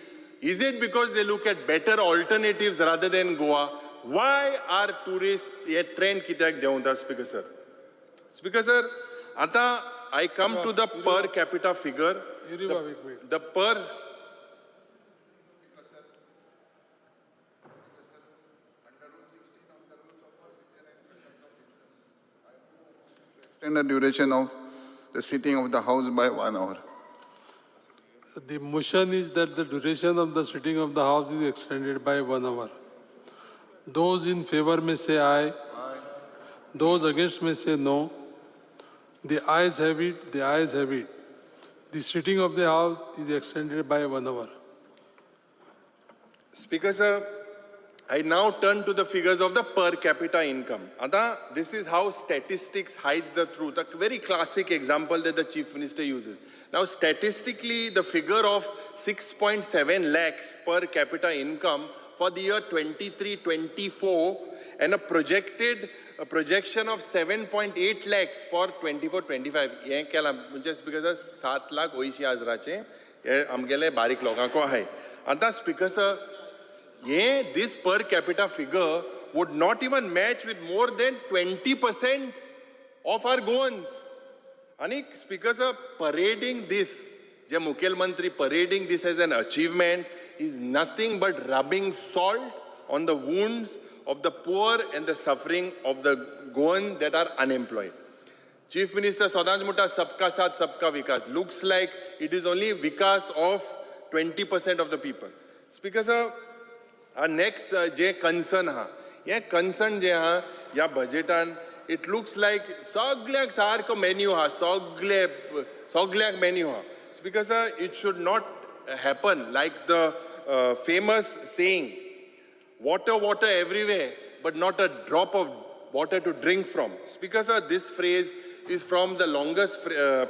Is it because they look at better alternatives rather than Goa? Why are tourists हे trend कित्याक देंवता, Speaker sir? Speaker sir, आतां I come to the per capita figure. एक minute. The per Extend the duration of the sitting of the House by 1 hour. The motion is that the duration of the sitting of the House is extended by 1 hour. Those in favor may say aye. Those against may say no. The ayes have it, the ayes have it. The sitting of the House is extended by 1 hour. Speaker sir, I now turn to the figures of the per capita income. Ata, this is how statistics hides the truth. A very classic example that the Chief Minister uses. Now, statistically, the figure of 6.7 lakhs per capita income for the year 23-24 and a projection of 7.8 lakhs for 24-25. हें केलां म्हणजे speaker sir, 7,80,000 हे आमगेले बारीक लोकांको आहाय. आतां speaker sir, ये this per capita figure would not even match with more than 20% of our Goans. आणि स्पीकर सर, parading this, जे मुखेलमंत्री parading this as an achievement is nothing but rubbing salt on the wounds of the poor and the suffering of the Goan that are unemployed. Chief Minister सदांच म्हणटा सबका साथ सबका विकास. Looks like it is only Vikas of 20% of the people. Speaker sir, our next J concern आहा, हें concern जें आहा ह्या बजेटान, it looks like सगळ्यांक सारको मेन्यू आहा, सगळे सगळ्यांक मेन्यू आहा. Speaker sir, it should not happen like the famous saying, "Water, water everywhere, but not a drop of water to drink from." Speaker sir, this phrase is from the longest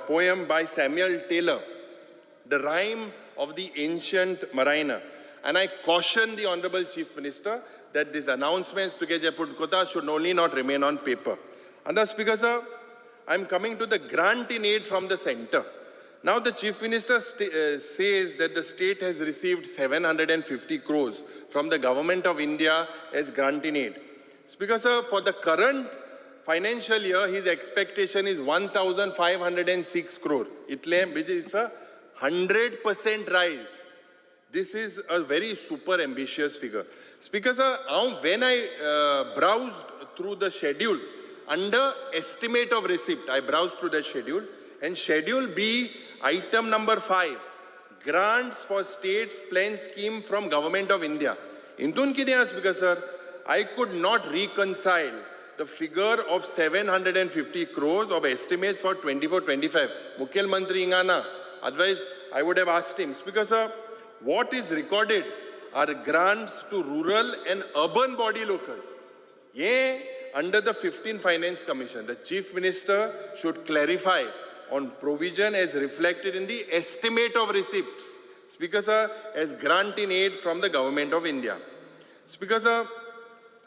poem by Samuel Taylor, The Rime of the Ancient Mariner. And I caution the Honorable Chief Minister that these announcements to get Kota should only not remain on paper. And the Speaker sir, I'm coming to the grant in aid from the center. Now the Chief Minister says that the state has received 750 crores from the government of India as grant in aid. Speaker sir, for the current financial year, his expectation is 1,506 crore. Itle, which is a 100% rise. This is a very super ambitious figure. Speaker sir, when I browsed through the schedule, under estimate of receipt, I browsed through the schedule, and Schedule B, item number 5, grants for states plan scheme from Government of India. Intun कितें आसा, Speaker sir, I could not reconcile the figure of 750 crores of estimates for 24-25. मुखेल मंत्री हिंगा ना, otherwise I would have asked him. Speaker sir, what is recorded are grants to rural and urban body locals. Ye under the 15 Finance Commission, the Chief Minister should clarify on provision as reflected in the estimate of receipts. Speaker sir, as grant in aid from the Government of India. Speaker sir,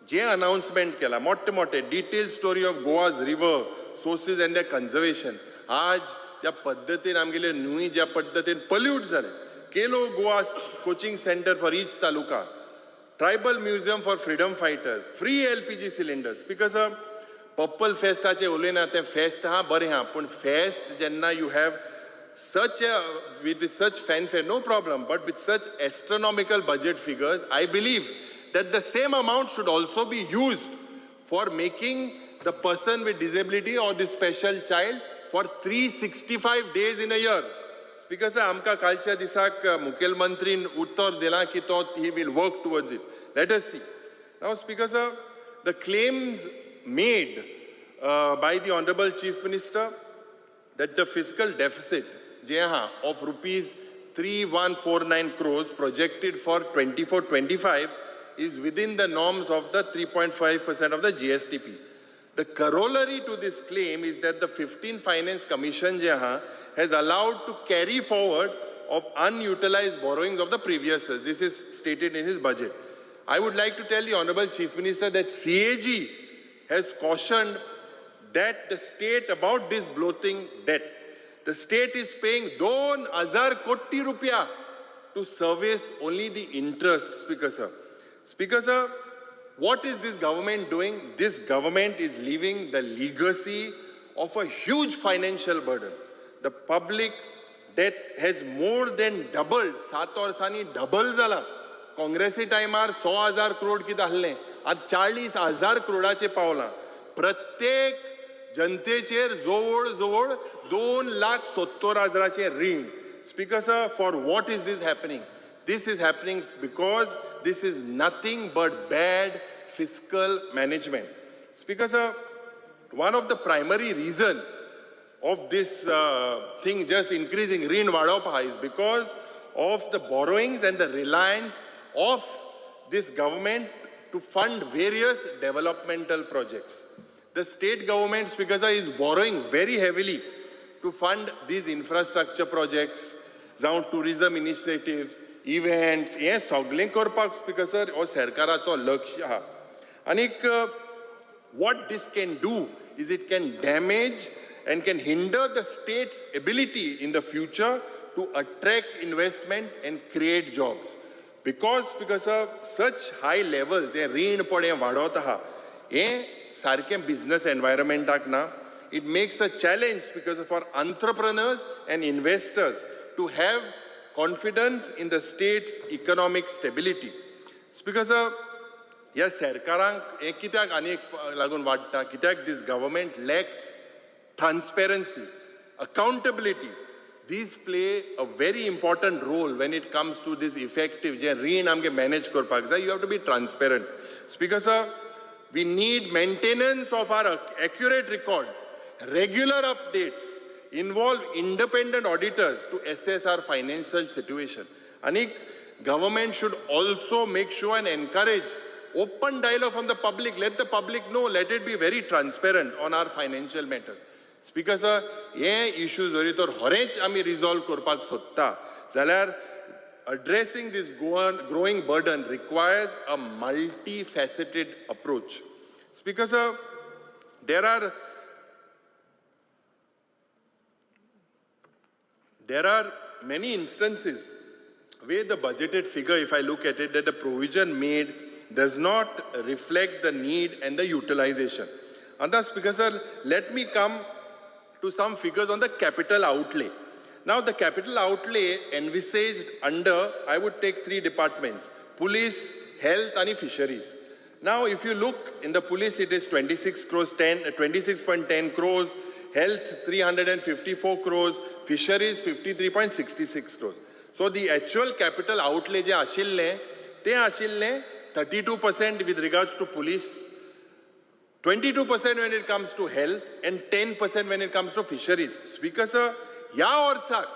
J announcement केला मोठे मोठे detail story of Goa's river sources and the conservation. आज ज्या पद्दतीन आमगेले न्हंय ज्या पद्दतीन पल्यूट जाले, Khelo Goa coaching centre for each taluka. Tribal museum for freedom fighters, free LPG cylinders. Because purple फेस्टाचे उलयना, तें फेस्त आहा, बरें आहा, पूण फेस्त जेन्ना you have such a with such fanfare, no problem, but with such astronomical budget figures, I believe that the same amount should also be used for making the person with disability or the special child for 365 days in a year. Speaker sir, आमकां कालच्या दिसाक मुखेलमंत्रीन उत्तर दिलां की तो he will work towards it. Let us see. Now, Speaker sir, the claims made by the Honorable Chief Minister that the fiscal deficit जे आहा of ₹3149 crores projected for 24-25 is within the norms of the 3.5% of the GSDP. The corollary to this claim is that the 15 Finance Commission जे आहा has allowed to carry forward of unutilized borrowings of the previous years. This is stated in his budget. I would like to tell the Honorable Chief Minister that CAG has cautioned that the state about this bloating debt. The state is paying दोन हजार कोटी रुपया to service only the interest, Speaker sir. Speaker sir, what is this government doing? This government is leaving the legacy of a huge financial burden. The public debt has more than doubled. सात वर्सांनी double जाला. काँग्रेसी टायमार 100,000 करोड कितें आसलें, आतां 40,000 करोडाचेर पावलां. प्रत्येक जनतेचेर जवळ जवळ 2,70,000चें रीण. Speaker sir, for what is this happening? This is happening because this is nothing but bad fiscal management. Speaker sir, one of the primary reason of this thing just increasing रीण वाडोवप आहा is because of the borrowings and the reliance of this government to fund various developmental projects. The state government, Speaker sir, is borrowing very heavily to fund these infrastructure projects, जावं tourism initiatives, events, हें सगळें करपाक, speaker sir, हो सरकाराचो लक्ष आहा. आनीक what this can do is it can damage and can hinder the state's ability in the future to attract investment and create jobs. Because of such high levels, हें रीण पळय वाडत आहा, हें सारकें बिझनस एनवायरमेंटाक ना. It makes a challenge because for entrepreneurs and investors to have confidence in the state's economic stability. Because ह्या सरकारांक हें कित्याक आनी एक लागून वाडटा? कित्याक this government lacks transparency, accountability. These play a very important role when it comes to this effective जें रीण आमगे मॅनेज करपाक जाय. You have to be transparent. Speaker sir, we need maintenance of our accurate records, regular updates, involve independent auditors to assess our financial situation. आनीक government should also make sure and encourage open dialogue from the public. Let the public know, let it be very transparent on our financial matters. Speaker sir, हे issue जरी तर खरेंच आमी resolve करपाक सोदता जाल्यार addressing this growing burden requires a multifaceted approach. Speaker sir, there are many instances where the budgeted figure, if I look at it, that the provision made does not reflect the need and the utilization. And thus, Speaker sir, let me come to some figures on the capital outlay. Now, the capital outlay envisaged under, I would take three departments: police, health, and fisheries. Now, if you look in the police, it is 26 crores, 10, 26.10 crores, health 354 crores, fisheries 53.66 crores. So the actual capital outlay जे आशिल्लें तें आशिल्लें 32% with regards to police, 22% when it comes to health, and 10% when it comes to fisheries. Speaker sir, ह्या वर्साक,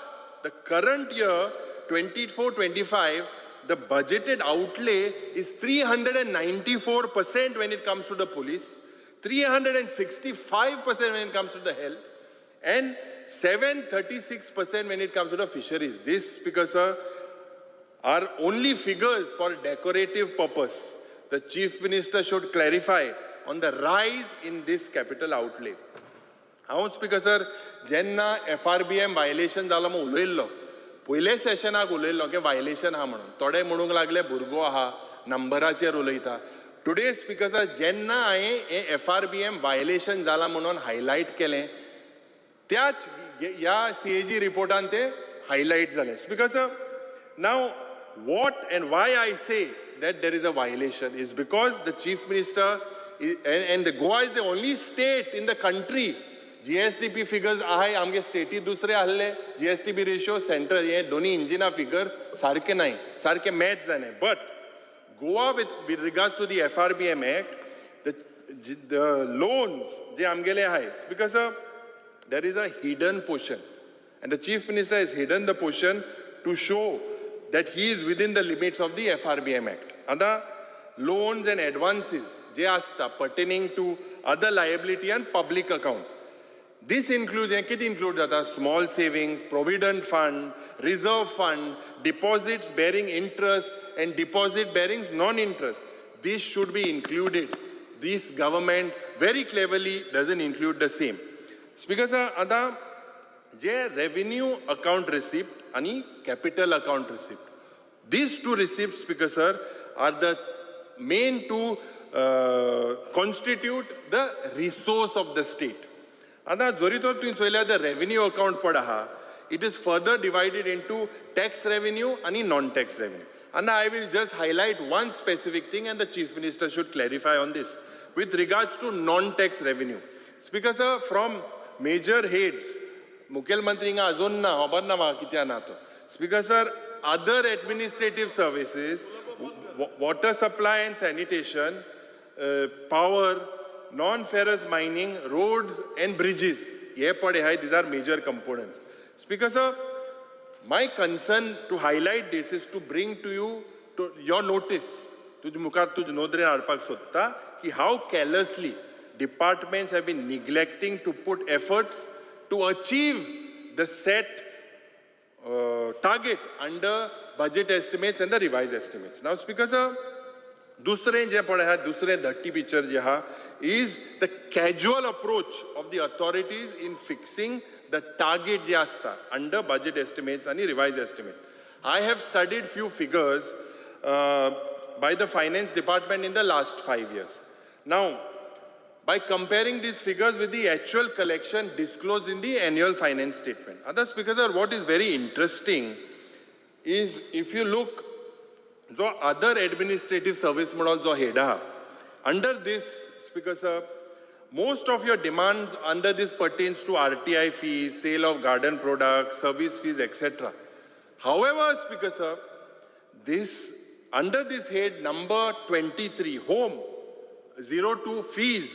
the current year 24-25, the budgeted outlay is 394% when it comes to the police, 365% when it comes to the health, and 736% when it comes to the fisheries. This, Speaker sir, are only figures for decorative purpose. The Chief Minister should clarify on the rise in this capital outlay. हांव, speaker sir, जेन्ना FRBM violation जालो म्हूण उलयल्लो, पयले सेशनाक उलयल्लो की violation आहा म्हणून, थोडे म्हणूंक लागले भुरगो आहा. नंबराचेर उलयता. टुडे स्पीकर सर, जेन्ना हांवें हें एफआरबीएम वायलेशन जालां म्हणून हायलायट केलें, त्याच ह्या सीएजी रिपोर्टान ते हायलायट जालें. Speaker sir, now what and why I say that there is a violation is because the Chief Minister and the Goa is the only state in the country. GSDP figures आहाय आमगे स्टेटी दुसरे आहले. GSDP ratio central हे दोन्ही इंजिना figure सारके नाही, सारके match जायना. But Goa, with regards to the FRBM Act, the loans जे आमगेले आहाय, because there is a hidden portion. And the Chief Minister has hidden the portion to show that he is within the limits of the FRBM Act. आतां loans and advances जे आसता pertaining to other liability and public account. This includes, हें कितें include जाता? Small savings, provident fund, reserve fund, deposits bearing interest and deposit bearing non-interest. This should be included. This government very cleverly doesn't include the same. Speaker sir, आतां जे revenue account receipt आनी capital account receipt, these two receipts, Speaker sir, are the main to constitute the resource of the state. आतां जरी तर तुवें चोयल्यार the revenue account पड आहा, it is further divided into tax revenue आनी non tax revenue. आनी I will just highlight one specific thing and the Chief Minister should clarify on this with regards to non tax revenue. Speaker sir, from major heads, मुखेलमंत्री हिंगा अजून ना, खबर ना म्हाका कित्याक ना तो. Speaker sir, other administrative services, water supply and sanitation, power, non ferrous mining, roads and bridges हे पडे आहाय. These are major components. Speaker sir, my concern to highlight this is to bring to you to your notice, तुज मुखार तुज नदरेन हाडपाक सोदता की how carelessly departments have been neglecting to put efforts to achieve the set target under budget estimates and the revised estimates. Now, Speaker sir, दुसरें जें पळय आहा, दुसरें डर्टी पिक्चर जें आहा is the casual approach of the authorities in fixing the target जे आसता under budget estimates आनी revise estimate. I have studied few figures by the finance department in the last 5 years. Now, by comparing these figures with the actual collection disclosed in the annual finance statement. Others, because sir, what is very interesting is if you look, जो other administrative service म्हणून जो head आहा, under this, Speaker sir, most of your demands under this pertains to RTI fees, sale of garden products, service fees, etc. However, Speaker sir, this under this head number 23, home 02, fees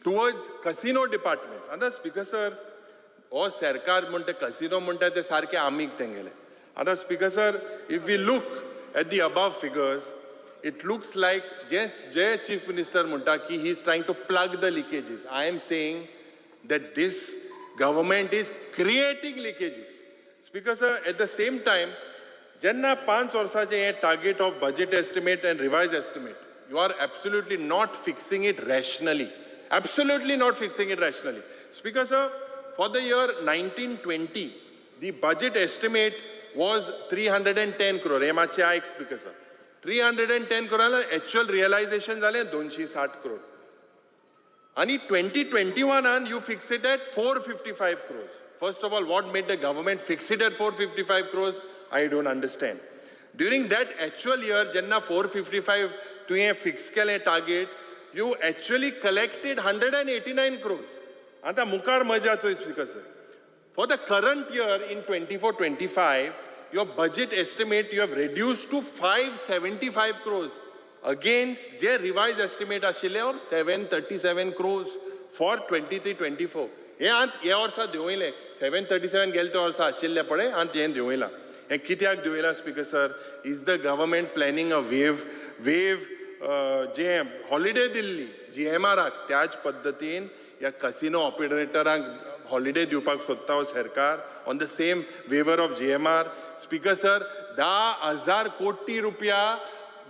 towards casino departments. आतां speaker sir, हो सरकार म्हणटा casino म्हणटा ते सारके आमीग तेंगेले. आतां Speaker sir, if we look at the above figures, it looks like J J chief minister म्हणटा की he is trying to plug the leakages, I am saying that this government is creating leakages. Speaker sir, at the same time, जेन्ना पांच वर्साचें हें target of budget estimate and revise estimate, you are absolutely not fixing it rationally, absolutely not fixing it rationally. Speaker sir, for the year 1920, the budget estimate was 310 crore. हे मातशें आयक speaker sir, 310 crore, actual realization जालें 260 crore. आणि 2021 you fix it at 455 crores. First of all, what made the government fix it at 455 crores, I don't understand. During that actual year, जेन्ना 455 तुवें fix केलें target, you actually collected 189 crores. आतां मुखार मजा चोय speaker sir. For the current year in 24-25, your budget estimate you have reduced to 575 crores against J revised estimate आशिल्ले of 737 crores for 23-24. हे आत ह्या वर्सा देंवयलें. 737 गेले त्या वर्सा आशिल्ले पळय, आनी हें देंवयलां. हें कित्याक देंवयलां, Speaker sir? Is the government planning a waive J holiday दिल्ली जीएमआराक, त्याच पद्दतीन ह्या कसिनो ऑपरेटरांक हॉलिडे दिवपाक सोदता हो सरकार on the same waiver of GMR? Speaker sir, 10,000 कोटी रुपया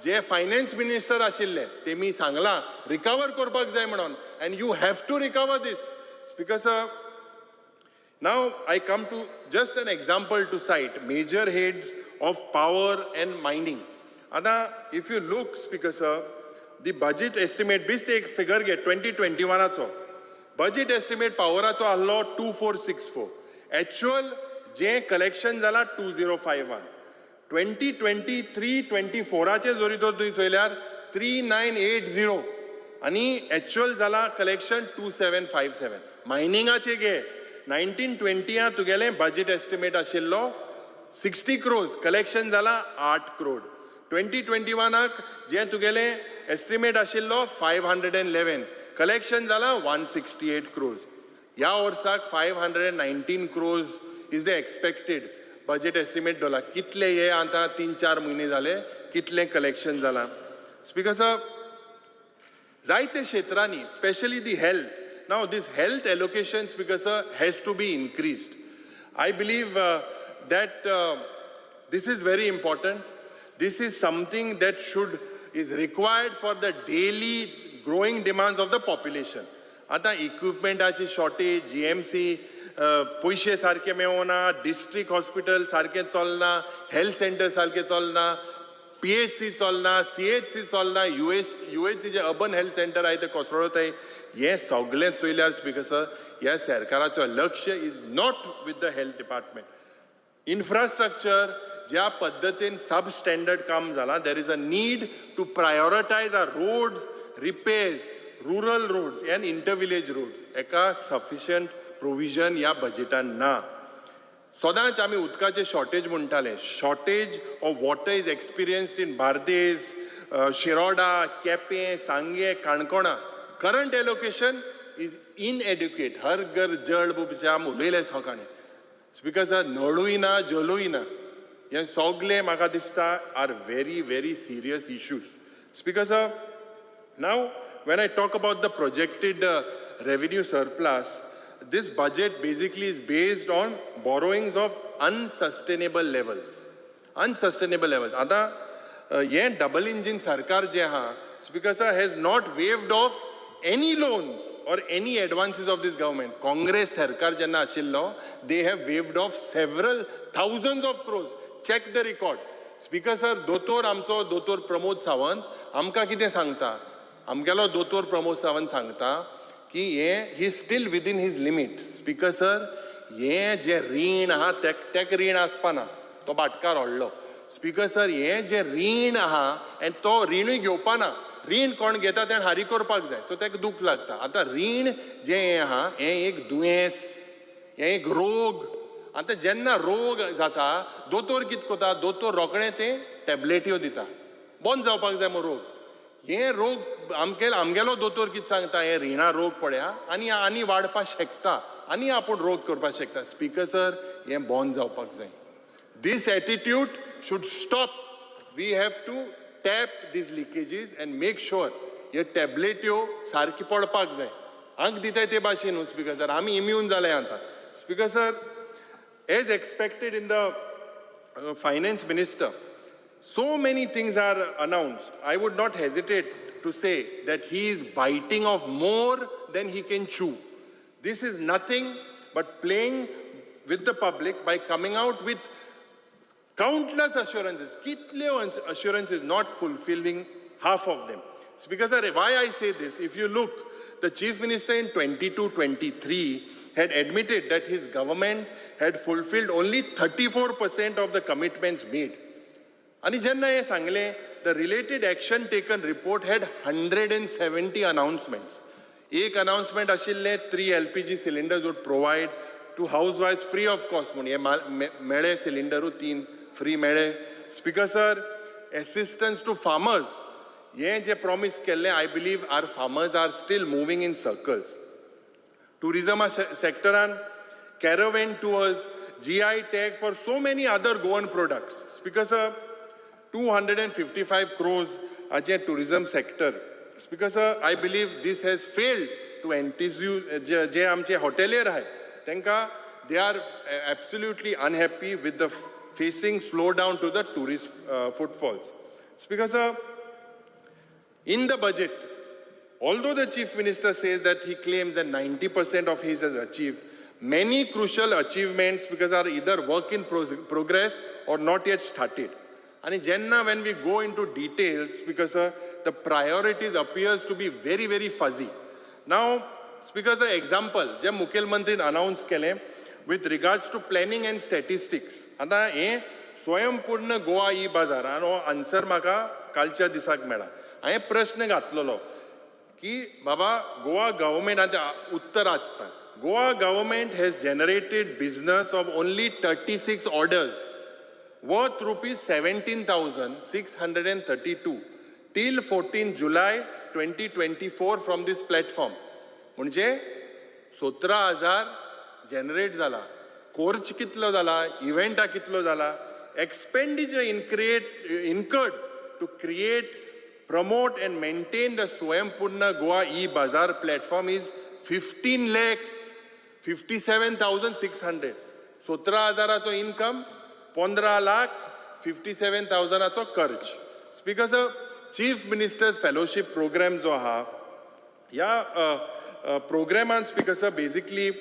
जे फायनान्स मिनिस्टर आशिल्ले तेमी सांगलां रिकवर करपाक जाय म्हणून, and you have to recover this. Speaker sir, now I come to just an example to cite major heads of power and mining. आतां if you look, Speaker sir, the budget estimate, बेश्टे एक figure घे 2021आचो budget estimate पावराचो आहलो 2464, actual जें collection जाला 2051. 2023-24आचे जरी तर तुवें चोयल्यार 3980 आनी एक्चुअल जाला कलेक्शन 2757. मायनिंगाचे घे, 19-20 तुगेलें बजेट एस्टिमेट आशिल्लो 60 क्रोर्स, कलेक्शन जाला 8 क्रोड. 2021आक जें तुगेलें एस्टिमेट आशिल्लो 511, कलेक्शन जाला 168 क्रोर्स. ह्या वर्साक 519 crores is the expected budget estimate दवरला. कितले हे आतां 3-4 म्हयने जाले, कितलें कलेक्शन जालां? स्पीकर सर, जायते क्षेत्रांनी, specially the health, now this health allocation, Speaker sir, has to be increased. I believe that this is very important. This is something that should is required for the daily growing demands of the population. आतां इक्विपमेंटाची shortage, GMC पयशे सारके मेळना, district hospital सारकें चलना, health centre सारकें चलना, PHC चलना, CHC चलना, यूएचसी जे अर्बन हेल्थ सेंटर आहे ते कोसळत. हें सगळें चोयल्यार, स्पीकर सर, ह्या सरकाराचो लक्ष is not with the health department. Infrastructure ज्या पद्दतीन सब स्टँडर्ड काम जालां, there is a need to prioritize our roads repairs, rural roads and inter village roads. एका सफिशियंट प्रोविजन ह्या बजेटान ना. सदांच आमी उदकाचें शॉर्टेज म्हणटाले. Shortage of water is experienced in Bardez, Shiroda, Quepem, Sanguem, काणकोणा. Current allocation is inadequate. हर घर जळ आमी उलयले सकाळीं. स्पीकर सर, नळूय ना, जलूय ना, हें सगलें म्हाका दिसता are very very serious issues, Speaker sir. Now, when I talk about the projected revenue surplus, this budget basically is based on borrowings of unsustainable levels. Unsustainable levels. आतां हें डबल इंजीन सरकार जें आहा, Speaker sir, has not waived off any loans or any advances of this government. Congress सरकार जेन्ना आशिल्लो, they have waived off several thousands of crores. Check the record. Speaker sir, दोतोर आमचो दोतोर प्रमोद सावंत आमकां कितें सांगता? आमगेलो दोतोर प्रमोद सावंत सांगता की हे he still within his limit. Speaker sir, हें जें रीण आहा, तेक रीण आसपाना, तो भाटकार व्हडलो. स्पीकर सर, हें जें रीण आहा आनी तो रिणूय घेवपाना. रीण कोण घेता तेणें फारीक करपाक जाय, सो ताका दूख लागता. आतां रीण जें हें आहा, हें एक दुयेंस, हें एक रोग. आतां जेन्ना रोग जाता, दोतोर कितें करता? दोतोर रोखडें तें टॅबलेट्यो दिता, बंद जावपाक जाय मू रोग. हे रोग आमगेलो दोतोर कितें सांगता? हे रिणा रोग पळया आनी आनी वाडपाक शकता आनी आपूण रोग करपाक शकता. स्पीकर सर, हें बंद जावपाक जाय. This attitude should stop. We have to tap these leakages and make sure हे टॅबलेट्यो सारकी पडपाक जाय. आंक दिताय ते भाशेन न्हू. स्पीकर सर, आमी इम्यून जाले आतां. Speaker sir, as expected in the finance minister, so many things are announced. I would not hesitate to say that he is biting off more than he can chew. This is nothing but playing with the public by coming out with countless assurances. कितले assurances, not fulfilling half of them. Speaker sir, why I say this? If you look, the chief minister in 22-23 had admitted that his government had fulfilled only 34% of the commitments made. आणि जेन्ना हें सांगलें, the related action taken report had 170 announcements. एक announcement आशिल्लें, three LPG cylinders would provide to house wife free of cost म्हूण. हे मेळे, सिलिंडरू तीन free मेळे. Speaker sir, assistance to farmers हें जें प्रॉमीस केल्लें, I believe our farmers are still moving in circles. टुरिजमा सेक्टरान caravan tours, GI tag for so many other Goan products. Speaker sir, 255 crores हाचें tourism sector. Speaker sir, I believe this has failed to entice जे आमचे hotelier आहाय तांकां. They are absolutely unhappy with the facing slow down to the tourist footfalls. Speaker sir, in the budget, although the chief minister says that he claims that 90% of his has achieved, many crucial achievements because are either work in progress or not yet started. आनी जेन्ना when we go into details, Speaker sir, the priorities appears to be very very fuzzy. Now, Speaker sir, example जे मुखेलमंत्रीन अनावन्स केलें with regards to planning and statistics. आतां हें स्वयंपूर्ण Goa E बाजार आनी हो answer म्हाका कालच्या दिसाक मेळ्ळा. हांवें प्रश्न घातलेलो की बाबा गोवा गव्हर्मेंट, आतां उत्तर आसता, Goa government has generated business of only 36 orders worth rupees 17,632 till 14 July 2024 from this platform. म्हणजे 17,000 जनरेट जाला. खर्च कितलो जाला? इव्हेंटा कितलो जाला? Expenditure incurred to create, promote and maintain the Swayampurna Goa e Bazaar platform is 15,57,600. 17 हजाराचो income, 15 lakh 57 थावजंडाचो खर्च. Speaker sir, Chief Minister's Fellowship Program जो आहा, ह्या प्रोग्रामान, Speaker sir, basically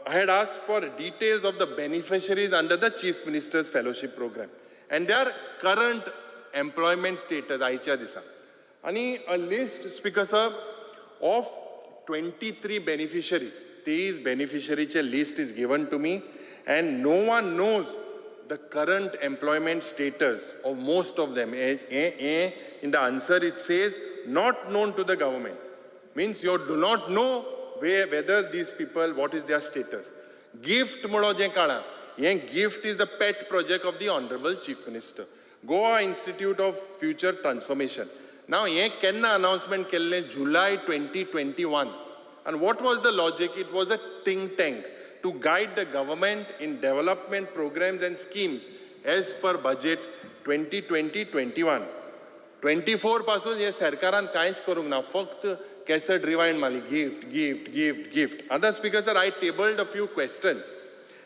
I had asked for details of the beneficiaries under the Chief Minister's Fellowship Program and their current employment status आयच्या दिसा. आनी a list, Speaker sir, of 23 beneficiaries, 23 beneficiaryचे list is given to me and no one knows the current employment status of most of them. In the answer it says not known to the government. Means you do not know whether these people, what is their status. Gift म्हणून जें काळां, हें GIFT is the pet project of the Honourable Chief Minister. Goa Institute of Future Transformation. Now हें केन्ना announcement केल्लें? July 2021. And what was the logic? It was a think tank to guide the government in development programs and schemes as per budget 2020-21. 24 पासून हे सरकारान कांयच करूंक ना, फक्त कॅसेट रिवायंड मारली, गिफ्ट, गिफ्ट, गिफ्ट, गिफ्ट. आतां Speaker sir, I tabled a few questions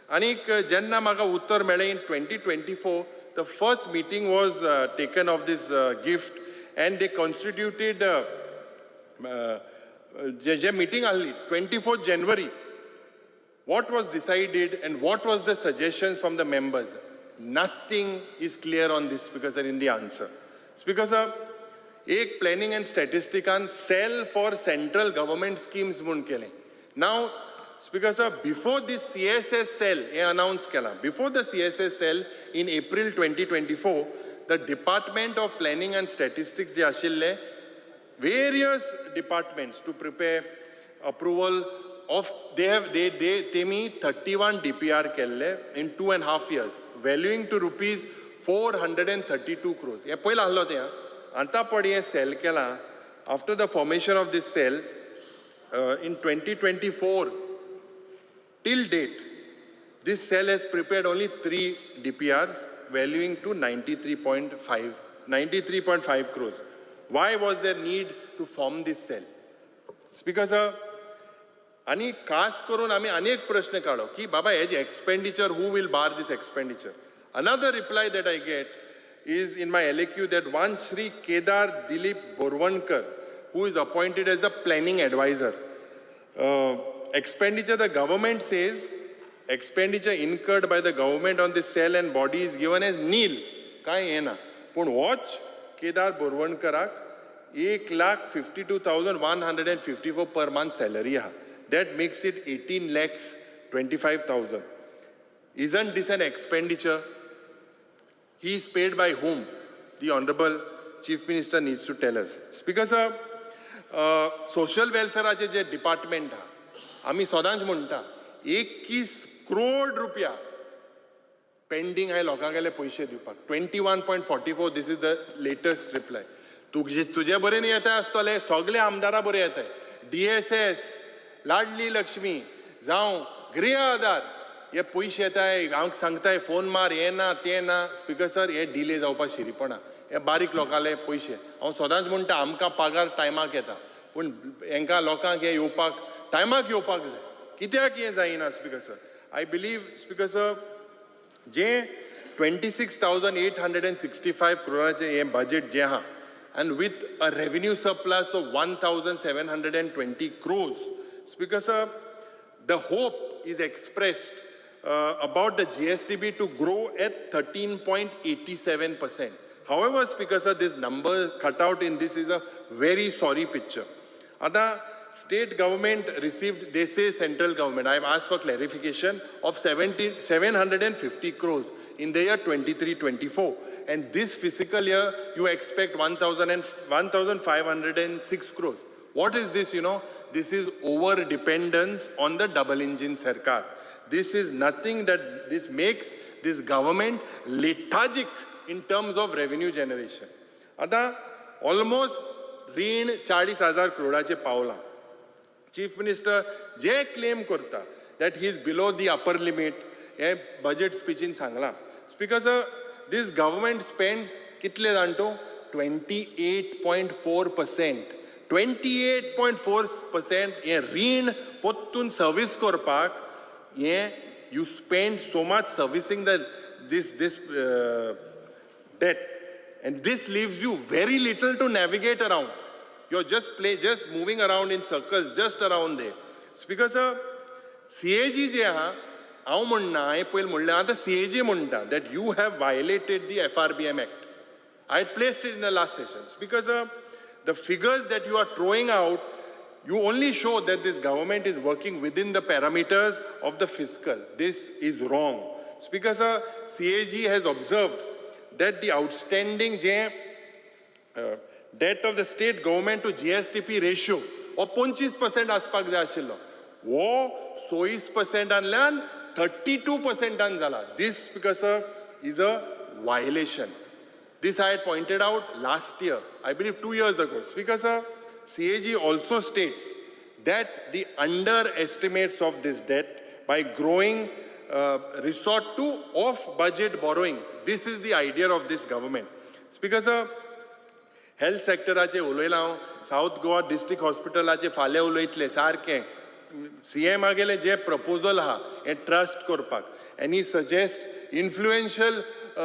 आनीक जेन्ना म्हाका उत्तर मेळ्ळें, in 2024 the first meeting was taken of this GIFT and they constituted J J meeting आहली 24 January, what was decided and what was the suggestions from the members? Nothing is clear on this, Speaker sir, in the answer. Speaker sir, एक planning and स्टॅटिस्टिकान cell for central government schemes म्हूण केलें. Now, Speaker sir, before this CSS cell हें अनावन्स केलां, before the CSS cell in April 2024, the Department of Planning and Statistics जे आशिल्ले, various departments to prepare approval of they have they तेमी 31 DPR केल्ले in 2.5 years, valuing to rupees 432 crores. हें पयलीं आहलो तें. आतां पळय हें सेल केलां, after the formation of this cell in 2024 till date, this cell has prepared only three DPRs valuing to 93.5 crores. Why was there need to form this cell? Speaker sir, आनी खास करून आमी अनेक प्रश्न काडलो की बाबा हेजे expenditure, who will bear this expenditure? Another reply that I get is in my LAQ that one Shri Kedar Dilip Borwankar, who is appointed as the planning advisor, expenditure, the government says expenditure incurred by the government on the cell and body is given as nil. काय येना, पूण होच Kedar बोरवणकराक 1,52,154 per month salary आहा. That makes it 18,25,000. Isn't this an expenditure? He is paid by whom? The Honorable Chief Minister needs to tell us. Speaker sir, social वेलफेअराचे J department आहा, आमी सदांच म्हणटा, 21 क्रोड रुपया पेंडींग आहे लोकांगेले पयशे दिवपाक. 21.44, this is the latest reply. तुजे तुजे बरेन येता आसतले, सगळे आमदारा बरे येताय. डीएसएस, लाडली लक्ष्मी जावं गृह आधार, हे पयशे येताय, हांव सांगताय, फोन मार, हें ना तें ना. स्पिकर सर, हे डिले जावपाक शिरीपणा. हे बारीक लोकांले पयशे, हांव सदांच म्हणटा, आमकां पगार टायमाक येता, पूण हेंकां लोकांक हें येवपाक टायमाक येवपाक जाय. कित्याक हें जायना? Speaker sir, I believe, Speaker sir, J 26,865 क्रोराचें हें बजेट जें आहा and with a revenue surplus of 1,720 crores, Speaker sir, the hope is expressed about the GSDP to grow at 13.87%. However, Speaker sir, this number cut out in this is a very sorry picture. आता state government received, they say central government, I have asked for clarification, of 750 crores in the year 23-24. And this fiscal year, you expect 1,506 crores. What is this, you know? This is over dependence on the double engine sarkar. This is nothing that this makes this government lethargic in terms of revenue generation. आता almost रीण 40,000 करोडाचे पावला. Chief minister जे claim करता that he is below the upper limit, हे budget स्पिचीन सांगलां. Speaker sir, this government spends कितले जाण तूं? 28.4%. 28.4% हें रीण परतून सर्वीस करपाक हें you spend so much servicing the this debt, and this leaves you very little to navigate around. You're just moving around in circles, just around there. Speaker sir, CAG जे आहा, हांव म्हणना, हांवें पयलीं म्हणलें, आतां CAG म्हणटा that you have violated the FRBM Act. I had placed it in the last session. Speaker sir, the figures that you are throwing out, you only show that this government is working within the parameters of the fiscal. This is wrong. Speaker sir, CAG has observed that the outstanding debt of the state government to GSDP ratio हो 25% आसपाक जाय आशिल्लो, हो 26% आनल्यान 32% जाला. This, Speaker sir, is a violation. This I had pointed out last year, I believe 2 years ago. Speaker sir, CAG also states that the underestimates of this debt by growing resort to off-budget borrowings. This is the idea of this government. Speaker sir, health sectorache उलयलां हांव, south Goa district हॉस्पिटलाचे फाल्यां उलयतले सारकें. CM आगेले जे proposal आहा हें trust करपाक, and he suggest influential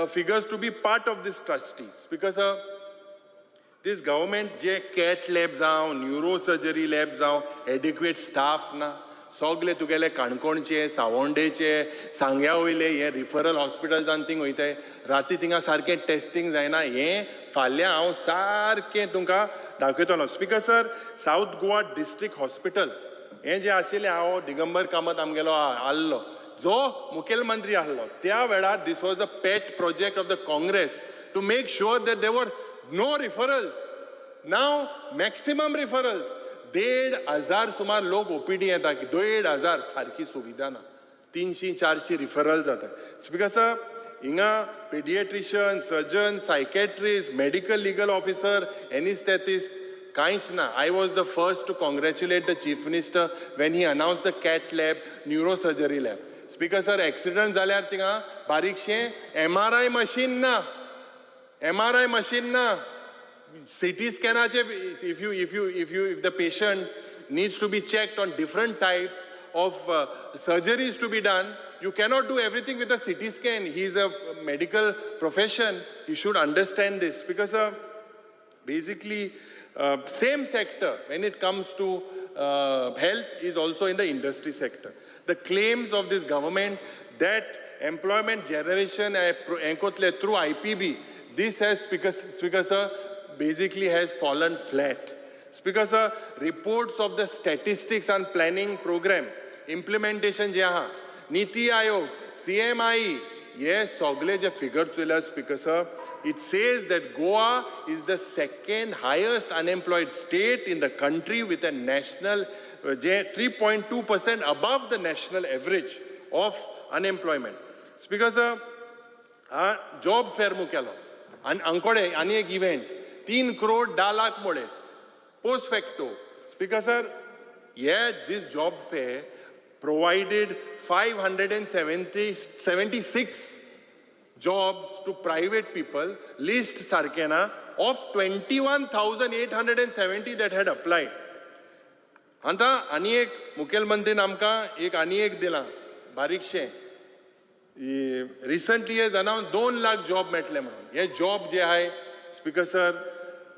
figures to be part of this trustee. Speaker sir, this government J cat lab जावं, neuro surgery lab जावं, adequate staff ना. सगले तुगेले काणकोणचे, सावंडेचे, सांग्या वयले हे रिफरल हॉस्पिटल जावन थिंग वयताय. राती थिंगा सारकें टेस्टींग जायना. हें फाल्यां हांव सारकें तुमकां दाखयतलो. Speaker sir, South Goa district hospital हें जें आशिल्लें, हांव दिगंबर कामत आमगेलो आहलो, जो मुखेलमंत्री आहलो त्या वेळार, this was a pet project of the Congress to make sure that there were no referrals. Now maximum referrals. 1,500 सुमार लोक ओपीडी येता, 1,500, सारकी सुविधा ना, 300-400 रिफरल जाता. स्पीकर सर, हिंगा paediatrician, surgeon, psychiatrist, medical legal officer, anaesthetist कांयच ना. I was the first to congratulate the chief minister when he announce the cath lab, neuro surgery lab. Speaker sir, accident जाल्यार थिंगा बारीकशें MRI machine ना, MRI machine ना, CT स्कॅनाचे. If the patient needs to be checked on different types of surgeries to be done, you cannot do everything with a CT scan. He is a medical profession. He should understand this because basically same sector when it comes to health is also in the industry sector. The claims of this government that employment generation through IPB, this has, Speaker sir, basically has fallen flat. Speaker sir, reports of the statistics and planning program implementation जे आहा, NITI Aayog, CMI, हे सगळे जे figure चोयल्या Speaker sir, it says that Goa is the second highest unemployed state in the country with a national J 3.2% above the national average of unemployment. Speaker sir, job fair मुखेलो आनी आंकोडे आनी एक event 3 crore 10 lakh मुळे post facto. Speaker sir, हे this job fair provided 576 jobs to private people, list सारकें ना, of 21,870 that had applied. आतां आनी एक मुखेलमंत्रीन आमकां एक आनी एक दिलां बारीकशें, रिसंटली हे जाणा 2 लाख जॉब मेळटले म्हणून. हे जॉब जे आहाय speaker sir,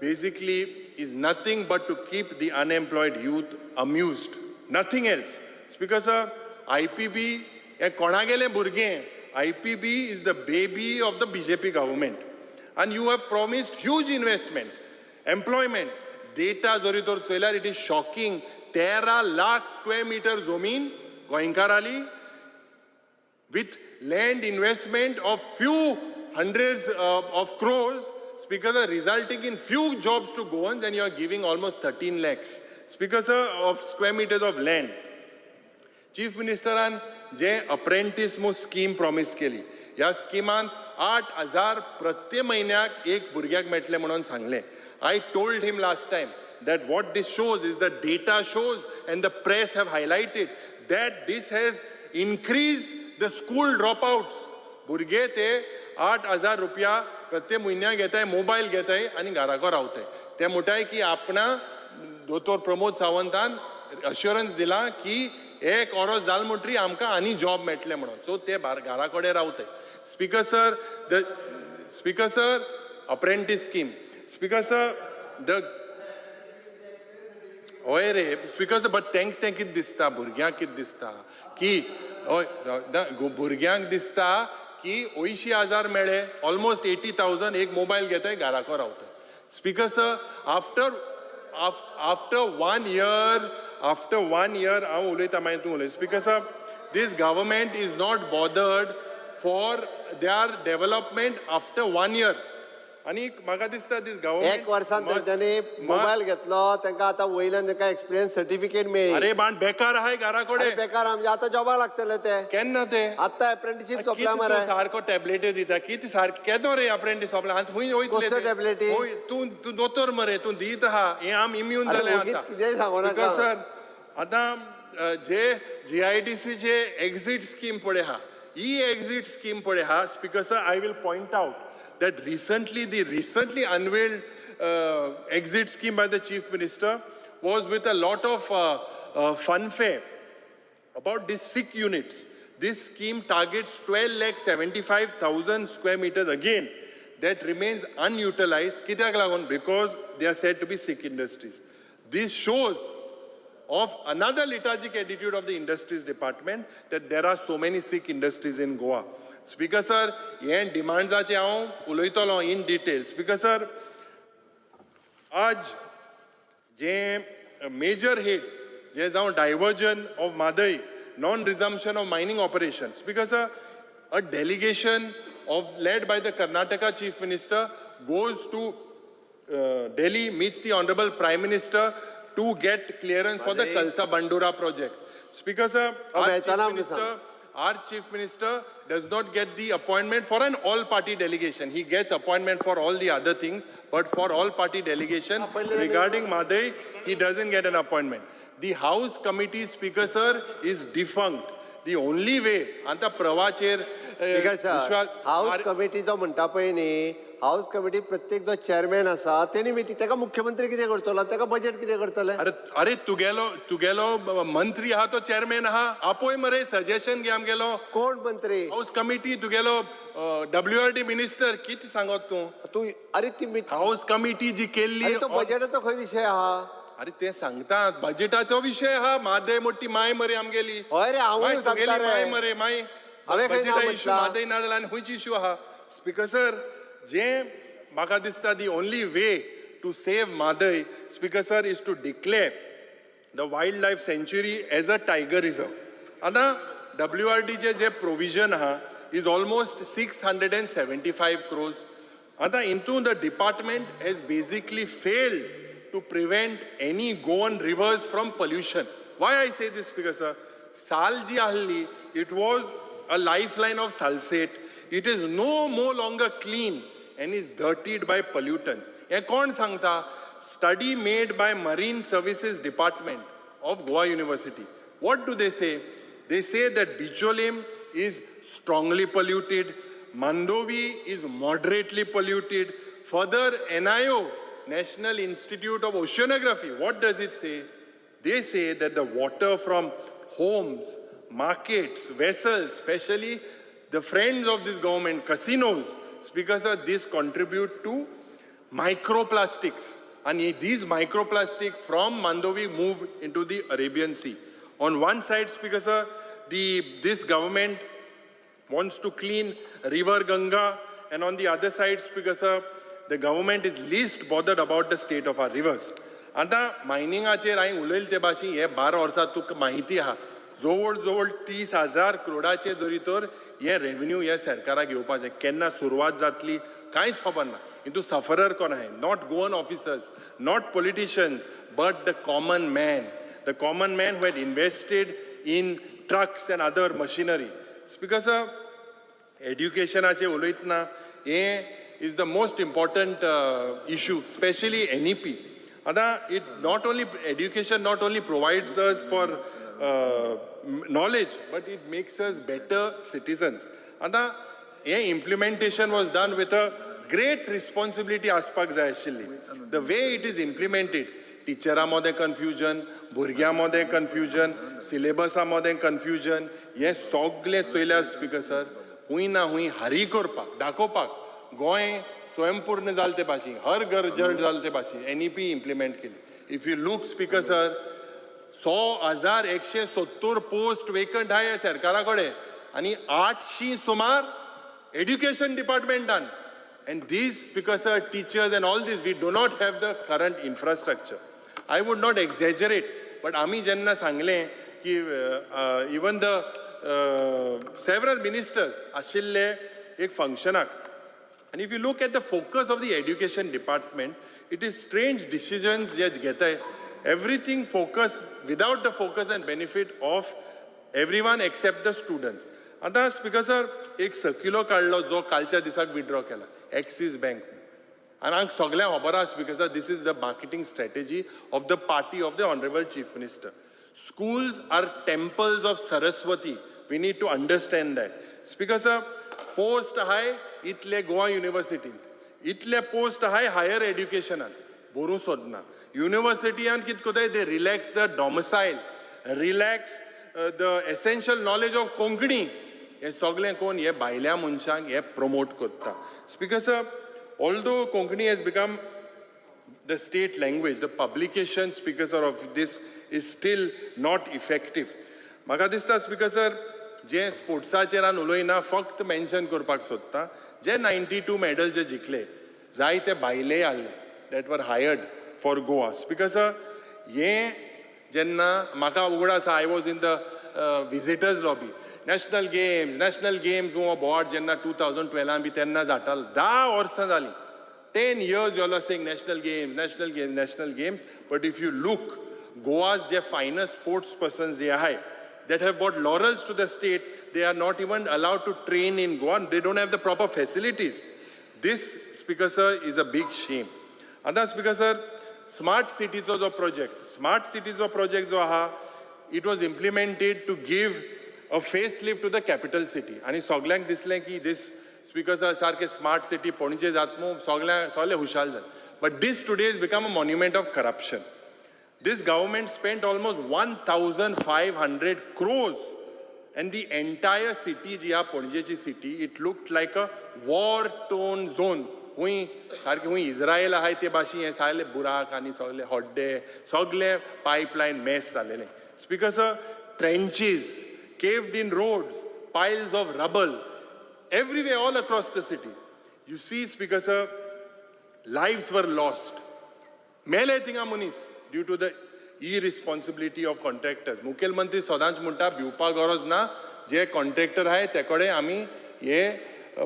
basically is nothing but to keep the unemployed youth amused, nothing else. Speaker sir, IPB हें कोणागेलें भुरगें. IPB is the baby of the BJP government आनी you have promised huge investment, employment. Data जरी तर चोयल्यार it is shocking. 13 lakh square metre जमीन गोंयकाराली with land investment of few hundreds of crores, Speaker sir, resulting in few jobs to Goans, and you are giving almost 13 lakhs, Speaker sir, of square meters of land. Chief मिनिस्टरान जे apprentice मो scheme promise केली, ह्या स्किमांत 8,000 प्रत्येक म्हयन्याक एक भुरग्याक मेळटलें म्हणून सांगलें. I told him last time that what this shows is the data shows and the press have highlighted that this has increased the school dropouts. भुरगे ते 8,000 रुपया प्रत्येक म्हयन्याक घेताय, मोबायल घेताय आनी घराको रावताय. ते म्हणटाय की आपणा दोतोर प्रमोद सावंतान अश्युरन्स दिला की एक ओरोस जाल म्हणटरी आमकां आनी जॉब मेळटले म्हणून, सो ते घरा कडेन रावताय. Speaker sir, the speaker sir, apprentice scheme, speaker sir, the हय रे स्पीकर सर, बट तेंक तें कितें दिसता, भुरग्यांक कितें दिसता की हय भुरग्यांक दिसता की 80,000 मेळ्ळे, ऑलमोस्ट 80,000, एक मोबायल घेताय, घराको रावता. Speaker sir, after one year, after one year हांव उलयता, मागीर तूं उलय. Speaker sir, this government is not bothered for their development after one year. आनी म्हाका दिसता दीस गव्हर्मेंट एक वर्सान तेंच्यांनी मोबायल घेतलो, तांकां आतां वयल्यान तांकां एक्सपिरियन्स सर्टिफिकेट मेळ्ळी. अरे बाण बेकार आहाय घरा कडेन. बेकार आमचे आतां जॉबाक लागतले ते. केन्ना ते? आतां अप्रेंटिशीप सोंपल्या मरे. सारको टॅबलेटी दिता कितें सारकें केदो रे अप्रेंटीस सोंपला आनी खंय वयतले? कसल्यो टॅबलेटी? तूं तूं दोतोर मरे, तूं दीत आहा, हें आम इम्यून अरे जाले ओगीच आतां. कितेंय सांगू नाका. सर, आतां जे GIDC exit scheme पळय आहा, ही एक्झीट स्कीम पळय आहा. Speaker sir, I will point out that recently, the recently unveiled exit scheme by the Chief Minister was with a lot of funfair about these sick units. This scheme targets 12,75,000 square meters again that remains unutilized. कित्याक लागून? Because they are said to be sick industries. This shows of another lethargic attitude of the industries department that there are so many sick industries in Goa. Speaker sir, हे डिमांड्साचे हांव उलयतलो in detail. Speaker sir, आज जे major head जे जावं diversion of Mhadei, non resumption of mining operation. Speaker sir, a delegation of led by the Karnataka Chief Minister goes to Delhi, meets the Honorable Prime Minister to get clearance for the Kalsa Bandura project. Speaker sir, our Chief Minister, our Chief Minister does not get the appointment for an all-party delegation. He gets appointment for all the other things, but for all-party delegation regarding Mhadei, he doesn't get an appointment. The House Committee, Speaker sir, is defunct. The only way, आता प्रवाचेर speaker sir, house कमिटीचो म्हणटा पळय न्ही, house committee प्रत्येक जो chairman आसा तेणी meeting, ताका मुख्यमंत्री कितें करतलो, ताका बजेट कितें करतले? अरे अरे तुगेलो तुगेलो मंत्री आहा तो चेअरमॅन आहा, आपोय मरे, सजेशन घे आमगेलो. कोण मंत्री? हाऊस कमिटी तुगेलो WRD minister, कितें सांगत तूं? तूं अरे ती हाऊस कमिटी जी केल्ली, अरे तो बजेटाचो खंय विशय आहा? अरे ते सांगता बजेटाचो विशय आहा. म्हादय मोठी माय मरे आमगेली. हय रे, हांवूय सांगता रे. माय मरे माय. हांवें खंय ना बजेटा इशू म्हटलां? म्हादय ना जाल्यार आनी खंयची इशू आहा? स्पीकर सर, जे म्हाका दिसता the only way to save Mhadei, speaker sir, is to declare the wild life sanctuary as a tiger reserve. आतां WRDचे जे प्रोविजन आहा is almost 675 crores. आतां हितून the department has basically failed to prevent any Goan rivers from pollution. Why I say this, speaker sir? साल जी आहली, it was a lifeline of Salcete. It is no more longer clean and is dirtied by pollutants. हें कोण सांगता? Study made by Marine Services Department of Goa University. What do they say? They say that Bicholim is strongly polluted, Mandovi is moderately polluted. Further, NIO, National Institute of Oceanography, what does it say? They say that the water from homes, markets, vessels, especially the friends of this government, casinos, because of this contribute to microplastics. And these microplastics from Mandovi move into the Arabian Sea. On one side, Speaker sir, this government wants to clean River Ganga, and on the other side, Speaker sir, the government is least bothered about the state of our rivers. आतां मायनिंगाचेर हांवें उलयलें ते भाशेन हे 12 वर्सां तुका म्हायती आहा, जवळ जवळ 30,000 करोडाचे जरी तर हे रेवेन्यू हे सरकाराक येवपाचें केन्ना सुरवात जातली कांयच खबर ना. हितून सफरर कोण आहाय? Not Goan officers, not politicians, but the common man, the common man who had invested in trucks and other machinery. Speaker sir, एड्युकेशनाचे उलयतना हें is the most important issue, specially NEP. आतां it not only education not only provides us for knowledge, but it makes us better citizens. आतां हें implementation was done with a great responsibility आसपाक जाय आशिल्ली. The way it is implemented, टिचरां मदें confusion, भुरग्यां मदें confusion, सिलेबसा मदें कन्फ्युजन, हें सगलें चोयल्यार स्पीकर सर, हुंय ना हुंय हारी करपाक दाखोवपाक गोंय स्वयंपूर्ण जालें ते भाशेन, हर घर जल जालें ते भाशेन एनईपी इम्प्लिमेंट केली. If you look, Speaker sir, 100,170 post vacant आहा ह्या सरकारा कडेन आनी 800 सुमार education डिपार्टमेंटान. And these, Speaker sir, teachers and all this, we do not have the current infrastructure. I would not exaggerate, but आमी जेन्ना सांगलें की इवन the several ministers आशिल्ले एक फंक्शनाक, and if you look at the focus of the education department, it is strange decisions जे घेताय. Everything focus without the focus and benefit of everyone except the students. आतां speaker sir, एक circular काडलो जो कालच्या दिसाक withdraw केला axis bank. आनी आमकां सगळ्यांक खबर आसा, Speaker sir, this is the marketing strategy of the party of the honourable Chief Minister. Schools are temples of Saraswati. We need to understand that. Speaker sir, post आहाय इतले गोवा युनिवर्सिटींत, इतले post आहाय higher एड्युकेशनान, भरूं सोदना. युनिवर्सिटीयान कितें करताय, they relax the domicile, relax the essential knowledge of Konkani. हें सगळें कोण हे भायल्या मनशांक हे प्रमोट करता. Speaker sir, although Konkani has become the state language, the publication, Speaker sir, of this is still not effective. म्हाका दिसता, स्पीकर सर, जे स्पोर्ट्साचेर हांव उलयना, फक्त मेन्शन करपाक सोदता, जे 92 मॅडल जे जिखले, जायते भायलेय आहले that were hired for Goa. Speaker sir, हें जेन्ना म्हाका उगडास आसा, I was in the visitors lobby, national games, national games हो बोर्ड जेन्ना 2012 बी तेन्ना जातालो, 10 वर्सां जालीं. 10 years you all are saying national games, national games, national games. But if you look, Goa's J finest sports persons जे आहाय that have brought laurels to the state, they are not even allowed to train in Goa. They don't have the proper facilities. This, Speaker sir, is a big shame. आतां Speaker sir, smart सिटीचो जो project, smart सिटीचो project जो आहा, it was implemented to give a face lift to the capital city. आनी सगल्यांक दिसलें की दीस, speaker sir, सारकें स्मार्ट सिटी पणजे जात मू, सगळ्या सगळे हुशाल जाले. But this today is become a monument of corruption. This government spent almost 1,500 crores and the entire city जी आहा पणजेची city, it looked like a war torn zone. हुंय सारकें हुंय इस्रायल आहाय ते भाशेन, हें सगळे बुराक आनी सगळे हड्डे, सगळे पायपलायन मेस जालेलें. Speaker sir, trenches, caved in roads, piles of rubble everywhere all across the city. You see, Speaker sir, lives were lost. मेले थिंगा मनीस due to the irresponsibility of contractors. मुखेलमंत्री सदांच म्हणटा, भिवपाक गरज ना, जे कॉन्ट्रॅक्टर आहाय ते कडेन आमी हे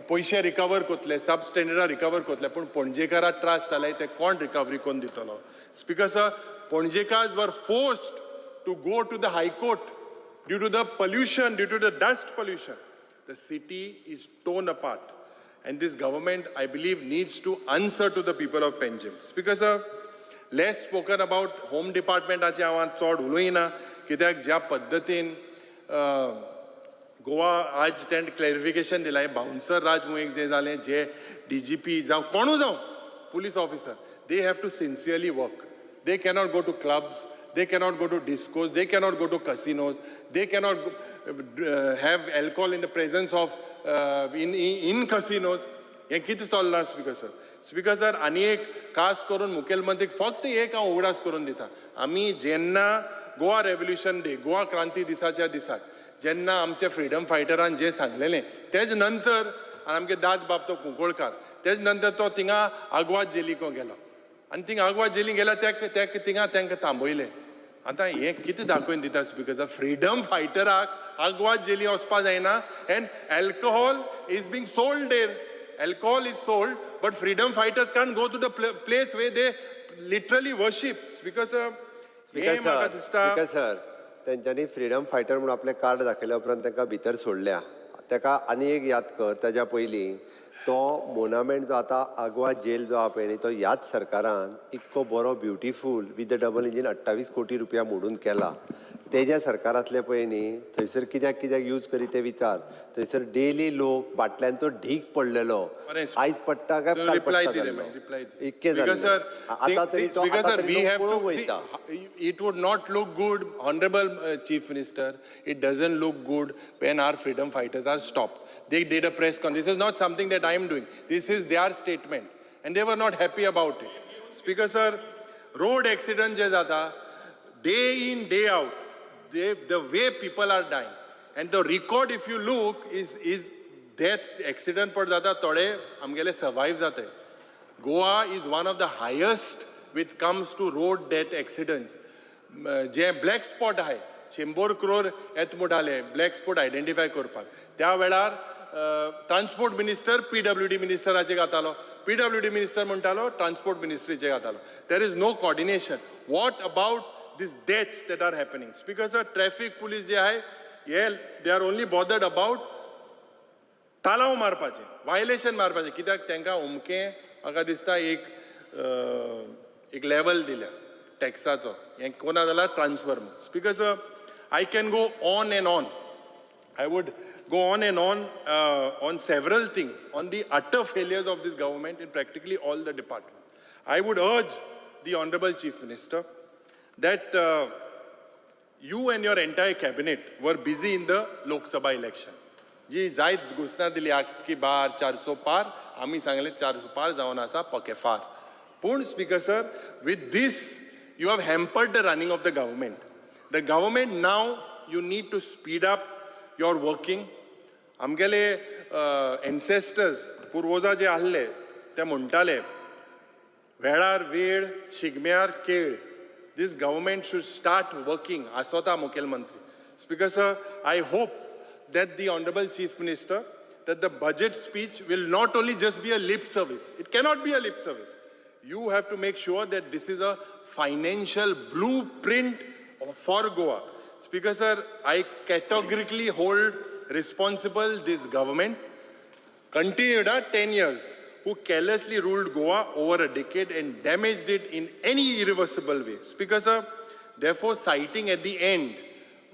पयशे रिकवर करतले, सब स्टँडर्डा रिकवर करतले. पूण पणजेकाराक त्रास जाले ते कोण रिकवरी करून दितलो? Speaker sir, Ponjekars were forced to go to the High Court due to the pollution, due to the dust pollution. The city is torn apart. And this government, I believe, needs to answer to the people of Panjim. Speaker sir, less spoken about home department आचे हांव चड उलयना, कित्याक ज्या पद्दतीन गोवा आज तेणें clarification दिलां, बाउन्सर राज म्हणून एक जें जालें, जे डीजीपी जावं कोणूय जावं police officer, they have to sincerely work. They cannot go to clubs, they cannot go to discos, they cannot go to casinos, they cannot have alcohol in the presence of in casinos. हें कितें चल्लां, speaker sir? Speaker sir, आनी एक खास करून मुखेलमंत्रीक फक्त एक हांव उगडास करून दिता. आमी जेन्ना गोवा रेव्होल्युशन डे, गोवा क्रांती दिसाच्या दिसाक जेन्ना आमचे फ्रिडम फायटरान जें सांगलेलें तेज नंतर आमगे दाद बाब तो कुंकोळकार तेज नंतर तो थिंगा आगवाद जेलीको गेलो आनी थिंगा आगवाद जेली गेल्या त्या थिंगा तांकां थांबयले. आतां हें कितें दाखोवन दिता स्पीकर सर, फ्रिडम फायटराक आगवाद जेली वचपा जायना and alcohol is being sold there. Alcohol is sold, but freedom fighters can't go to the place where they literally worship. Because speaker sir, speaker sir, तेंच्यांनी फ्रिडम फायटर म्हणून आपलें card दाखयल्या उपरांत तांकां भितर सोडल्या. ताका आनी एक याद कर, ताज्या पयलीं तो मोनामेंट जो आतां आगवा जेल जो आहा पळय न्ही, तो ह्याच सरकारान इतको बरो beautiful with the double engine 28 कोटी रुपया मोडून केला. तेज्या सरकारांतले पळय न्ही थंयसर कित्याक कित्याक यूज करी ते विचार. थंयसर डेली लोक बाटल्यांचो ढीक पडलेलो, आयज पडटा काय काल पडटा जाल्लो, इतकें जाल्लें. आतां तरी तो आतां तरी लोक पळोवंक वयता. It would not look good, Honorable Chief Minister, it doesn't look good when our freedom fighters are stopped. They did a press conference. This is not something that I am doing. This is their statement. And they were not happy about it. Speaker sir, road accident je jata, day in, day out, the way people are dying. And the record, if you look, is death, accident pad jata, tode amgele survive jate. Goa is one of the highest with comes to road death accidents. J black spot आहे 100 crore येत म्हणटाले black spot identify करपाक. त्या वेळार transport minister PWD मिनिस्टराचे घातालो, PWD minister म्हणटालो transport मिनिस्ट्रीचे घातालो. There is no coordination. What about this deaths that are happening? Speaker sir, traffic police जे आहे हे they are only bothered about तालांव मारपाचें, वायलेशन मारपाचें. कित्याक तांकां अमकें म्हाका दिसता एक एक लेवल दिल्या टॅक्साचो, हें कोना जाल्यार transfer. Speaker sir, I can go on and on. I would go on and on several things, on the utter failures of this government in practically all the departments. I would urge the Honorable Chief Minister that you and your entire cabinet were busy in the Lok Sabha election. जी जायत घोशणा दिली आपकी bar 400 पार, आमी सांगले 400 पार जावन आसा पके फार. पूण speaker sir, with this you have hampered the running of the government. The government now you need to speed up your working. आमगेले एन्सेस्टर्स पुर्वजा जे आहले ते म्हणटाले वेळार वेळ शिगम्यार केळ. This government should start working आसोता मुखेलमंत्री. Speaker sir, I hope that the Honorable Chief Minister, that the budget speech will not only just be a lip service. It cannot be a lip service. You have to make sure that this is a financial blueprint for Goa. Speaker sir, I categorically hold responsible this government, continued 10 years, who carelessly ruled Goa over a decade and damaged it in any irreversible way. Speaker sir, therefore citing at the end,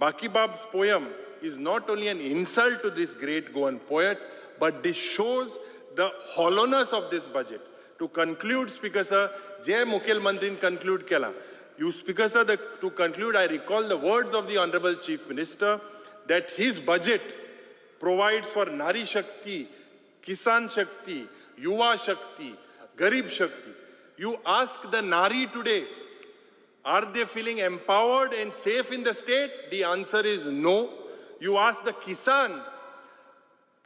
Bakibab's poem is not only an insult to this great Goan poet, but this shows the hollowness of this budget. To conclude, Speaker sir, Jai Mukhel Mantrin conclude kela. You, Speaker sir, to conclude, I recall the words of the Honorable Chief Minister that his budget provides for Nari Shakti, Kisan Shakti, Yuva Shakti, Garib Shakti. You ask the Nari today, are they feeling empowered and safe in the state? The answer is no. You ask the Kisan,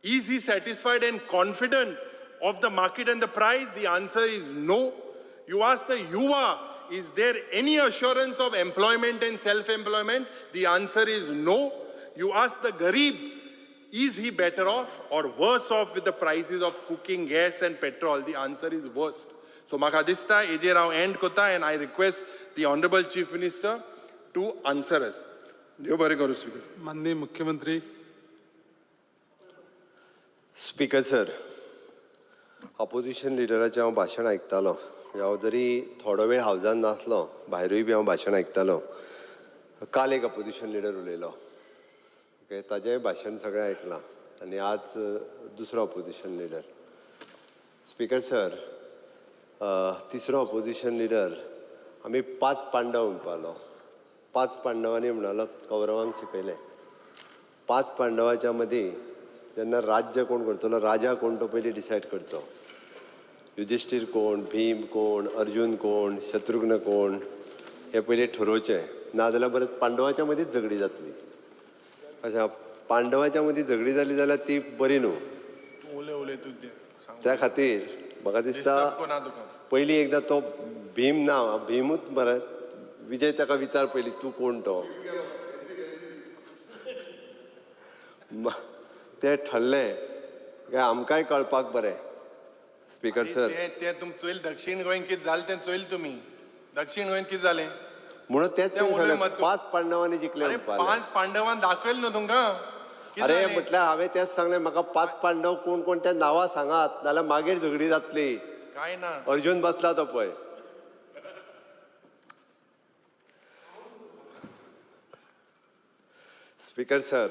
is he satisfied and confident of the market and the price? The answer is no. You ask the Yuva, is there any assurance of employment and self-employment? The answer is no. You ask the Garib, is he better off or worse off with the prices of cooking gas and petrol? The answer is worst. So म्हाका दिसता हेजेर हांव and करता and I request the Honorable Chief Minister to answer us. देव बरें करूं speaker. माननीय मुख्यमंत्री. स्पीकर सर, अपोजिशन लिडराचें हांव भाशण आयकतालो. हांव जरी थोडो वेळ हावजान नासलो, भायरूय बी हांव भाशण आयकतालो. काल एक अपोजिशन लिडर उलयलो, ओके, ताजेंय भाशण सगळें आयकलां आनी आज दुसरो अपोजिशन लिडर. स्पीकर सर, तिसरो अपोजिशन लिडर आमी 5 पांडव म्हणपालो. 5 पांडवांनी म्हणालो कौरवांक शिकयलें. 5 पांडवाच्या मदीं जेन्ना राज्य कोण करतलो, राजा कोण तो पयलीं डिसायड करचो. युधिश्ठीर कोण, भीम कोण, अर्जुन कोण, शत्रुघ्न कोण हे पयलीं ठरोवचें, नाजाल्यार परत पांडवाच्या मदींच झगडी जातली. अशें पांडवाच्या मदीं झगडी जाली जाल्यार ती बरी न्हू. उलय उलय तूं. त्या खातीर म्हाका दिसता डिस्टर्ब कोना तुका. पयलीं एकदां तो भीम ना, भीमूच मरे विजय, ताका विचार पयलीं तूं कोण तो. तें ठरलें काय आमकांय कळपाक बरें. स्पीकर सर, ते तुम चोयल दक्षिण गोंय कितें जालें तें चोयल तुमी. दक्षिण गोंयन कितें जालें म्हणून तेच ते उलय मत तूं. 5 पांडवांनी जिखले. अरे म्हणपाक. 5 पांडवान दाखयल न्हू तुमकां. कितें अरे जालें? म्हटल्यार हांवें तेंच सांगलें, म्हाका 5 पांडव कोण कोण त्या नांवां सांगात, नाल्यार मागीर झगडी जातली. काय ना. अर्जुन बसला तो पळय. स्पीकर सर,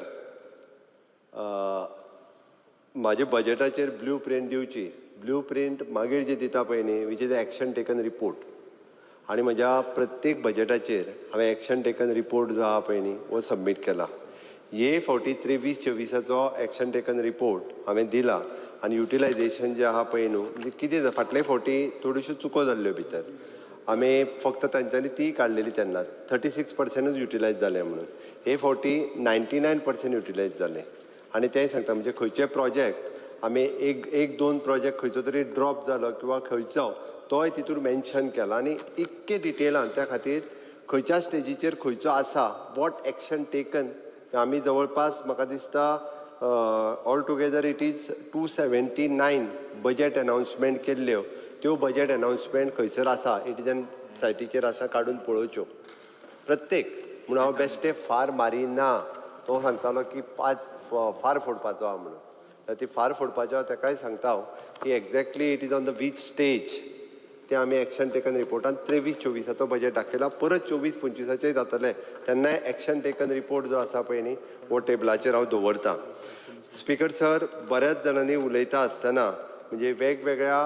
म्हाजे बजेटाचेर ब्लू प्रिंट दिवची. ब्लू प्रिंट मागीर जी दिता पळय न्ही, which is action taken report. आनी म्हज्या प्रत्येक बजेटाचेर हांवें एक्शन टेकन रिपोर्ट जो आहा पळय न्ही हो सबमीट केला. हे फावटी 23-24 एक्शन टेकन रिपोर्ट हांवें दिला आनी युटिलायजेशन जें आहा पळय न्हू, म्हणजे कितें फाटले फावटी थोड्योश्यो चुको जाल्ल्यो भितर, आमी फक्त तांच्यांनी ती काडलेली तेन्ना 36% युटिलायज जालें म्हणून. हे फावटी 99% युटिलायज जालें. आनी तेंय सांगता, म्हणजे खंयचे प्रोजेक्ट आमी एक दोन प्रोजेक्ट खंयचो तरी ड्रॉप जालो किंवा खंयचो तोय तितूर मेन्शन केला आनी इतके डिटेलान त्या खातीर खंयच्या स्टेजीचेर खंयचो आसा, what action taken. आमी जवळपास म्हाका दिसता all together it is 279 budget announcement केल्ल्यो. त्यो बजेट अनावन्समेंट खंयसर आसा, it is an सायटीचेर आसा, काडून पळोवच्यो प्रत्येक. म्हणून हांव बेश्टे फार मारिना. तो सांगतालो की 5 फार फोडपाचो आहा म्हणून, ती फार फोडपाचो आहा ताकाय सांगता हांव की exactly it is on the which stage. ते आमी एक्शन टेकन रिपोर्टान 23-24 बजेट दाखयला. परत 24-25 जातलें तेन्नाय एक्शन टेकन रिपोर्ट जो आसा पळय न्ही हो टेबलाचेर हांव दवरता. स्पीकर सर, बऱ्याच जाणांनी उलयता आसतना म्हणजे वेगवेगळ्या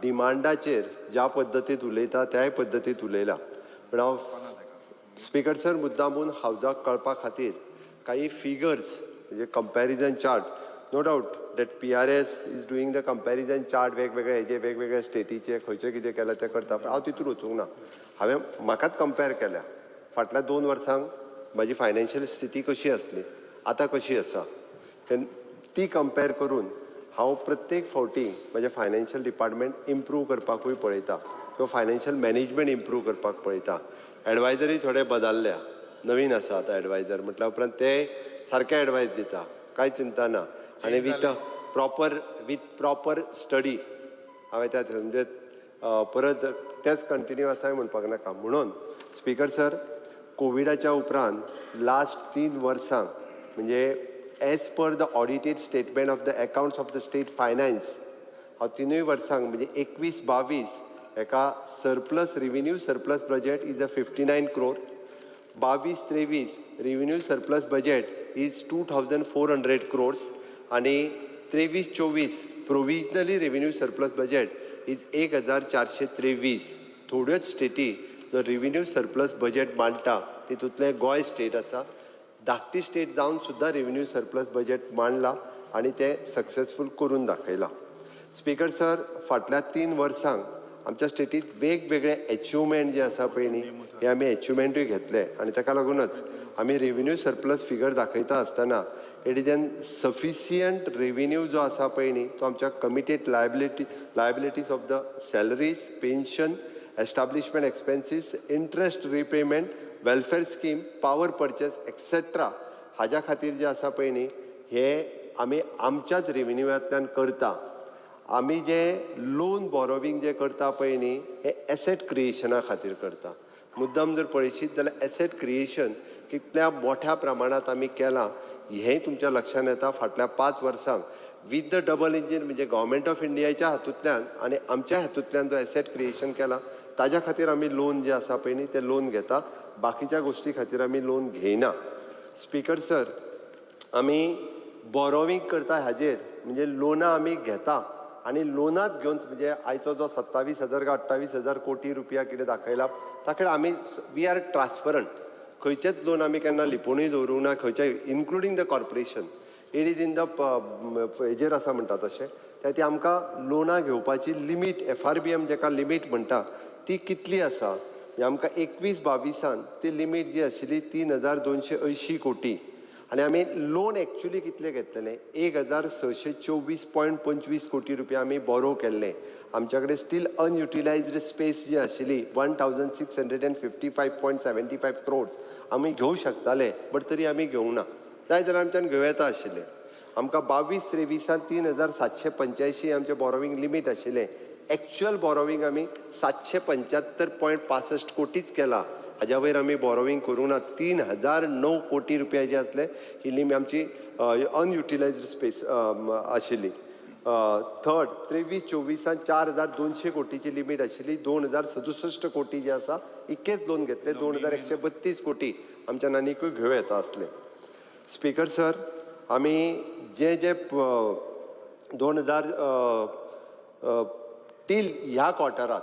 डिमांडाचेर ज्या पद्दतींत उलयता त्याय पद्दतींत उलयला. पूण हांव स्पीकर सर मुद्दामून हावजाक कळपा खातीर काही फिगर्स म्हणजे comparison chart, no doubt that PRS is doing the comparison chart वेगवेगळे हेजे वेगवेगळे स्टेटीचे खंयचे कितें केलां तें करता, पूण हांव तितून वचूंक ना. हांवें म्हाकाच कंपेर केल्या फाटल्या 2 वर्सांक म्हाजी फायनान्शियल स्थिती कशी आसली, आतां कशी आसा, ती कंपेर करून हांव प्रत्येक फावटी म्हजें फायनान्शियल डिपार्टमेंट इम्प्रूव करपाकूय पळयता किंवा फायनान्शियल मॅनेजमेंट इम्प्रूव करपाक पळयता. एडवायजरी थोडे बदलल्या, नवीन आसा आतां एडवायजर म्हटल्या उपरांत ते सारके एडवायज दिता, कांय चिंता ना. आनी विथ प्रॉपर स्टडी हांवें त्या म्हणजे परत तेच कंटिन्यू आसा म्हणपाक नाका. म्हणून स्पीकर सर, कोविडाच्या उपरांत लास्ट 3 वर्सांक म्हणजे as per the audited statement of the accounts of the state finance हांव 3 वर्सांक म्हणजे 21-22 एका surplus revenue surplus budget is a 59 crore, 22-23 revenue surplus budget is 2400 crores आनी 23-24 provisionally revenue surplus budget is 1423. थोड्योच स्टेटी जो रिव्हेन्यू सरप्लस बजेट मांडटा तितूंतलें Goa state आसा. धाकटी state जावन सुद्दां रिव्हेन्यू सरप्लस बजेट मांडला आनी तें सक्सेसफूल करून दाखयलां. स्पीकर सर, फाटल्या 3 वर्सांक आमच्या स्टेटींत वेगवेगळे एचिवमेंट जे आसा पळय न्ही हे आमी एचिवमेंटूय घेतले आनी ताका लागूनच आमी रिव्हेन्यू सरप्लस फिगर दाखयता आसतना it is an sufficient revenue जो आसा पळय न्ही तो आमच्या committed liabilities of the salaries, pension, establishment expenses, interest repayment, welfare scheme, power purchase etcetera हाज्या खातीर जे आसा पळय न्ही हे आमी आमच्याच रिव्हेन्यूवांतल्यान करता. आमी जे लोन बोरोवींग जे करता पळय न्ही हे एसेट क्रिएशना खातीर करता. मुद्दम जर पळयशीत जाल्यार एसेट क्रिएशन कितल्या मोठ्या प्रमाणांत आमी केलां हें तुमच्या लक्षांत येता. फाटल्या 5 वर्सांक विथ the double engine म्हणजे गव्हर्मेंट ऑफ इंडियाच्या हातूंतल्यान आनी आमच्या हातूंतल्यान जो एसेट क्रिएशन केला ताज्या खातीर आमी लोन जे आसा पळय न्ही तें लोन घेता, बाकीच्या गोश्टी खातीर आमी लोन घेयना. स्पीकर सर, आमी बोरोवींग करता हाजेर म्हणजे लोनां आमी घेता आनी लोनांत घेवन म्हणजे आयचो जो 27,000 काय 28,000 कोटी रुपया कितें दाखयला ताका आमी we are transparent. खंयचेच लोन आमी केन्ना लिपोवनूय दवरूंक ना, खंयच्याय including the corporation it is in the हेजेर आसा म्हणटा तशें. त्या ती आमकां लोनां घेवपाची लिमीट FRBM जेका लिमीट म्हणटा ती कितली आसा म्हणजे आमकां 21-22 ती लिमीट जी आशिल्ली 3280 कोटी आनी आमी लोन एक्चुली कितले घेतलेले? 1624.25 कोटी रुपया आमी बोरो केल्ले. आमच्या कडेन स्टील अनयुटिलायज्ड स्पेस जी आशिल्ली 1655.75 crores आमी घेवं शकताले, बट तरी आमी घेवंक ना. जाय जाल्यार आमच्यान घेवं येता आशिल्लें. आमकां 22-23 3785 आमचें बोरोवींग लिमीट आशिल्लें. एक्चुअल बोरोवींग आमी 775.65 कोटीच केला. हाज्या वयर आमी बोरोवींग करूंक ना. 3009 कोटी रुपया जे आसले ही लिमी आमची अनयुटिलायज्ड स्पेस आशिल्ली. थर्ड, 23-24 4200 कोटीची लिमीट आशिल्ली. 2067 कोटी जे आसा इतकेच लोन घेतले. 2132 कोटी आमच्यान आनिकूय घेवं येता आसले. स्पीकर सर, आमी जे जे 2000 टील ह्या क्वॉर्टरात,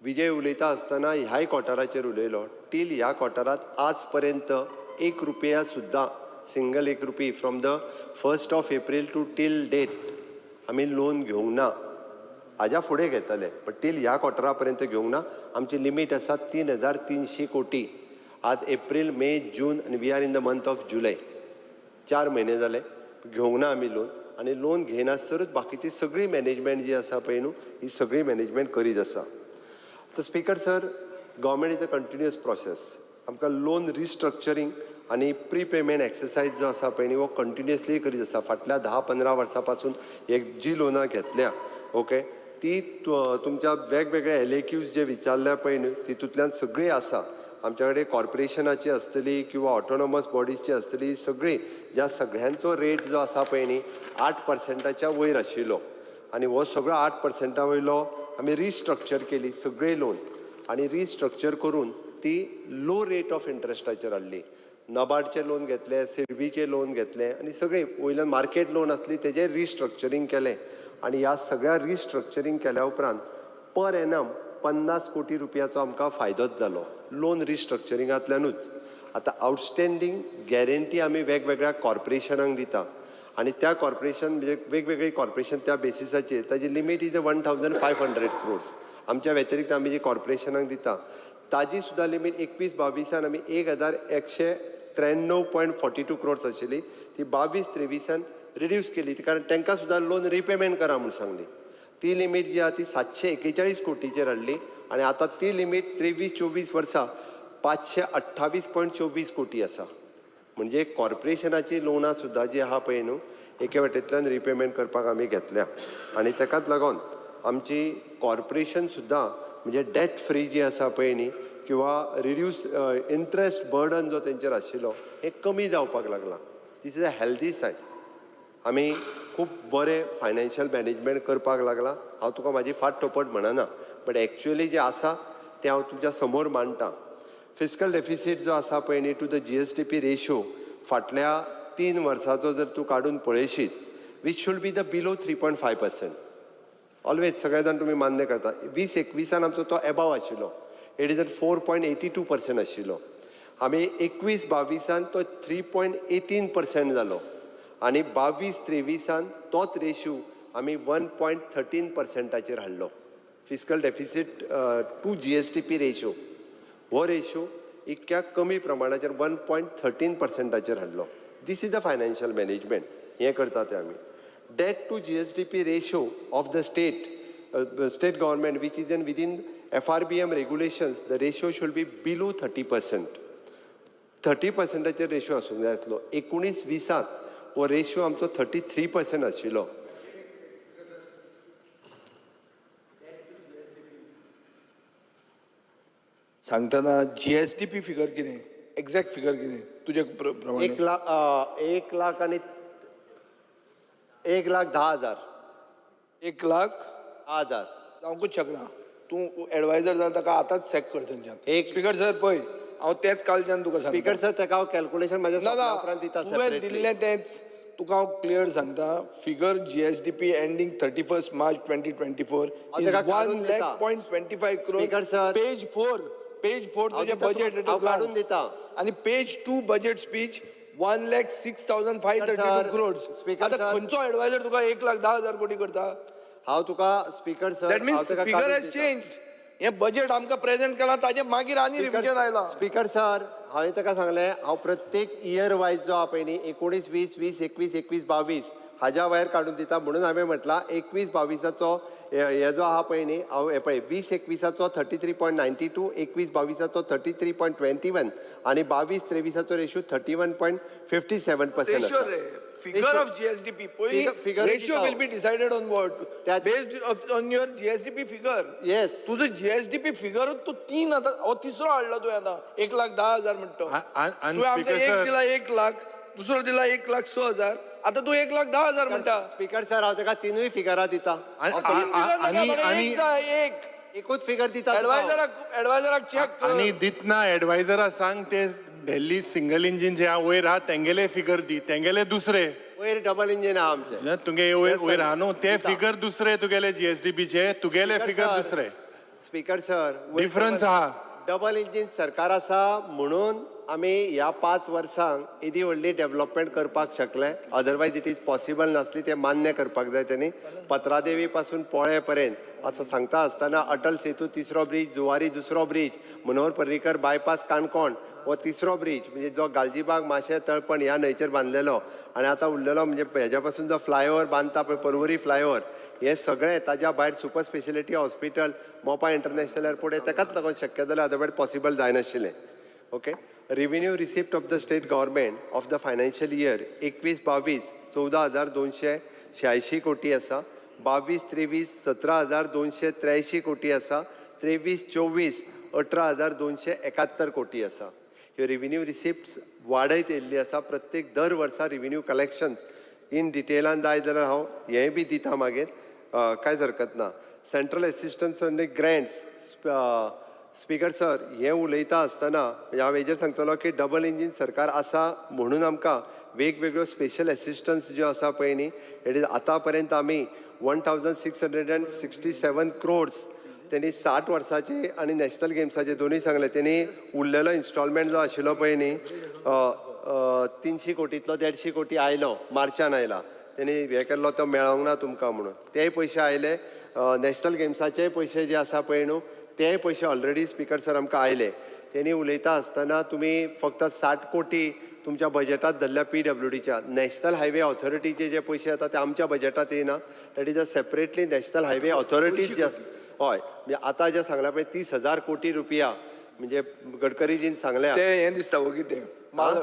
विजय उलयता आसतना ह्याय क्वॉर्टराचेर उलयलो, टील ह्या क्वॉर्टरात आज पर्यंत 1 रुपया सुद्दां, single 1 rupee from the 1st of April to till date आमी लोन घेवंक ना. हाज्या फुडें घेतले, बट टील ह्या क्वॉर्टरा पर्यंत घेवंक ना. आमची लिमीट आसा 3300 कोटी. आज एप्रील, मे, जून आनी we are in the month of July, 4 म्हयने जाले घेवंक ना आमी लोन. आनी लोन घेयनासतरूच बाकीची सगळी मॅनेजमेंट जी आसा पळय न्हू, ही सगळी मॅनेजमेंट करीत आसा. तर speaker sir, government is a continuous process. आमकां लोन रिस्ट्रक्चरींग आनी प्रीपेमेंट एक्सरसायज जो आसा पळय न्ही, हो कंटिन्युअसली करीत आसा. फाटल्या 10-15 वर्सां पासून एक जी लोनां घेतल्या, ओके, ती तुमच्या वेगवेगळे LAQs जे विचारल्या पळय न्हू, तितूंतल्यान सगळी आसा. आमच्या कडेन कॉर्पोरेशनाची आसतली किंवा ऑटोनॉमस बॉडीजची आसतली, सगळी ज्या सगळ्यांचो रेट जो आसा पळय न्ही 8%च्या वयर आशिल्लो. आनी हो सगळो 8% वयलो आमी रिस्ट्रक्चर केली सगळे लोन, आनी रिस्ट्रक्चर करून ती लो रेट ऑफ इंट्रस्टाचेर हाडली. नबार्डचे लोन घेतले, सिडबीचे लोन घेतले आनी सगळे वयल्यान मार्केट लोन आसली तेजें रिस्ट्रक्चरींग केलें. आनी ह्या सगळ्या रिस्ट्रक्चरींग केल्या उपरांत पर एनम 50 कोटी रुपयाचो आमकां फायदोच जालो लोन रिस्ट्रक्चरिंगांतल्यानूच. आतां आउटस्टँडींग गॅरंटी आमी वेगवेगळ्या कॉर्पोरेशनांक दिता आनी त्या कॉर्पोरेशन म्हणजे वेगवेगळी कॉर्पोरेशन त्या बेसिसाचेर ताजी लिमीट is 1500 crores. आमच्या व्यतिरिक्त आमी जी कॉर्पोरेशनांक दिता ताजी सुद्दां लिमीट 21-22 आमी 1193.42 crores आशिल्ली, ती 22-23 रिड्यूस केली, कारण तांकां सुद्दां लोन रिपेमेंट करा म्हूण सांगली. ती लिमीट जी आहा ती 741 कोटीचेर हाडली आनी आतां ती लिमीट 23-24 वर्सां 528.24 कोटी आसा. म्हणजे कॉर्पोरेशनाची लोनां सुद्दां जी आहा पळय न्हू, एके वाटेंतल्यान रिपेमेंट करपाक आमी घेतल्या. आनी ताकाच लागून आमची कॉर्पोरेशन सुद्दां म्हणजे डेट फ्री जी आसा पळय न्ही, किंवा रिड्यूस इंट्रस्ट बर्डन जो तेंचेर आशिल्लो हें कमी जावपाक लागलां. This is a healthy sign. आमी खूब बरें फायनान्शियल मॅनेजमेंट करपाक लागलां. हांव तुका म्हाजी फाट थोपट म्हणना, बट एक्चुअली जें आसा तें हांव तुमच्या समोर मांडटा. फिस्कल डेफिसीट जो आसा पळय न्ही टू the GSDP ratio फाटल्या 3 वर्साचो जर तूं काडून पळयशीत, which should be the below 3.5% always. सगळे जाण तुमी मान्य करता. 20-21 आमचो तो एबाव आशिल्लो, it is 4.82% आशिल्लो. आमी 21-22 तो 3.18% जालो आनी 22-23 तोच रेशो आमी 1.13%चेर हाडलो. Fiscal deficit to GSDP ratio हो रेशो इतक्या कमी प्रमाणाचेर 1.13%चेर हाडलो. This is the financial management हें करता ते आमी. Debt to GSDP ratio of the state government which is in within FRBM regulations, the ratio should be below 30%. 30%चेर ratio आसूंक जाय आसलो. 19-20 हो रेशो आमचो 33% आशिल्लो. सांगतना GSDP figure कितें, एग्जॅक्ट फिगर कितें तुजे प्रमाणे? 1 लाख आनी 1,10,000. 1,10,000 10,000 जावंकूच शकना. तूं एडवायजर जाल्यार ताका आतांच सॅक कर थंयच्यान. एक स्पीकर सर पळय, हांव तेंच कालच्यान तुका सांगता. स्पीकर सर, ताका हांव कॅल्कुलेशन म्हाज्या ना ना, उपरांत दिता. तुवें दिल्लें तेंच तुका हांव क्लियर सांगता. Figure GSDP ending 31 March 2024 is 1,00,000.25 crore. Speaker sir, page 4, page 4 तुजें बजेट काडून दिता. आनी page 2 budget speech 1,06,532 crores. आतां खंयचो एडवायजर तुका 1,10,000 कोटी करता? हांव तुका speaker sir, that means figure has changed. हें बजेट आमकां प्रेजेंट केलां ताजे मागीर आनी रिविजन आयलां. स्पीकर सर, हांवें ताका सांगलें, हांव प्रत्येक इयर वायज जो आहा पळय न्ही, 19 20 20 21 21 22 हाज्या भायर काडून दिता. म्हणून हांवें म्हटलां 21 22 हे जो आहा पळय न्ही, हांव हे पळय 20 21 33.92, 21 22 33.21 आनी 22 23 रेशो 31.57%. रेशो रे, फिगर ऑफ जीएसडीपी पयलीं. Figure ratio will be decided on what? Based on your GSDP figure. Yes. तुजो जीएसडीपी फिगर तूं तीन आतां हो तिसरो हाडलो तुवें आतां 1,10,000 म्हणटा. तुवें आमकां एक दिला 1 लाख, दुसरो दिला 1,06,000, आतां तूं 1,10,000 म्हणटा. स्पीकर सर, हांव ताका तिनूय फिगरां दिता. एक एकूच फिगर दिता. एडवायझराक चेक कर आनी दितना एडवायझरा सांग ते दिल्ली सिंगल इंजीन जे वयर आहा तेंगेले फिगर दी, तेंगेले दुसरे वयर डबल इंजीन आहा आमचे. तुगे वयर आहा न्हू ते फिगर दुसरे, तुगेले जीएसडीपीचे तुगेले फिगर दुसरे. स्पीकर सर, डिफरन्स आहा. डबल इंजीन सरकार आसा म्हणून आमी ह्या 5 वर्सांक येदी व्हडली डेवलपमेंट करपाक शकले. अदरवायज it is possible नासली, तें मान्य करपाक जाय तेणी. पत्रादेवी पासून पोळे पर्यंत असो सांगता आसतना अटल सेतू तिसरो ब्रीज, जुवारी दुसरो ब्रीज, मनोहर पर्रीकर बायपास काणकोण हो तिसरो ब्रीज, म्हणजे जो गालजीबाग माशे तळपण ह्या न्हंयचेर बांदलेलो आनी आतां उरलेलो म्हणजे हेज्या पासून जो फ्लायओवर बांदता पळय पर्वरी फ्लायओवर, हे सगळें ताज्या भायर super speciality hospital, Mopa international airport, हे ताकाच लागून शक्य जालें, अदरवायज पॉसिबल जायनाशिल्लें. Okay, revenue receipt of the state government of the financial year 21 22 14,286 कोटी आसा, 22 23 17,283 कोटी आसा, 23 24 18,271 कोटी आसा. ह्यो रिव्हेन्यू रिसिप्ट्स वाडयत येयल्ली आसा. प्रत्येक दर वर्सा रिव्हेन्यू कलेक्शन्स इन डिटेलान जाय जाल्यार हांव हेंय बी दिता मागीर, कांयच हरकत ना. सेंट्रल एसिस्टन्स आनी ग्रँट्स, स्पीकर सर, हें उलयता आसतना हांव हेजेर सांगतलो की डबल इंजीन सरकार आसा म्हणून आमकां वेगवेगळ्यो स्पेशल एसिस्टन्स ज्यो आसा पळय न्ही, it is आतां पर्यंत आमी 1,667 क्रोड्स तेणी 60 वर्साचे आनी नॅशनल गेम्साचे दोनूय सांगले. तेणी उरलेलो इन्स्टॉलमेंट जो आशिल्लो पळय न्ही 300 कोटींतलो 150 कोटी आयलो, मार्चान आयला. तेणी हें केल्लो तो मेळोंक ना तुमकां म्हणून तेय पयशे आयले. नॅशनल गेम्साचेय पयशे जे आसा पळय न्हू तेय पयशे ऑलरेडी स्पीकर सर आमकां आयले. तेणी उलयता आसतना तुमी फक्त 60 कोटी तुमच्या बजेटात धरल्या पीडब्ल्यूडीच्या. नॅशनल हायवे ऑथॉरिटीचे जे पयशे येता ते आमच्या बजेटात येना, that is a separately national highway authority जे आसा. हय, म्हणजे आतां जें सांगलां पळय 30,000 कोटी रुपया, म्हणजे गडकरीजीन सांगल्या ते हें दिसता वगी तें माल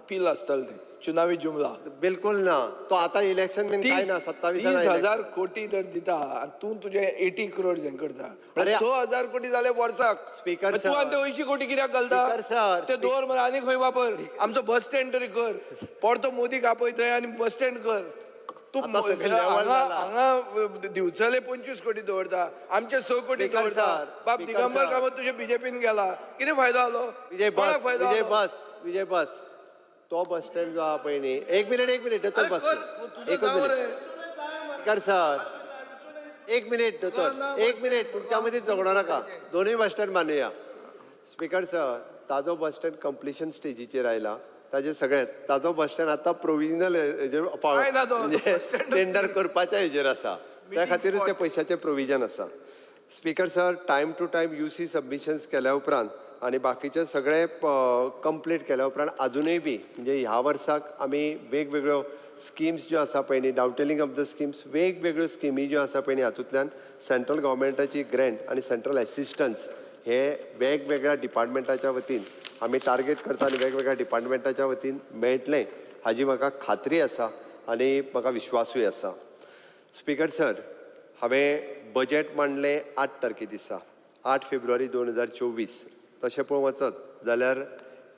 पील आसतलें तें चुनावी जुमला. बिलकुल ना, तो आतां इलेक्शन बीन कांय ना. 30,000 कोटी तर दिता आनी तूं तुजें 80 करोड हें करता, 6,000 कोटी जाले वर्साक. स्पीकर तूं आनी ते 80 कोटी कित्याक घालता? ते दवर मरे आनी खंय वापर, आमचो बस स्टँड तरी कर. परतो मोदीक आपय थंय आनी बस स्टँड कर. तूं हांगा दिवचले 25 कोटी दवरता, आमचे 6 कोटी दवरता. बाब दिगंबर कामत तुजे बीजेपीन गेला, कितें फायदो जालो? विजय बस, विजय बस, तो बस स्टँड जो आहा पळय न्ही, एक मिनिट दोतोर, बस एक मिनिट स्पीकर सर, एक मिनिट दोतोर, एक मिनिट, तुमच्या मदीं झगडो नाका, दोनूय बस स्टँड मानुया. स्पीकर सर, ताजो बस स्टँड कंप्लिशन स्टेजीचेर आयला, ताजे सगळें ताजो बस स्टँड आतां प्रोविजनल हेजेर म्हणजे टेंडर करपाच्या हेजेर आसा, त्या खातीरूच ते पयशाचें प्रोविजन आसा. Speaker sir, time to time UC submissions केल्या उपरांत आनी बाकीचे सगळे कंप्लीट केल्या उपरांत आजुनूय बी म्हणजे ह्या वर्साक आमी वेगवेगळ्यो स्किम्स ज्यो आसा पळय न्ही, डावटेलिंग ऑफ the schemes, वेगवेगळ्यो स्किमी ज्यो आसा पळय न्ही, हातूंतल्यान सेंट्रल गव्हर्मेंटाची ग्रँट आनी सेंट्रल एसिस्टन्स हे वेगवेगळ्या डिपार्टमेंटाच्या वतीन आमी टार्गेट करता आनी वेगवेगळ्या डिपार्टमेंटाच्या वतीन मेळटलें हाजी म्हाका खात्री आसा आनी म्हाका विश्वासूय आसा. स्पीकर सर, हांवें बजेट मांडलें 8 तारखे दिसा, 8 फेब्रुवारी 2024. तशें पळोवंक वचत जाल्यार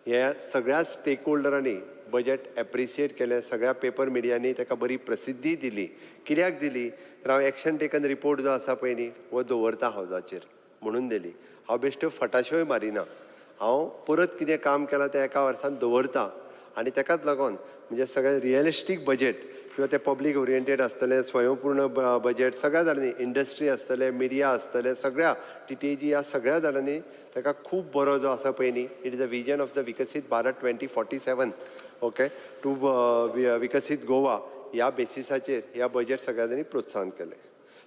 ह्या सगळ्या स्टेक होल्डरांनी बजेट एप्रिसिएट केलें, सगळ्या पेपर मिडियांनी ताका बरी प्रसिद्धी दिली. कित्याक दिली तर हांव एक्शन टेकन रिपोर्ट जो आसा पळय न्ही हो दवरता हावजाचेर म्हणून दिली. हांव बेश्ट्यो फटाश्योय मारिना, हांव परत कितें काम केलां तें एका वर्सान दवरता आनी ताकाच लागून म्हणजे सगळें रियलिस्टीक बजेट किंवा तें पब्लीक ओरिएंटेड आसतलें, स्वयंपूर्ण बजेट, सगळ्या जाणांनी, इंडस्ट्री आसतलें, मिडिया आसतलें, सगळ्या TTAG ह्या सगळ्या जाणांनी ताका खूब बरो जो आसा पळय न्ही, it is a vision of the Viksit Bharat 2047, okay, to Viksit Goa ह्या बेसिसाचेर ह्या बजेट सगळ्या जाणांनी प्रोत्साहन केलें.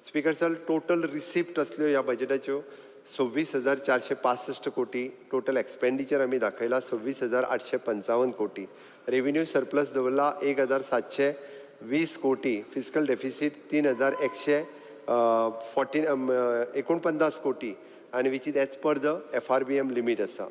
स्पीकर सर, टोटल रिसिप्ट आसल्यो ह्या बजेटाच्यो 26,465 कोटी, टोटल एक्सपेंडिचर आमी दाखयला 26,855 कोटी. रेव्हेन्यू सरप्लस दवरला 1720 कोटी. फिस्कल डेफिसीट 3114 49 कोटी आनी which is as per the FRBM limit आसा.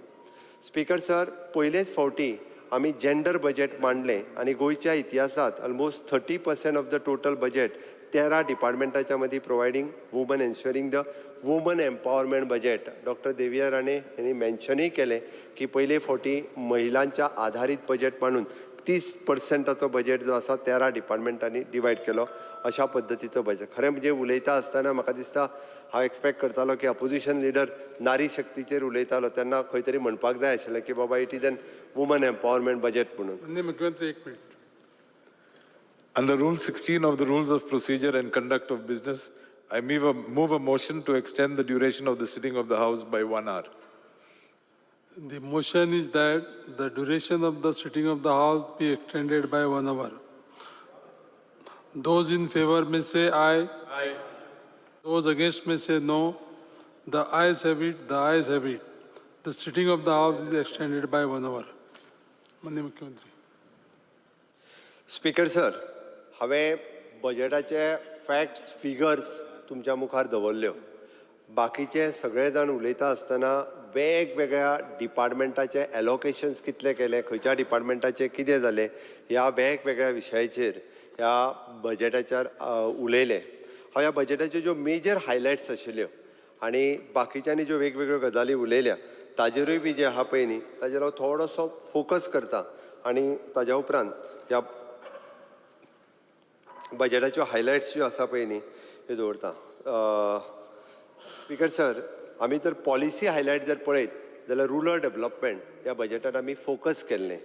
स्पीकर सर, पयलेच फावटी आमी जेंडर बजेट मांडलें आनी गोंयच्या इतिहासांत almost 30% of the total budget 13 डिपार्टमेंटाच्या मदीं providing woman, ensuring the woman empowerment budget. Doctor Deviya Rane यांनी मेन्शनूय केलें की पयले फावटी महिलांच्या आधारीत बजेट मांडून 30%चो बजेट जो आसा 13 डिपार्टमेंटांनी डिवायड केलो. अशा पद्दतीचो बजेट. खरें म्हणजे उलयता आसतना म्हाका दिसता हांव एक्सपेक्ट करतालो की अपोजिशन लिडर नारी शक्तीचेर उलयतालो तेन्ना खंय तरी म्हणपाक जाय आशिल्लें की बाबा it is an woman empowerment budget म्हणून. माननीय मुख्यमंत्री, एक minute. Under Rule 16 of the Rules of Procedure and Conduct of Business, I move a motion to extend the duration of the sitting of the House by 1 hour. The motion is that the duration of the sitting of the House be extended by 1 hour. Those in favor may say aye. Aye. Those against may say no. The ayes have it, the ayes have it. The sitting of the House is extended by 1 hour. माननीय मुख्यमंत्री. Speaker sir, हांवें बजेटाचे facts figures तुमच्या मुखार दवरल्यो. बाकीचे सगळे जाण उलयता आसतना वेगवेगळ्या डिपार्टमेंटाचे एलोकेशन्स कितले केले, खंयच्या डिपार्टमेंटाचे कितें जालें, ह्या वेगवेगळ्या विशयाचेर ह्या बजेटाचेर उलयले. हांव ह्या बजेटाच्यो ज्यो मेजर हायलायट्स आशिल्ल्यो आनी बाकीच्यांनी ज्यो वेगवेगळ्यो गजाली उलयल्या ताजेरूय बी जे आहा पळय न्ही ताजेर हांव थोडोसो फोकस करता आनी ताज्या उपरांत ह्या बजेटाच्यो हायलायट्स ज्यो आसा पळय न्ही त्यो दवरता. स्पीकर सर, आमी जर पॉलिसी हायलायट जर पळयत जाल्यार रुरल डेवलपमेंट ह्या बजेटान आमी फोकस केल्लें.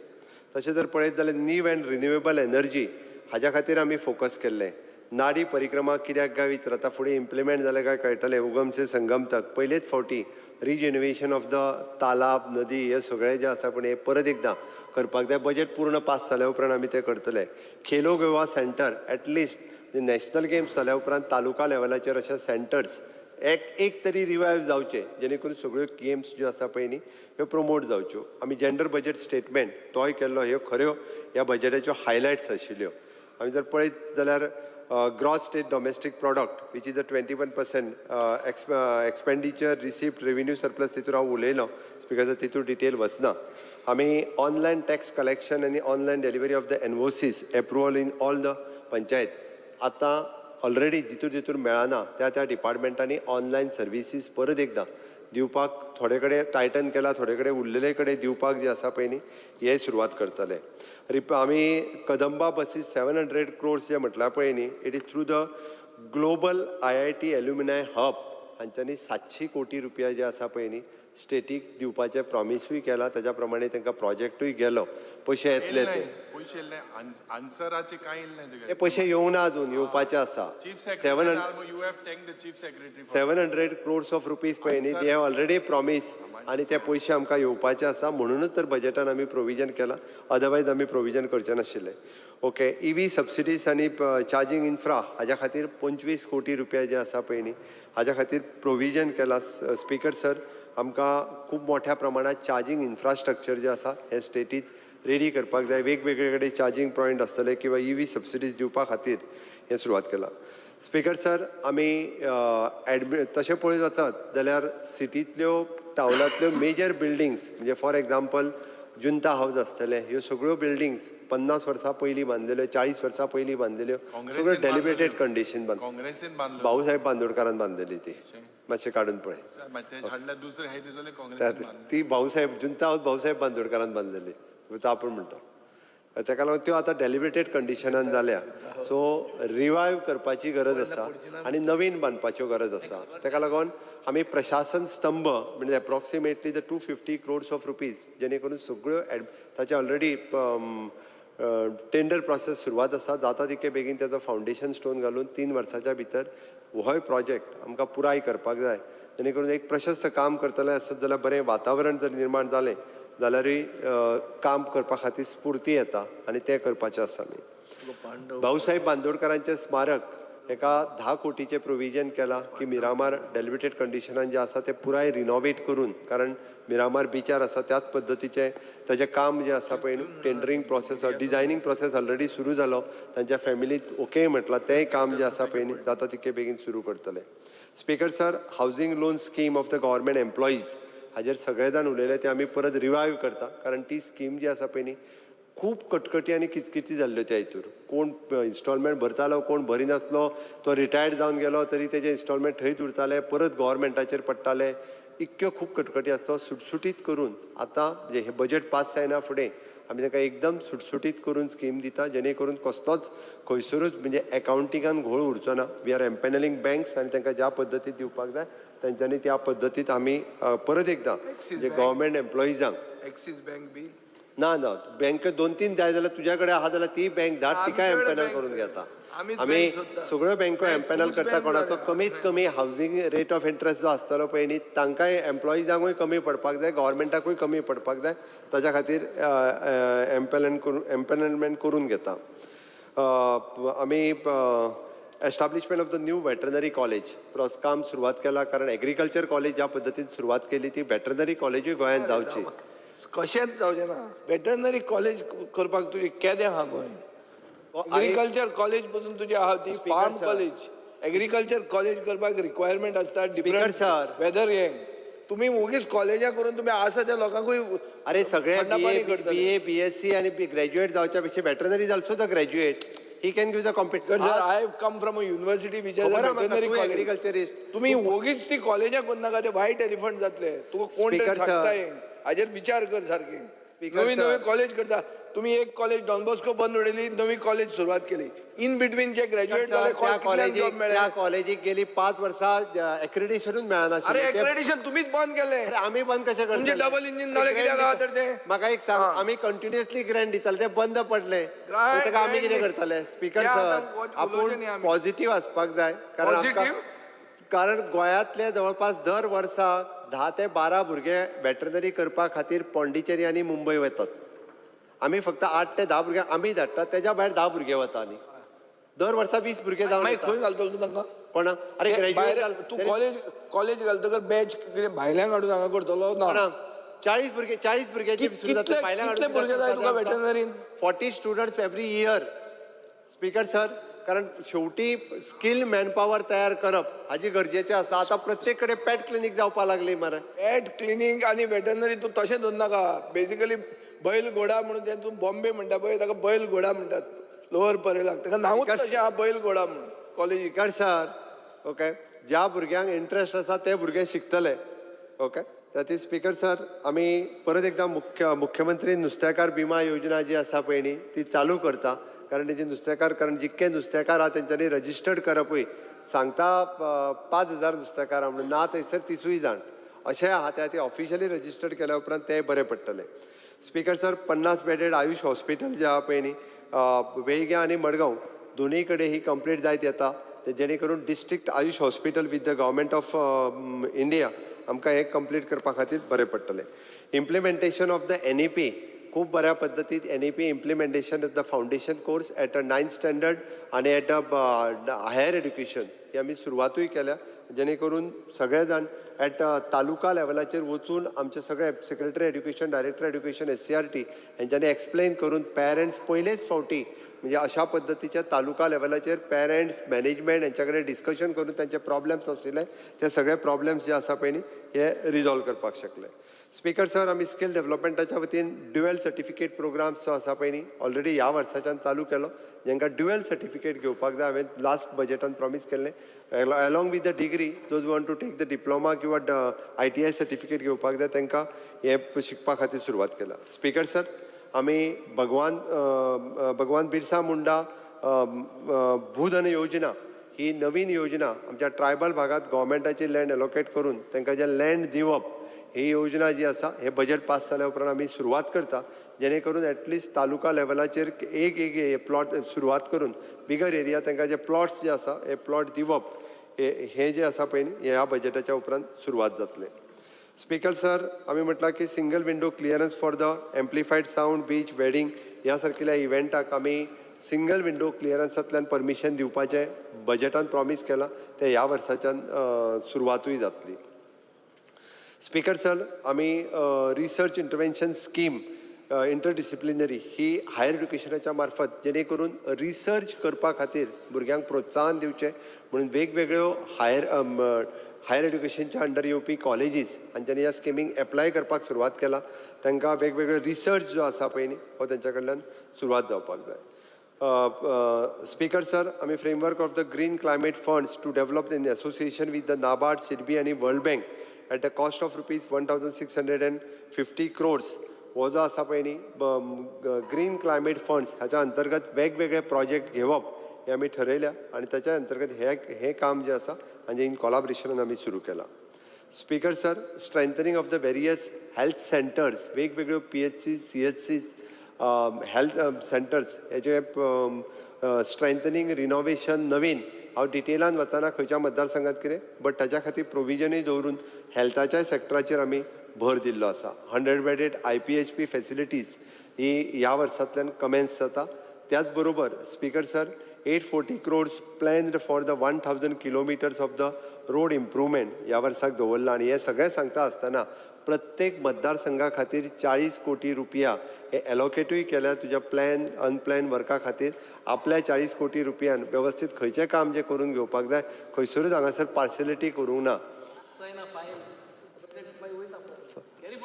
तशें जर पळयत जाल्यार न्यू अँड रिन्युएबल एनर्जी हाज्या खातीर आमी फोकस केल्लें. नाडी परिक्रमा कित्याक काय विचारता, फुडें इम्प्लिमेंट जालें काय कळटलें. उगम से संगम तक पयलेच फावटी रिजिन्युएशन ऑफ the तालाब नदी हे सगळें जें आसा पण हे परत एकदां करपाक जाय. बजेट पूर्ण पास जाल्या उपरांत आमी तें करतले. Khelo Goa centre at least national games जाल्या उपरांत तालुका लेवलाचेर अशे सेंटर्स एक एक तरी रिवायव जावचे जेणे करून सगळ्यो गेम्स ज्यो आसा पळय न्ही ह्यो प्रमोट जावच्यो. आमी जेंडर बजेट स्टेटमेंट तोय केल्लो. ह्यो खऱ्यो ह्या बजेटाच्यो हायलायट्स आशिल्ल्यो. आमी जर पळयत जाल्यार gross state domestic product which is a 21% expenditure receipt revenue surplus तितून हांव उलयलो because तितून डिटेल वचना. आमी ऑनलायन टॅक्स कलेक्शन आनी online delivery of the NOCs approval in all the panchayat. आतां ऑलरेडी जितूर जितूर मेळना त्या त्या डिपार्टमेंटांनी ऑनलायन सर्विसीस परत एकदां दिवपाक थोडे कडेन टायटन केला, थोडे कडेन उरलेले कडेन दिवपाक जे आसा पळय न्ही हे सुरवात करतले. आमी कदंबा बसीस 700 क्रोर्स जे म्हटलां पळय न्ही it is through the global IIT alumni hub हांच्यांनी 700 कोटी रुपया जे आसा पळय न्ही स्टेटीक दिवपाचें प्रॉमिसूय केलां. ताज्या प्रमाणे तांकां प्रोजेक्टूय गेलो, पयशे येतले ते पयशे येयले आन्सराचे कांय येयले नाही ते पयशे येवंक ना अजून, येवपाचे आसा. Chief secretary, you have thank the chief secretary. 700 crores of rupees पळय न्ही they have already promise आनी ते पयशे आमकां येवपाचे आसा म्हणूनच तर बजेटान आमी प्रोविजन केलां, अदरवायज आमी प्रोविजन करचे नाशिल्ले. ओके, इवी सबसिडीज आनी चार्जींग इन्फ्रा हाज्या खातीर 25 कोटी रुपया जे आसा पळय न्ही हाज्या खातीर प्रोविजन केलां. स्पीकर सर, आमकां खूब मोठ्या प्रमाणात चार्जींग इन्फ्रास्ट्रक्चर जे आसा हें स्टेटीत रेडी करपाक जाय. वेगवेगळे कडेन चार्जींग पॉयंट आसतले किंवा इवी सबसिडीज दिवपा खातीर हें सुरवात केलां. स्पीकर सर, आमी तशें पळयत वचत जाल्यार सिटींतल्यो टावनांतल्यो मेजर बिल्डींग्स म्हणजे फॉर एग्जाम्पल जुंता हावज आसतलें, ह्यो सगळ्यो बिल्डींग्स 50 वर्सां पयलीं बांदलेल्यो, 40 वर्सां पयलीं बांदलेल्यो, सगळ्यो डेलिबरेटेड कंडिशन बांद काँग्रेसीन बांदलो, भाऊसाहेब बांदोडकारान बांदलेली ती मातशें काडून पळय ती भाऊसाहेब जुंता हावज भाऊसाहेब बांदोडकारान बांदलेली तो आपूण म्हणटा. ताका लागून त्यो आतां डेलिबरेटेड कंडिशनान जाल्या. सो रिवायव करपाची गरज आसा आनी नवीन बांदपाच्यो गरज आसा. ताका लागून आमी प्रशासन स्तंभ म्हणजे approximately the 250 crores of rupees जेणे करून सगळ्यो ताचे ऑलरेडी टेंडर प्रोसेस सुरवात आसा. जाता तितके बेगीन ताचो फावंडेशन स्टोन घालून 3 वर्साच्या भितर होय प्रोजेक्ट आमकां पुराय करपाक जाय जेणे करून एक प्रशस्त काम करतले आसत जाल्यार बरें वातावरण जर निर्माण जालें जाल्यारूय काम करपा खातीर स्फूर्ती येता आनी तें करपाचें आसा. आमी भाऊसाहेब बांदोडकरांचें स्मारक एका 10 कोटीचें प्रोविजन केलां की मिरामार डेलिबिटेड कंडिशनान जें आसा तें पुराय रिनोवेट करून, कारण मिरामार बिचार आसा त्याच पद्दतीचें ताजें काम जें आसा पळय न्हू, tendering process, designing process already सुरू जालो, तांच्या फॅमिलीत ओके म्हटलां, तेंय काम जें आसा पळय न्ही जाता तितके बेगीन सुरू करतले. Speaker sir, housing loan scheme of the government employees हाजेर सगळे जाण उलयले, ते आमी परत रिवायव करता, कारण ती स्कीम जी आसा पळय न्ही खूब कटकटी आनी किचकिची जाल्ल्यो त्या हितूर. कोण इन्स्टॉलमेंट भरतालो, कोण भरिनासलो, तो रिटायर्ड जावन गेलो तरी तेजे इन्स्टॉलमेंट थंयच उरताले, परत गव्हर्मेंटाचेर पडटाले, इतक्यो खूब कटकटी आसतो. सुटसुटीत करून आतां म्हणजे हें बजेट पास जायना फुडें आमी तांकां एकदम सुटसुटीत करून स्कीम दिता, जेणे करून कसलोच खंयसरूच म्हणजे एकावंटिंगान घोळ उरचो ना. We are एम्पॅनलिंग बँक्स आनी तांकां ज्या पद्दतीत दिवपाक जाय तेंच्यांनी त्या पद्दतीत आमी परत एकदां जे गव्हर्मेंट एम्प्लॉइजांक एक्सीस बँक बी ना ना बँक 2-3 जाय जाल्यार तुज्या कडेन आहा जाल्यार ती बँक धाड, तिकाय एम्पॅनल करून घेता. आमी सगळ्यो बँको एम्पॅनल करता, कोणाचो कमीत कमी हावजींग रेट ऑफ इंट्रस्ट जो आसतलो पळय न्ही तांकांय एम्प्लॉइजांकूय कमी पडपाक जाय, गव्हर्मेंटाकूय कमी पडपाक जाय, ताज्या खातीर एम्पॅनलमेंट करून घेता. आमी establishment of the new veterinary college काम सुरवात केला, कारण एग्रीकल्चर कॉलेज ज्या पद्दतीन सुरवात केली ती वेटरनरी कॉलेजूय गोंयांत जावची. कशेंच जावचें ना. वेटरनरी कॉलेज करपाक तुजें केदें आहा गोंय, एग्रीकल्चर कॉलेज पसून तुजें आहा ती फार्म कॉलेज, एग्रीकल्चर कॉलेज करपाक रिक्वायरमेंट आसता डिफरंट वेदर. हें तुमी वोगीच कॉलेजां करून तुमी आसा त्या लोकांकूय अरे सगळे BA BSc आनी ग्रॅज्युएट जावच्या पेक्षा veterinary is also the graduate, he can give the competition. I have come from a university which has a veterinary college. Agriculturist तुमी वोगीच ती कॉलेजां करनाका, ते वायट एलिफंट जातले. तुका कोण तरी सांगता हें, हाजेर विचार कर सारकें. नवी नवी कॉलेज करता तुमी, एक कॉलेज डॉन बॉस्को बंद उडयली, नवी कॉलेज सुरवात केली, इन बिटवीन जे ग्रॅज्युएट जाले त्या कॉलेजीक गेली 5 वर्सां एक्रेडिशनूच मेळना. अरे एक्रेडिशन तुमीच बंद केलें. आमी बंद कशें करतले? तुमचें डबल इंजीन जालें कित्याक आहा तर तें? म्हाका एक सांग, आमी कंटिन्युअसली ग्रँट दिताले, ते बंद पडले, ताका आमी कितें करतले? स्पीकर सर, आपूण पॉझिटीव आसपाक जाय, कारण गोंयांतले जवळपास दर वर्सा 10 ते 12 भुरगे वेटरनरी करपा खातीर पॉंडिचेरी आनी मुंबय वतात. आमी फक्त 8 ते 10 भुरगे आमी धाडटात, तेज्या भायर 10 भुरगे वता आनी दर वर्सा 20 भुरगे जावन. खंय घालतलो तूं तांकां? कोणा? अरे ग्रॅज्युएट तूं कॉलेज कॉलेज घालतकर बॅच कितें भायल्यांक हाडून हांगा करतलो ना? 40 भुरगे, 40 भुरग्याची कितले भुरगे जाय तुका वेटरनरीन? 40 students every year. Speaker sir, कारण शेवटी स्किल मॅनपावर तयार करप हाजी गरजेचें आसा. आतां प्रत्येक कडेन पेट क्लिनीक जावपाक लागली मरे. पेट क्लिनीक आनी वेटरनरी तूं तशें दवरनाका. बेसिकली बैल घोडा म्हणून ते तूं बॉम्बे म्हणटा पळय, ताका बैल घोडा म्हणटात लोअर परेलाक, ताका नांवूच तशें आहा बैल घोडा म्हणून कॉलेजीक. स्पीकर सर, ओके, ज्या भुरग्यांक इंट्रस्ट आसा ते भुरगे शिकतले. ओके, त्या स्पीकर सर, आमी परत एकदां मुख्यमंत्री नुस्तेकार विमा योजना जी आसा पळय न्ही ती चालू करता, कारण तेजी नुस्तेकार, कारण जितके नुस्तेकार आहा तेंच्यांनी रजिस्टर्ड करपूय सांगता 5,000 नुस्तेकार आहा म्हणून, ना थंयसर 30 जाण अशें आहा, ते खातीर ऑफिशियली रजिस्टर्ड केल्या उपरांत ते बरें पडटलें. Speaker sir, 50 bedded AYUSH hospital जे आहा पळय न्ही वेळग्यां आनी मडगांव दोनूय कडेन ही कंप्लीट जायत येता, जेणे करून district AYUSH hospital with the government of India आमकां हें कंप्लीट करपा खातीर बरें पडटलें. इम्प्लिमेंटेशन ऑफ the NEP खूब बऱ्या पद्दतीन NEP implementation of the foundation course at a 9th standard आनी एट अ हायर एड्युकेशन ही आमी सुरवातूय केल्या, जेणे करून सगळे जाण एट तालुका लेवलाचेर वचून आमचे सगळे secretary education, director education, SCERT हेंच्यांनी एक्सप्लेन करून पेरंट्स पयलेच फावटी म्हणजे अशा पद्दतीच्या तालुका लेवलाचेर पेरंट्स मॅनेजमेंट हेंच्या कडेन डिस्कशन करून तांचे प्रॉब्लेम्स आशिल्ले ते सगळे प्रॉब्लेम्स जे आसा पळय न्ही हे रिजॉल्व करपाक शकले. स्पीकर सर, आमी स्किल डेव्हलपमेंटाच्या वतीन ड्युएल सर्टिफिकेट प्रोग्राम्स जो आसा पळय न्ही ऑलरेडी ह्या वर्साच्यान चालू केलो, जांकां ड्युएल सर्टिफिकेट घेवपाक जाय हांवें लास्ट बजेटान प्रॉमीस केल्लें, along with the degree those want to take the diploma किंवा ITI certificate घेवपाक जाय तांकां हें शिकपा खातीर सुरवात केला. स्पीकर सर, आमी भगवान बिरसा मुंडा भूधन योजना ही नवीन योजना आमच्या ट्रायबल भागांत गव्हर्मेंटाची लँड एलोकेट करून तांकां जें लँड दिवप ही योजना जी आसा हे बजेट पास जाल्या उपरांत आमी सुरवात करता, जेणे करून एटलिस्ट तालुका लेवलाचेर एक एक प्लॉट सुरवात करून बिगर एरिया तांकां जे प्लॉट्स जे आसा हे प्लॉट दिवप हे जे आसा पळय न्ही ह्या बजेटाच्या उपरांत सुरवात जातले. स्पीकर सर, आमी म्हटलां की single window clearance for the amplified sound, beach, wedding ह्या सारकिल्या इव्हेंटाक आमी सिंगल विंडो क्लियरन्सांतल्यान परमिशन दिवपाचें बजेटान प्रॉमीस केलां, तें ह्या वर्साच्यान सुरवातूय जातली. स्पीकर सर, आमी रिसर्च इंटरवेन्शन स्कीम इंटरडिसिप्लिनरी ही हायर एड्युकेशनाच्या मार्फत जेणे करून रिसर्च करपा खातीर भुरग्यांक प्रोत्साहन दिवचें म्हणून वेगवेगळ्यो हायर एड्युकेशनच्या अंडर येवपी कॉलेजीस हांच्यांनी ह्या स्किमींक एप्लाय करपाक सुरवात केला. तांकां वेगवेगळो रिसर्च जो आसा पळय न्ही हो तांच्या कडल्यान सुरवात जावपाक जाय. स्पीकर सर, आमी framework of the green climate funds to develop in association with the NABARD, SIDBI आनी World Bank at the cost of rupees 1650 crores हो जो आसा पळय न्ही ग्रीन क्लायमेट फंड्स हाच्या अंतर्गत वेगवेगळे प्रोजेक्ट घेवप हे आमी ठरयल्या आनी ताच्या अंतर्गत हें काम जें आसा हाजें इन कोलाबरेशनान आमी सुरू केलां. Speaker sir, strengthening of the various health centres, वेगवेगळ्यो PHC, CHCs, health centres हेजे स्ट्रेंथनींग, रिनोवेशन नवीन हांव डिटेलान वचना खंयच्या मतदारसंघात कितें, बट ताच्या खातीर प्रोविजनूय दवरून हेल्थाच्या सेक्टराचेर आमी भर दिल्लो आसा. 100 bedded IPHP facilities ही ह्या वर्सांतल्यान कमेन्स जाता. त्याच बरोबर speaker sir, 840 crores planned for the 1000 kilometres of the road improvement ह्या वर्साक दवरला. आनी हें सगळें सांगता आसतना प्रत्येक मतदारसंघा खातीर 40 कोटी रुपया हे एलोकेटूय केल्या तुज्या प्लॅन अनप्लॅन वर्का खातीर. आपल्या 40 कोटी रुपयान वेवस्थीत खंयचें काम जें करून घेवपाक जाय खंयसरूच हांगासर पार्शलिटी करूंक ना.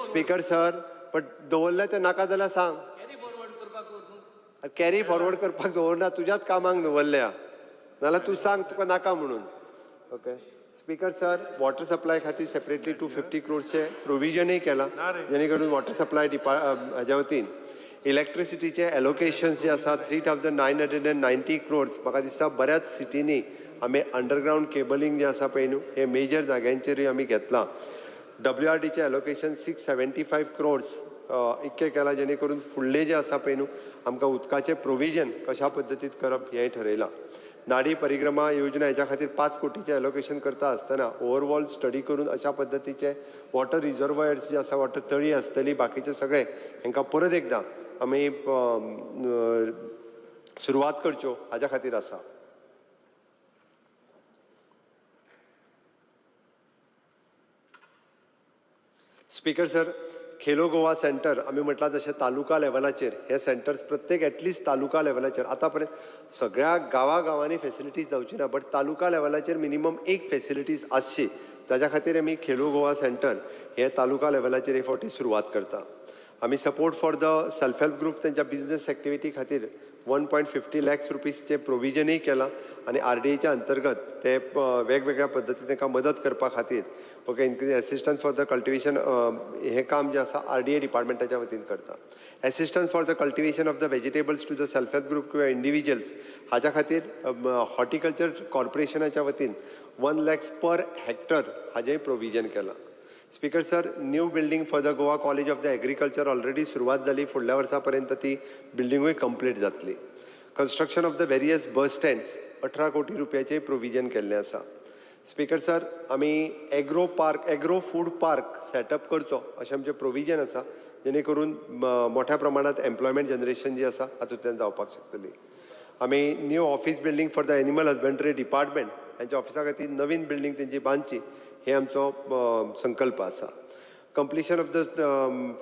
स्पीकर सर, बट दवरलें तें नाका जाल्यार सांग, कॅरी फॉरवर्ड करपाक दवरना, तुज्याच कामाक दवरल्या, नाल्यार तूं सांग तुका नाका म्हणून. Okay speaker sir, water supply खातीर सेपरेटली 250 क्रोर्सचें प्रोविजनूय केलां जेणे करून वॉटर सप्लाय हाज्या वतीन इलेक्ट्रिसिटीचे एलोकेशन्स जे आसा 3990 क्रोर्स. म्हाका दिसता बऱ्याच सिटींनी आमी अंडरग्रावंड केबलिंग जें आसा पळय न्हू हें मेजर जाग्यांचेरूय आमी घेतलां. WRDचें एलोकेशन 675 क्रोर्स इतकें केलां जेणे करून फुडलें जें आसा पळय न्हू आमकां उदकाचें प्रोविजन कशा पद्दतीन करप हें ठरयलां. नाडी परिक्रमा योजना हेच्या खातीर 5 कोटीचें एलोकेशन करता आसतना ओवरऑल स्टडी करून अशा पद्दतीचे वॉटर रिजर्वयर्स जे आसा, वॉटर तळी आसतली, बाकीचे सगळे हेंकां परत एकदां आमी सुरवात करच्यो हाज्या खातीर आसा. Speaker sir, Khelo Goa centre आमी म्हटलां जशें तालुका लेवलाचेर हे सेंटर्स प्रत्येक एटलिस्ट तालुका लेवलाचेर आतां पर्यंत सगळ्या गांवागांवांनी फेसिलिटीज जावची ना, बट तालुका लेवलाचेर मिनिमम एक फेसिलिटीज आसची ताज्या खातीर आमी खेलो गोवा सेंटर हे तालुका लेवलाचेर हे फावटी सुरवात करता. आमी support for the self help group तेंच्या बिजनस एक्टिविटी खातीर 1.50 लॅक्स रुपीजचें प्रोविजनूय केलां आनी RDAच्या अंतर्गत ते वेगवेगळ्या पद्दतीन तांकां मदत करपा खातीर okay increase assistance for the cultivation हें काम जें आसा RDA डिपार्टमेंटाच्या वतीन करता. Assistance for the cultivation of the vegetables to the self help group किंवा इंडिविज्युअल्स हाज्या खातीर हॉर्टिकल्चर कॉर्पोरेशनाच्या वतीन 1 लॅक्स पर हॅक्टर हाजेंय प्रोविजन केलां. Speaker sir, new building for the Goa college of the agriculture already सुरवात जाली, फुडल्या वर्सा पर्यंत ती बिल्डिंगूय कंप्लीट जातली. Construction of the various bus stands 18 कोटी रुपयाचें प्रोविजन केल्लें आसा. स्पीकर सर, आमी agro park, agro food park setup करचो अशें आमचें प्रोविजन आसा जेणे करून मोठ्या प्रमाणांत एम्प्लॉयमेंट जनरेशन जी आसा हातूंतल्यान जावपाक शकतली. आमी new office building for the animal husbandry department हांच्या ऑफिसा खातीर नवीन बिल्डींग तेंची बांदची हे आमचो संकल्प आसा. Completion of the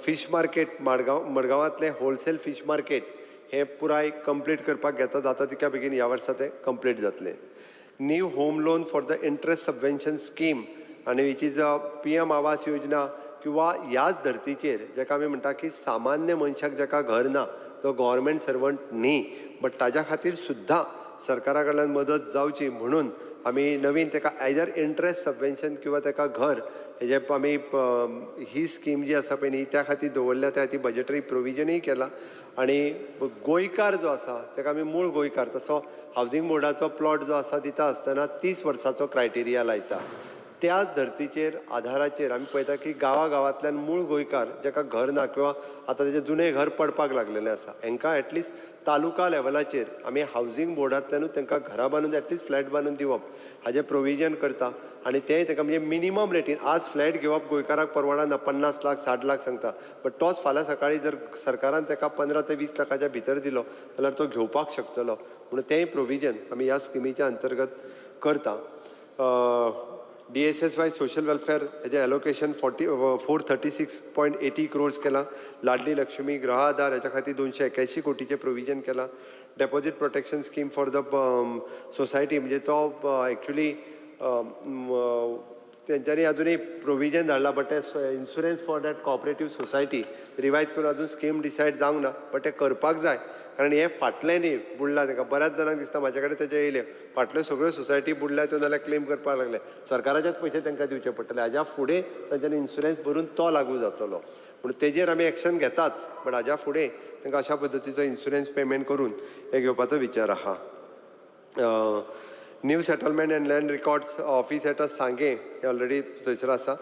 fish market मडगांवांतलें wholesale fish market हें पुराय कंप्लीट करपाक घेता, जाता तितक्या बेगीन ह्या वर्सा तें कंप्लीट जातलें. New home loan for the interest subvention scheme आनी which is a PM Awas Yojana किंवा ह्याच धर्तीचेर जेका आमी म्हणटा की सामान्य मनशाक जेका घर ना तो गव्हर्मेंट सर्वंट न्ही, बट ताज्या खातीर सुद्दां सरकारा कडल्यान मदत जावची म्हणून आमी नवीन ताका आयदर इंट्रस्ट सबवेन्शन किंवा ताका घर हेजे आमी ही स्कीम जी आसा पळय न्ही त्या खातीर दवरल्या, त्या खातीर बजेटरी प्रोविजनूय केलां. आनी गोंयकार जो आसा ताका आमी मूळ गोंयकार तसो हावजींग बोर्डाचो प्लॉट जो आसा दिता आसतना 30 वर्साचो क्रायटेरिया लायता. त्या धर्तीचेर आधाराचेर आमी पळयता की गांवा गांवांतल्यान मूळ गोंयकार जाका घर ना किंवा आतां तेजें जुनें घर पडपाक लागलेलें आसा, हांकां एटलिस्ट तालुका लेवलाचेर आमी हावजींग बोर्डांतल्यानूच तांकां घरां बांदून, एटलिस्ट फ्लॅट बांदून दिवप हाजें प्रोविजन करता. आनी तें ताका म्हणजे मिनिमम रेटीन. आज फ्लॅट घेवप गोंयकाराक परवडना, 50 लाख, 60 लाख सांगता, बट तोच फाल्यां सकाळीं जर सरकारान ताका 15 ते 20 लाखाच्या भितर दिलो जाल्यार तो घेवपाक शकतलो. म्हणून तेंय प्रोविजन आमी ह्या स्किमीच्या अंतर्गत करता. डीएसएसवाय सोशल वेलफेअर हेजें allocation 4436.80 crores केलां. लाडली लक्ष्मी, गृह आधार हेच्या खातीर 281 कोटीचें प्रोविजन केलां. Deposit protection scheme for the society, म्हणजे तो एक्चुली तेंच्यांनी अजुनूय प्रोविजन धाडला, बट ते insurance for that cooperative society revise करून अजून स्कीम डिसायड जावंक ना, बट तें करपाक जाय, कारण हें फाटलें न्ही बुडलां ताका. बऱ्याच जाणांक दिसता म्हाजे कडेन तेजें येयलें, फाटल्यो सगळ्यो सोसायटी बुडल्या, त्यो नाल्यार क्लेम करपाक लागले, सरकाराचेच पयशे तांकां दिवचे पडटले. हाज्या फुडें तांच्यांनी इन्शुरन्स भरून तो लागू जातलो. पूण तेजेर आमी एक्शन घेताच, बट हाज्या फुडें तांकां अशा पद्दतीचो इन्शुरन्स पेमेंट करून हें घेवपाचो विचार आहा. New settlement and land records office at a Sanguem hey already थंयसर आसा.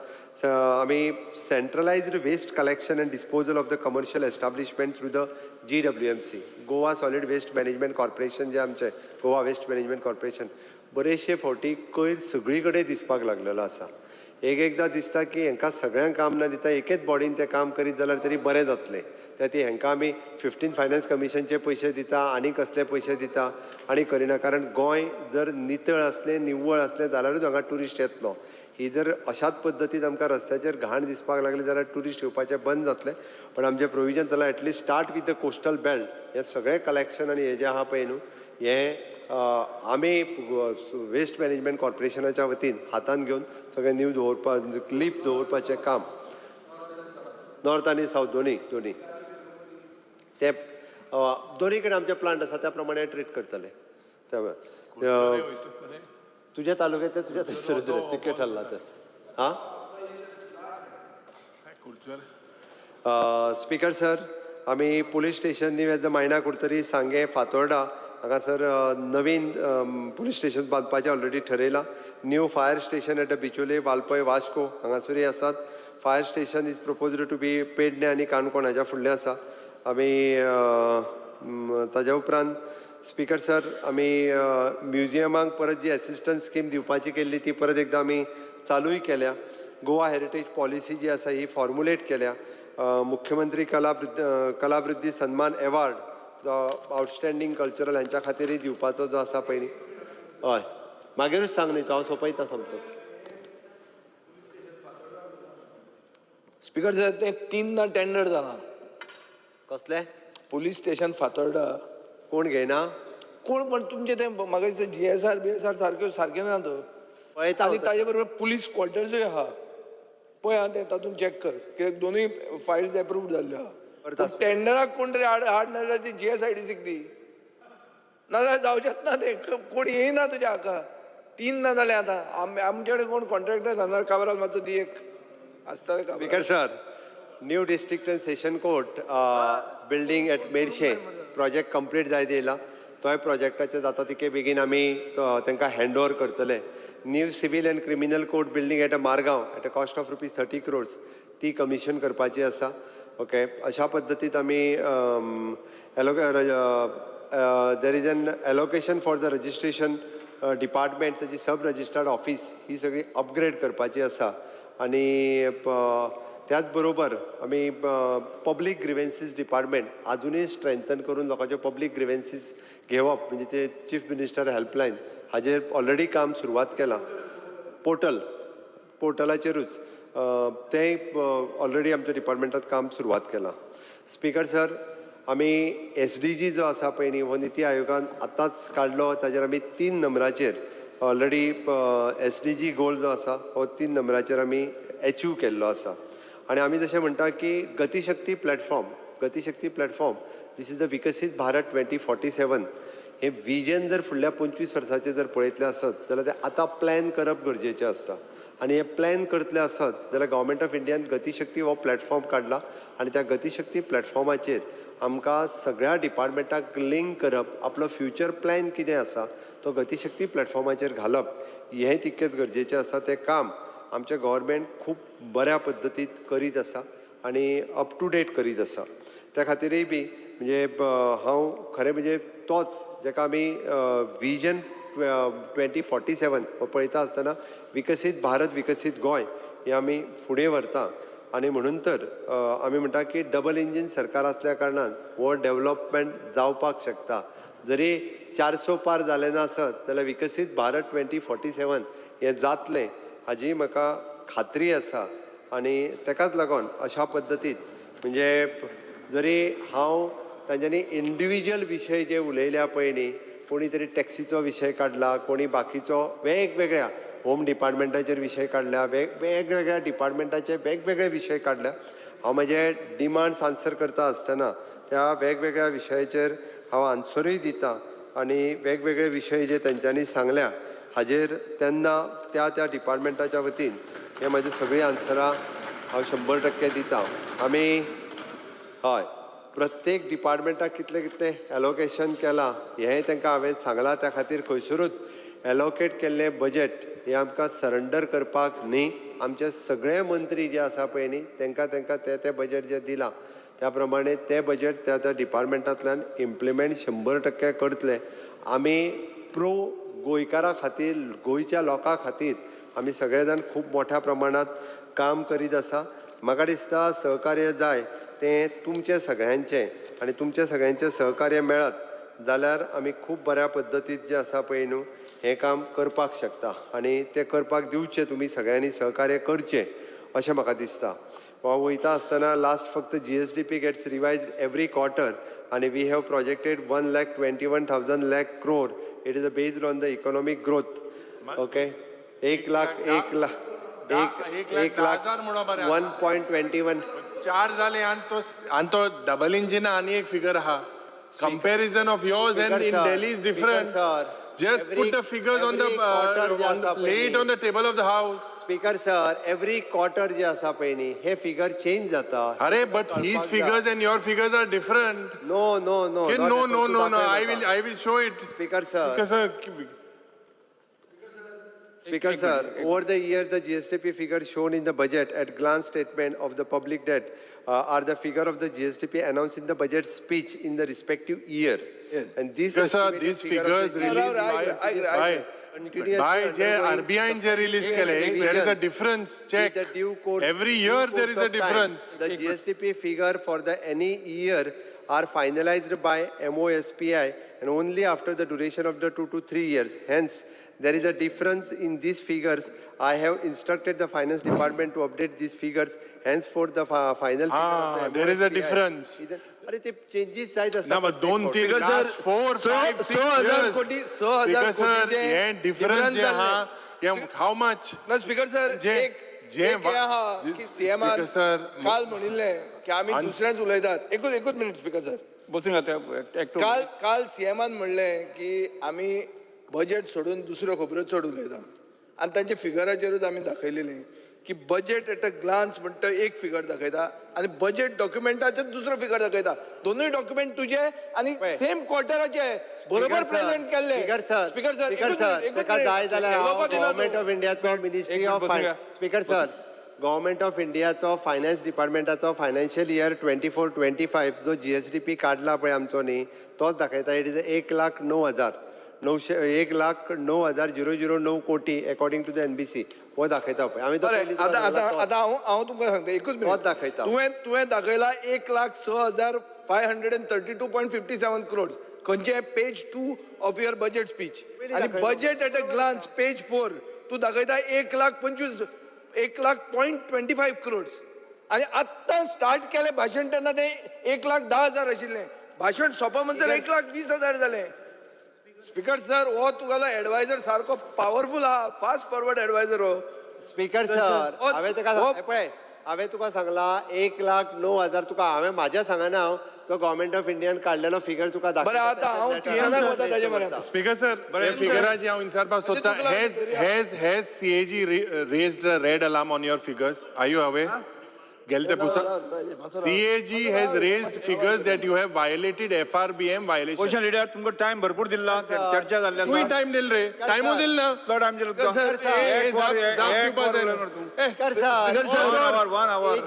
आमी centralized waste collection and disposal of the commercial establishment through the GWMC, Goa Solid Waste Management Corporation, जें आमचें गोवा वेस्ट मॅनेजमेंट कॉर्पोरेशन, बरेचशे फावटी कयर सगळी कडेन दिसपाक लागलेलो आसा. एक एकदां दिसता की हांकां सगळ्यांक काम ना दिता एकेच बॉडीन तें काम करीत जाल्यार तरी बरें जातलें. त्या ती हांकां आमी 15 फायनान्स कमिशनचे पयशे दिता आनी कसले पयशे दिता आनी करिना, कारण गोंय जर नितळ आसलें, निव्वळ आसलें जाल्यारूच हांगा ट्युरिस्ट येतलो. ही जर अशाच पद्दतीन आमकां रस्त्याचेर घाण दिसपाक लागली जाल्यार ट्युरिस्ट येवपाचें बंद जातलें. पण आमचें प्रोविजन जाल्यार at least start with the coastal belt, हें सगळें कलेक्शन आनी हें जें आहा पळय न्हू, हें आमी वेस्ट मॅनेजमेंट कॉर्पोरेशनाच्या वतीन हातान घेवन सगळें न्यू दवरपा, क्लीप दवरपाचें काम. नॉर्थ आनी सावथ दोनी दोनी ते दोनी कडेन आमचे प्लांट आसा, त्या प्रमाणे ट्रीट करतले. त्या तुज्या तालुक्यात तुज्या थंयसर तितकें ठरलां तें. आं, स्पीकर सर, आमी पुलीस स्टेशन न्यू एज मायणा कुडतरी, सांगें, फातोर्डा हांगासर नवीन पुलीस स्टेशन बांदपाचें ऑलरेडी ठरयलां. New fire station at Bicholim, Valpoi, Vasco हांगासरूय आसात. Fire station is proposed to be Pedne आनी काणकोण हाज्या फुडलें आसा. आमी ताज्या उपरांत, स्पीकर सर, आमी म्युजियमांक परत जी एसिस्टन्स स्कीम दिवपाची केल्ली ती परत एकदां आमी चालूय केल्या. गोवा हेरिटेज पॉलिसी जी आसा ही फॉर्मुलेट केल्या. मुख्यमंत्री कलावृद्धी सन्मान एवॉर्ड जो आउटस्टँडींग कल्चरल हांच्या खातीरय दिवपाचो जो आसा पयलीं. हय, मागीरूच सांग न्ही तूं, हांव सोंपयता सोमतोच. स्पीकर सर, तें तीनदां टेंडर जालां. कसलें? Police station Fatorda. कोण घेयना? कोण पण तुमचें तें म्हाका दिसता जीएसआर बीएसआर सारक्यो सारकें ना तो. पळयता आनी हांव. ताजे बरोबर पुलीस क्वॉर्टर्सूय आहा पळय. आं, तें तातूंत चॅक कर, कित्याक दोनूय फायल्स एप्रूव्ड जाल्ल्यो करता. आहा. टेंडराक कोण तरी हाड हाड, नाजाल्यार ती जीएसआयडीसीक दी, नाजाल्यार जावचेंच ना तें. कोण येयना तुज्या हाका. तीनदां जालें आतां. आमचे कडेन कोण कॉन्ट्रॅक्टर ना. काबराल मातसो दी, एक आसताले Cabral. Speaker sir, new district and session court building at Merces project complete जायत येयला. तोय प्रोजेक्टाचें जाता तितके बेगीन आमी तांकां हँड ओवर करतले. New civil and criminal court building at a Margao at a cost of ₹30 crores ती कमिशन करपाची आसा. ओके, अशा पद्दतीन आमी there is an allocation for the registration department, ताची सब रजिस्टर्ड ऑफिस ही सगळी अपग्रेड करपाची आसा. आनी त्याच बरोबर आमी पब्लीक ग्रिवेन्सीस डिपार्टमेंट आजुनूय स्ट्रेंथन करून लोकांच्यो पब्लीक ग्रिवेन्सीस घेवप, म्हणजे ते चीफ मिनिस्टर हेल्पलायन हाजेर ऑलरेडी काम सुरवात केलां. पोर्टलाचेरूच तें ऑलरेडी आमच्या डिपार्टमेंटात काम सुरवात केलां. स्पीकर सर, आमी एसडीजी जो आसा पळय न्ही, हो निती आयोगान आतांच काडलो. ताजेर आमी तीन नंबराचेर ऑलरेडी एसडीजी गोल जो आसा हो तीन नंबराचेर आमी एचीव केल्लो आसा. आनी आमी जशें म्हणटा की गतिशक्ती platform, Gatishakti platform, this is the Viksit Bharat 2047 हें विजन जर फुडल्या 25 वर्साचें जर पळयतलें आसत जाल्यार तें आतां प्लॅन करप गरजेचें आसता. आनी हें प्लॅन करतले आसत जाल्यार गव्हर्मेंट ऑफ इंडियान गतिशक्ती हो प्लॅटफॉर्म काडला आनी त्या गतिशक्ती प्लॅटफॉर्माचेर आमकां सगळ्या डिपार्टमेंटाक लिंक करप, आपलो फ्युचर प्लॅन कितें आसा तो गतिशक्ती प्लॅटफॉर्माचेर घालप हें तितकेंच गरजेचें आसा. तें काम आमचें गव्हर्मेंट खूब बऱ्या पद्दतीत करीत आसा आनी अप टू डेट करीत आसा. त्या खातीरय बी म्हणजे हांव खरें म्हणजे तोच जेका आमी विजन 2047 हो पळयता आसतना विकसीत भारत विकसीत गोंय हें आमी फुडें व्हरता. आनी म्हणून तर आमी म्हणटा की डबल इंजीन सरकार आसल्या कारणान हो डेवलपमेंट जावपाक शकता. जरी 400 पार जालें ना आसत जाल्यार विकसीत भारत 2047 हें जातलें हाजी म्हाका खात्री आसा. आनी तेकाच लागून अशा पद्दतीन म्हणजे जरी हांव तांच्यांनी इंडिविज्युअल विशय जे उलयल्या पळय न्ही, कोणी तरी टॅक्सीचो विशय काडला, कोणी बाकीचो वेगवेगळ्या होम डिपार्टमेंटाचेर विशय काडल्या, वेगवेगळ्या डिपार्टमेंटाचे वेगवेगळे विशय काडल्या. हांव म्हजे डिमांड्स आन्सर करता आसतना त्या वेगवेगळ्या विशयाचेर हांव आन्सरूय दिता आनी वेगवेगळे विशय जे तेंच्यांनी सांगल्या हाजेर तेन्ना त्या त्या डिपार्टमेंटाच्या वतीन हे म्हाजी सगळीं आन्सरां हांव 100% दिता. आमी हय प्रत्येक डिपार्टमेंटाक कितलें कितलें एलोकेशन केलां हेंय तांकां हांवें सांगलां. त्या खातीर खंयसरूच एलोकेट केल्लें बजट हें आमकां सरेंडर करपाक न्ही. आमचे सगळे मंत्री जे आसा पळय न्ही तांकां तांकां तें तें बजट जें दिलां त्या प्रमाणे तें बजट त्या त्या डिपार्टमेंटांतल्यान इम्प्लिमेंट 100% करतले. आमी प्रो गोंयकारां खातीर, गोंयच्या लोकां खातीर आमी सगळे जाण खूब मोठ्या प्रमाणांत काम करीत आसा. म्हाका दिसता सहकार्य जाय तें तुमचें सगळ्यांचें आनी तुमचें सगळ्यांचें सहकार्य मेळत जाल्यार आमी खूब बऱ्या पद्दतीन जें आसा पळय न्हू हें काम करपाक शकता आनी तें करपाक दिवचें, तुमी सगळ्यांनी सहकार्य करचें अशें म्हाका दिसता. वा वयता आसतना लास्ट फक्त GSDP gets revised every quarter आनी we have projected 1,21,000 lakh crore. It is based on the economic growth. Okay, 1 lakh 1 lakh 1 lakh 1.21 चार जाले आनी तो डबल इंजिन आनी एक फिगर आहा. Comparison of yours and in Delhi is different. Just put the figures on the lay it on the table of the house. Speaker sir, every quarter जे आसा पळय न्ही हे फिगर चेंज जाता. अरे but his figures and your figures are different. No no no no no no no, I will show it. Speaker sir, Speaker sir, over the year, the GSDP figure shown in the budget at glance statement of the public debt are the figure of the GSDP announced in the budget speech in the respective year. Yes. And this Speaker sir, these figures released by J RBI J release केले, there is a difference. Check. The due course, every year there is a difference. The GSDP figure for the any year are finalized by MOSPI and only after the duration of the 2 to 3 years. Hence, there is a difference in these figures. I have instructed the finance department to update these figures. Henceforth, the final figure of the there is a difference. अरे ते changes जायत आसता. ना, but दोन तीन last 4 5 6 years. कोटी 6,000 कोटीचे हे difference जे आहा, how much? ना स्पीकर सर, एक हे आहा की सीएमान काल म्हणिल्लें की आमी दुसऱ्यांच उलयतात. एकूच मिनीट स्पीकर सर. बसून काल सीएमान म्हणलें की आमी बजेट सोडून दुसऱ्यो खबरो चड उलयता आनी तांच्या फिगराचेरूच आमी दाखयलेलें की बजेट एट अ ग्लान्स म्हणटा एक फिगर दाखयता आनी बजेट डॉक्युमेंटाचेर दुसरो फिगर दाखयता. दोनूय डॉक्युमेंट तुजे आनी सेम क्वॉर्टराचे बरोबर प्रेझेंट केल्ले. स्पीकर सर, ताका जाय जाल्यार गव्हर्मेंट ऑफ इंडियाचो ministry of speaker sir, government of इंडियाचो फायनान्स डिपार्टमेंटाचो फायनान्शियल इयर 24-25 जो GSDP काडला पळय आमचो न्ही तोच दाखयता. It is 1,09,900 1,09,009 कोटी अकॉर्डिंग टू the NBC हो दाखयता पळय. आमी आतां आतां हांव तुमकां सांगता एकूच मिनट. दाखयता तुवें दाखयला 1,06,532.57 crores खंयचे page 2 of your budget speech आनी budget at a glance page 4 तूं दाखयता 1,25,1,00,25 crores आनी आत्तां स्टार्ट केलें भाशण तेन्ना तें 1,10,000 आशिल्लें. भाशण सोंपा म्हणसर 1,20,000 जालें. स्पीकर सर, हो तुगेलो एडवायजर सारको पावरफूल आहा, फास्ट फॉरवर्ड एडवायजर हो. स्पीकर सर, हांवें ताका पळय, हांवें तुका सांगला 1,09,000 तुका हांवें म्हाज्या सांगना, हांव तो गव्हर्मेंट ऑफ इंडियान काडलेलो फिगर तुका दाखयता. बरें, आतां हांव सीएनाक वता ताजे म्हऱ्यांत. स्पीकर सर, हे फिगराची हांव विचारपाक सोदता. Has CAG raised a red alarm on your figures? Are you aware? गेले ते पुसा. CAG has raised figures that you have violated FRBM violation. Opposition leader तुमकां टायम भरपूर दिल्ला, चर्चा जाल्ली तुवें आसा. टायम दिल रे, टायमू दिल ना. कितलो टायम दिलो तुका? सर, ए, एक वर, जाप एक दिवपाक वर जायना. उलय मरे तूं. ए, sir, One hour, one hour.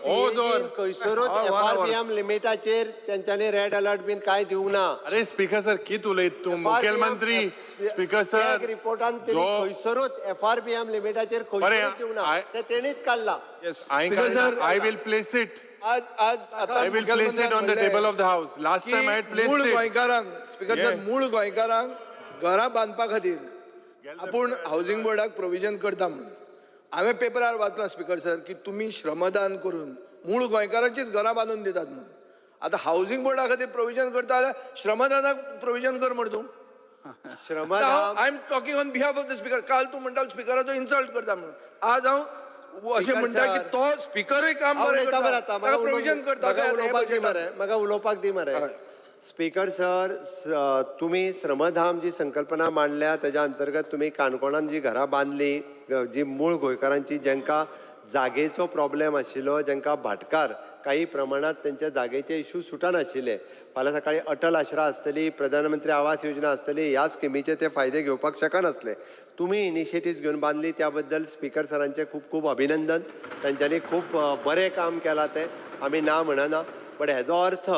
हो, जोर. खंयसरूच हय, one hour. FRBM लिमिटाचेर तेंच्यांनी रेड अलर्ट बीन कांय दिवंक ना. अरे स्पीकर सर, कित उलयत तूं? मुखेलमंत्री, स्पीकर सर, रिपोर्टान जो खंयसरूच एफआरबीएम लिमिटाचेर अरे, खंयसरूच दिवंक ना. ते तेणीच काडला. Speaker sir, I will place it. आज आज आता I will place it on the table of the house. Last time I had मूळ placed it. गोंयकारांक, स्पीकर सर, Yeah. मूळ गोंयकारांक घरां बांदपा खातीर आपूण हावजींग बोर्डाक प्रोविजन करता म्हणून हांवें पेपरार वाचलां स्पीकर सर, की तुमी श्रमदान करून मूळ गोंयकारांचीच घरां बांदून दितात म्हणून. आतां हावजींग बोर्डा खातीर प्रोविजन करता जाल्यार श्रमदानाक प्रोविजन कर मरे तूं. Shramdham I am talking on behalf of the speaker. काल तूं म्हणटा स्पिकराचो इन्सल्ट करता म्हणून, आज हांव अशें Speaker म्हणटा की sir. तो स्पिकरय काम हांव बरें उलयता करता, मरे आतां, ताका म्हाका प्रोविजन करता. म्हाका काय आतां हे उलोवपाक दी बजेटात? मरे, म्हाका उलोवपाक दी मरे. हय. स्पीकर सर, तुमी श्रमधाम जी संकल्पना मांडल्या तेज्या अंतर्गत तुमी काणकोणान जी घरां बांदली, जी मूळ गोंयकारांची, जांकां जागेचो प्रॉब्लेम आशिल्लो, जांकां भाटकार काही प्रमाणात तेंच्या जागेचे इशू सुटनाशिल्ले, फाल्यां सकाळी अटल आश्रा आसतली, प्रधानमंत्री आवास योजना आसतली, ह्या स्किमीचे ते फायदे घेवपाक शकनासले. तुमी इनिशिएटीव घेवन बांदली, त्या बद्दल स्पीकर सरांचें खूब खूब अभिनंदन. तेंच्यांनी खूब बरें काम केलां, तें आमी ना म्हणना. बट हेजो अर्थ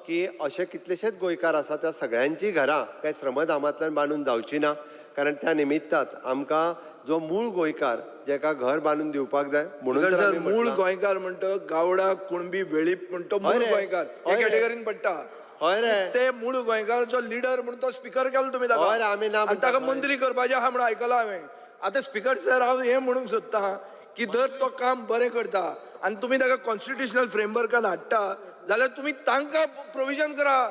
की अशे कितलेशेच गोंयकार आसा, त्या सगळ्यांचीं घरां काय श्रमधामांतल्यान बांदून जावची ना, कारण त्या निमित्तात आमकां जो मूळ गोंयकार जेका घर बांदून दिवपाक जाय म्हणून स्पीकर तर सर, आमी मूळ म्हटलां. गोंयकार म्हणटा गावडा, कुणबी, वेळीप म्हणतो मूळ हय रे. गोंयकार हे हय रे. कॅटेगरीन पडटा. हय रे. ते मूळ गोंयकाराचो लिडर म्हणून तो स्पीकर केलो तुमी ताका. हय रे, आमी ना आनी म्हणटा. ताका मंत्री करपाचें आहा म्हणून आयकलां हांवें. आतां स्पीकर सर, हांव हें म्हणूंक सोदतां की जर तो काम बरें करता आनी तुमी ताका कॉन्स्टिट्युशनल फ्रेमवर्कान हाडटा जाल्यार तुमी तांकां प्रोविजन करा.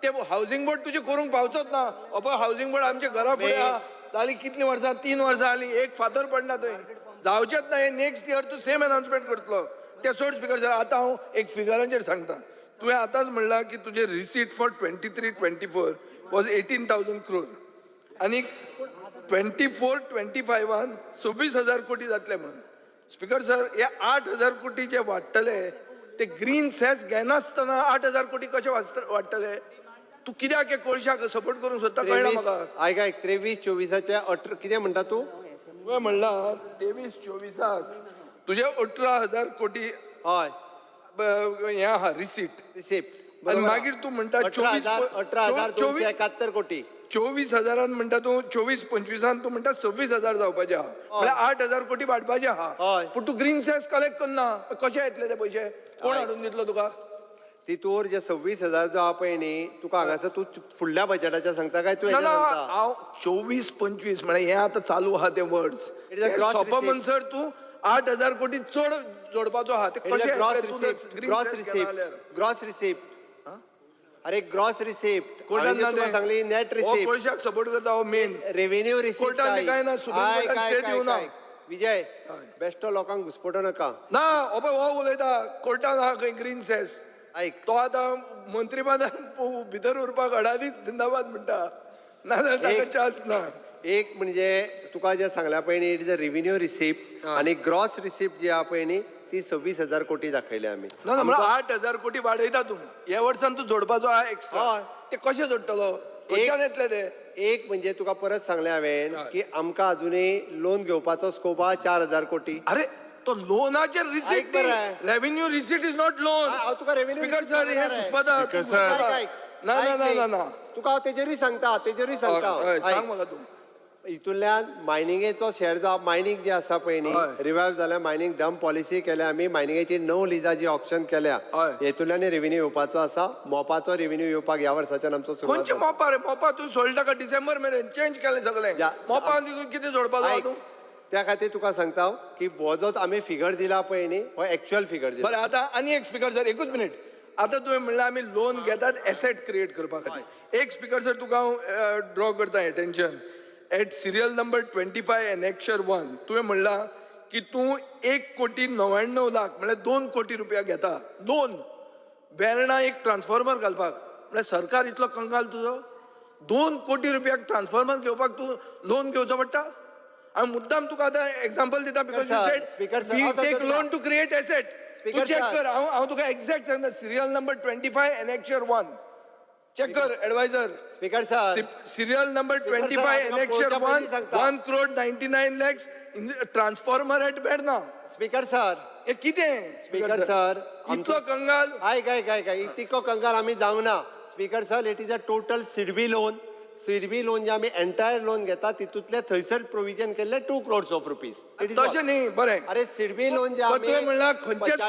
ते हावजींग बोर्ड तुजें करूंक पावचोच ना. अपय हावजींग बोर्ड आमच्या घरा फुडें आहा, जालीं कितलीं वर्सां, 3 वर्सां जालीं, एक फातर पडना थंय, जावचेंच ना. हे नेक्स्ट इयर तूं सेम अनाउन्समेंट करतलो. तें सोड स्पीकर सर, आतां हांव एक फिगरांचेर सांगता. तुवें आतांच म्हणलां की तुजें receipt for 23-24 was 18,000 crore आनी 24-25 26,000 कोटी जातले म्हणून. स्पीकर सर, हे 8,000 कोटी जे वाडटले ते ग्रीन सेस घेनासतना 8,000 कोटी कशे वाडटले? तूं कित्याक हे कोळशाक सपोर्ट करूंक सोदता कळना म्हाका. आयक आयक, 23-24 18 कितें म्हणटा तूं? तुवें म्हणलां 23-24 तुजें 18,000 कोटी हय हें आहा रिसीट. रिसिप्ट. आनी मागीर तूं म्हणटा 18,271 कोटी. 24,000 म्हणटा तूं, 24-25 तूं म्हणटा 26,000 जावपाचे आहा, म्हळ्यार 8,000 कोटी वाडपाचे आहा. पूण तूं ग्रीन सेस कलेक्ट करना, कशे येतले ते पयशे? कोण हाडून दितलो तुका? तितूर जे 26,000 जो आहा पळय न्ही, तुका हांगासर तूं फुडल्या बजेटाच्या सांगता काय तूं ना हेजें ना, सांगता? हांव 24-25 म्हळ्यार हें आतां चालू आहा तें वर्स It is a gross सोंपा receipt. म्हणसर तूं 8,000 कोटी चड जोडपाचो आहा. ते It is कशे a gross येतले तूं receipt, green gross cess घेना receipt, जाल्यार? gross receipt. अरे ग्रॉस रिसिप्ट कोर्टान हांवें ना तुका तें. सांगली नेट हो रिसिप्ट. कोळशाक सपोर्ट करता हो मेन रेव्हेन्यू रिसिप्ट. कोर्टान बी कांय ना, सुप्रीम कोर्टान स्टे दिवना. विजय, बेश्टो लोकांक घुसपटो नाका. ना, हो पळय हो उलयता कोर्टान आहा खंय ग्रीन सेस. आयक, तो आतां मंत्रीपदान भितर उरपाक अडानीच जिंदाबाद म्हणटा, नाजाल्यार ताका चान्स ना. एक म्हणजे तुका जें सांगल्या पळय न्ही, it is a revenue receipt आनी ग्रॉस रिसिप्ट जी आहा पळय न्ही, ती 26,000 कोटी दाखयल्या आमी. ना ना, म्हळ्यार 8,000 कोटी वाडयता तूं ह्या वर्सान, तूं जोडपाचो आहा एक्स्ट्रा. हय. ते कशे जोडटलो? खंयच्यान येतले ते? एक म्हणजे तुका परत सांगलें हांवें की आमकां अजुनूय लोन घेवपाचो स्कोप आहा 4,000 कोटी. अरे तो लोनाचेर रिसीट, आयक बरें. Revenue receipt is not loan. हांव तुका रेव्हेन्यू स्पीकर सर, हे घुसपता. Speaker sir. ना ना ना ना ना, तुका हांव तेजेरूय सांगता, तेजेरूय सांगता. हय, आयक. सांग म्हाका तूं. हितूंतल्यान मायनिंगेचो शेअर जो मायनींग जी आसा पळय न्ही, रिवायव जाल्या, मायनींग डंप पॉलिसी केल्या आमी, मायनिंगेची 9 लिजां जी ऑक्शन केल्या, हेतूंतल्यान रेव्हेन्यू येवपाचो आसा. मोपाचो रेव्हेन्यू येवपाक ह्या वर्साच्यान आमचो सुरवात खंयचे जाता. मोपा रे? मोपा तूं सोडटा का? डिसेंबर मेरेन चेंज केलें सगळें. मोपा कितें जोडपाचो आहा आयक, तूं? त्या खातीर तुका सांगता हांव की हो जो आमी फिगर दिला पळय न्ही, हो एक्च्युअल फिगर दिला. बरें, आतां आनी एक स्पीकर सर, एकूच मिनीट. आतां तुवें म्हणलें आमी लोन घेतात एसेट क्रिएट करपा खातीर. एक स्पीकर सर, तुका हांव ड्रॉ करता attention at serial number 25 annexure 1. तुवें म्हणलां की तूं 1,99,00,000 म्हळ्यार 2 कोटी रुपया घेता लोन वेर्णा एक ट्रान्सफॉर्मर घालपाक. म्हळ्यार सरकार इतलो कंगाल तुजो, 2 कोटी रुपयाक ट्रान्सफॉर्मर घेवपाक तूं लोन घेवचो पडटा? हांव मुद्दाम तुका आतां एग्जाम्पल दिता because you said we take loan to create asset. तूं चॅक कर, हांव तुका एग्जॅक्ट सांगता. Serial number 25 annexure 1 check कर adviser. Speaker sir, serial number 25 annexure 1, 1 crore 99 lakhs transformer at Verna. Speaker sir, हे कितें? स्पीकर सर, इतलो कंगाल. आयक आयक आयक आयक, इतको कंगाल आमी जावंक ना. Speaker sir, it is a total SIDBI loan. SIDBI loan जे आमी एंटायर लोन घेता तितूंतले थंयसर प्रोविजन केल्ले 2 क्रोर्स ऑफ रुपीज. तशें न्ही, बरें. अरे सिडबी लोन जे आमी तुवें म्हणलां खंयचेच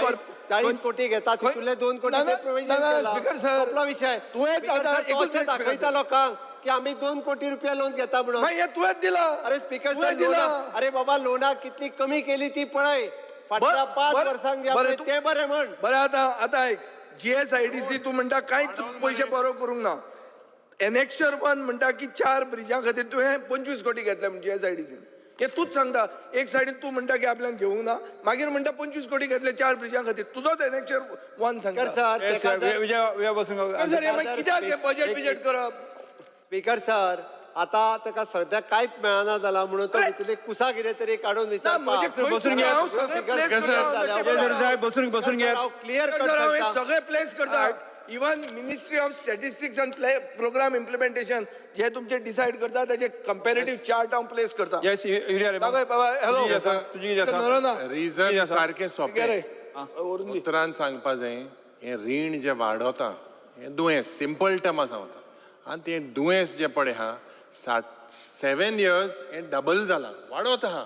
40 कोटी घेता तितूंतले 2 कोटी ते प्रोविजन केला. स्पीकर सर, सोंपलो विशय. तुवेंच आतां अशें दाखयता लोकांक की आमी 2 कोटी रुपया लोन घेता म्हणून. मागीर हें तुवेंच दिलां. अरे स्पीकर सर, दिलां. अरे बाबा, लोनाक कितली कमी केली ती पळय फाटल्या 5 वर्सांक जे ते बरें म्हण. बरें, आतां आतां आयक, GSIDC तूं म्हणटा कांयच पयशे बरो करूंक ना. एनेक्शर 1 म्हणटा की 4 ब्रिजां खातीर तुवें 25 कोटी घेतले म्हण GSIDC. हें तूंच सांगता. एक सायडीन तूं म्हणटा की आपल्यान घेवंक ना, मागीर म्हणटा 25 कोटी घेतले 4 ब्रिजां खातीर. तुजोच एनेक्शर 1 सांगता. सर, सर, कित्याक हें बजेट बिजेट करप? स्पीकर सर, आता ताका सद्या कांयच मेळना जाला म्हणून तो भितरली कुसा कितें तरी काडून विचारता. बसून घेयात. क्लियर सगळे प्लेस करता. इवन मिनिस्ट्री ऑफ स्टॅटिस्टिक्स आनी प्रोग्राम इम्प्लिमेंटेशन जे तुमचे डिसायड करता ताचे कंपॅरेटिव्ह चार्ट हांव प्लेस करता. दाखय बाबा. हॅलो, रिजन सारकें सोंपें उतरान सांगपा जाय. हें रीण जें वाडोता हें दुयेंस, सिंपल टर्मा सांगता. आनी तें दुयेंस जें पळय आहा 7 इयर्स हें डबल जालां, वाडोत आहा.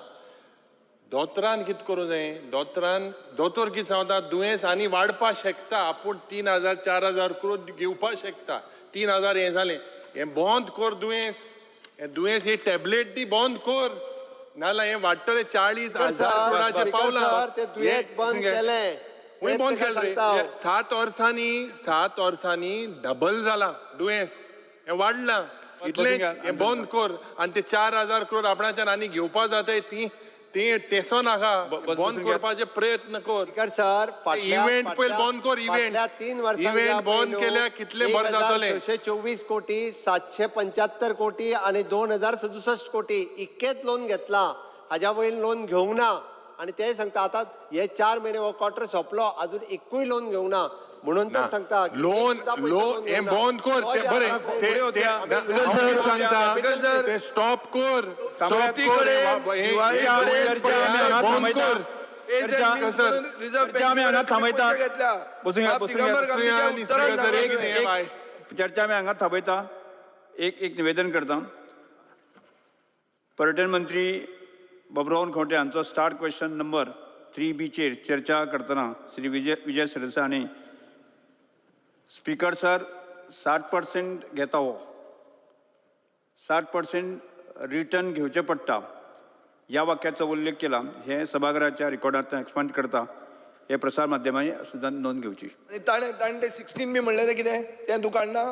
दोतोरान कितें करूं जाय? दोतोरान दोतोर कितें सांगता, दुयेंस आनी वाडपा शकता, आपूण 3,000 4,000 क्रोड घेवपा शकता. 3,000 हें जालें, हें बंद कर दुयेंस, हें दुयेंस ही टॅबलेट दी बंद कर, नाजाल्यार हें वाडटलें 40,000 क्रोडाचें पावलां. दुयेंस बंद केलें, खंय बंद केलें रे? 7 वर्सांनी डबल जालां दुयेंस, हें वाडलां इतलें. हें बंद कर आनी ते 4,000 क्रोड आपणाच्यान आनी घेवपा जाताय ती ते तेसो नाका, बंद करपाचे प्रयत्न कर. सर, इव्हेंट पयलीं बंद कर. इव्हेंट 3 वर्सां इव्हेंट बंद केल्यार कितले बरें जातलें. 624 कोटी, 775 कोटी आनी 2,067 कोटी इतकेच लोन घेतला. हाज्या वयर लोन घेवंक ना. आनी ते सांगता आतां हे 4 म्हयने हो क्वॉर्टर सोंपलो, अजून एकूय लोन घेवंक ना म्हणून तर सांगता लोन लोन हें बंद कर. बरें, सांगता स्टॉप कर, स्टॉप कर, बंद कर. चर्चा आमी हांगा थांबयता. चर्चा आमी हांगा थांबयता. एक निवेदन करता. पर्यटन मंत्री बबरोहन खोंटे हांचो स्टार क्वेश्चन नंबर 3B चेर चर्चा करतना श्री विजय सरदेसाय हांणी स्पीकर सर 60% घेता, हो 60% रिटर्न घेवचें पडटा ह्या वाक्याचो उल्लेख केला. हें सभाघराच्या रिकॉर्डांतल्यान एक्सपांड करता. हे प्रसार माध्यमांनी सुद्दां नोंद घेवची. आनी ताणें ते 16 बी म्हणलें तें कितें तें तूं काडना.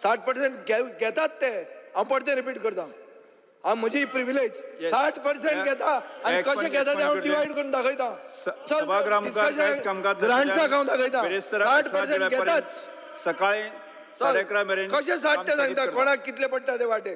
60% घेतात ते. हांव परतें रिपीट करता, हांव म्हजी प्रिविलेज 60% घेता आनी कशें घेता तें हांव डिवायड करून दाखयता. ग्रांट्साक हांव दाखयता 60% घेताच. सकाळी 11:30 मेरेन कशें 60 ते सांगता, कोणाक कितले पडटा ते वाटे.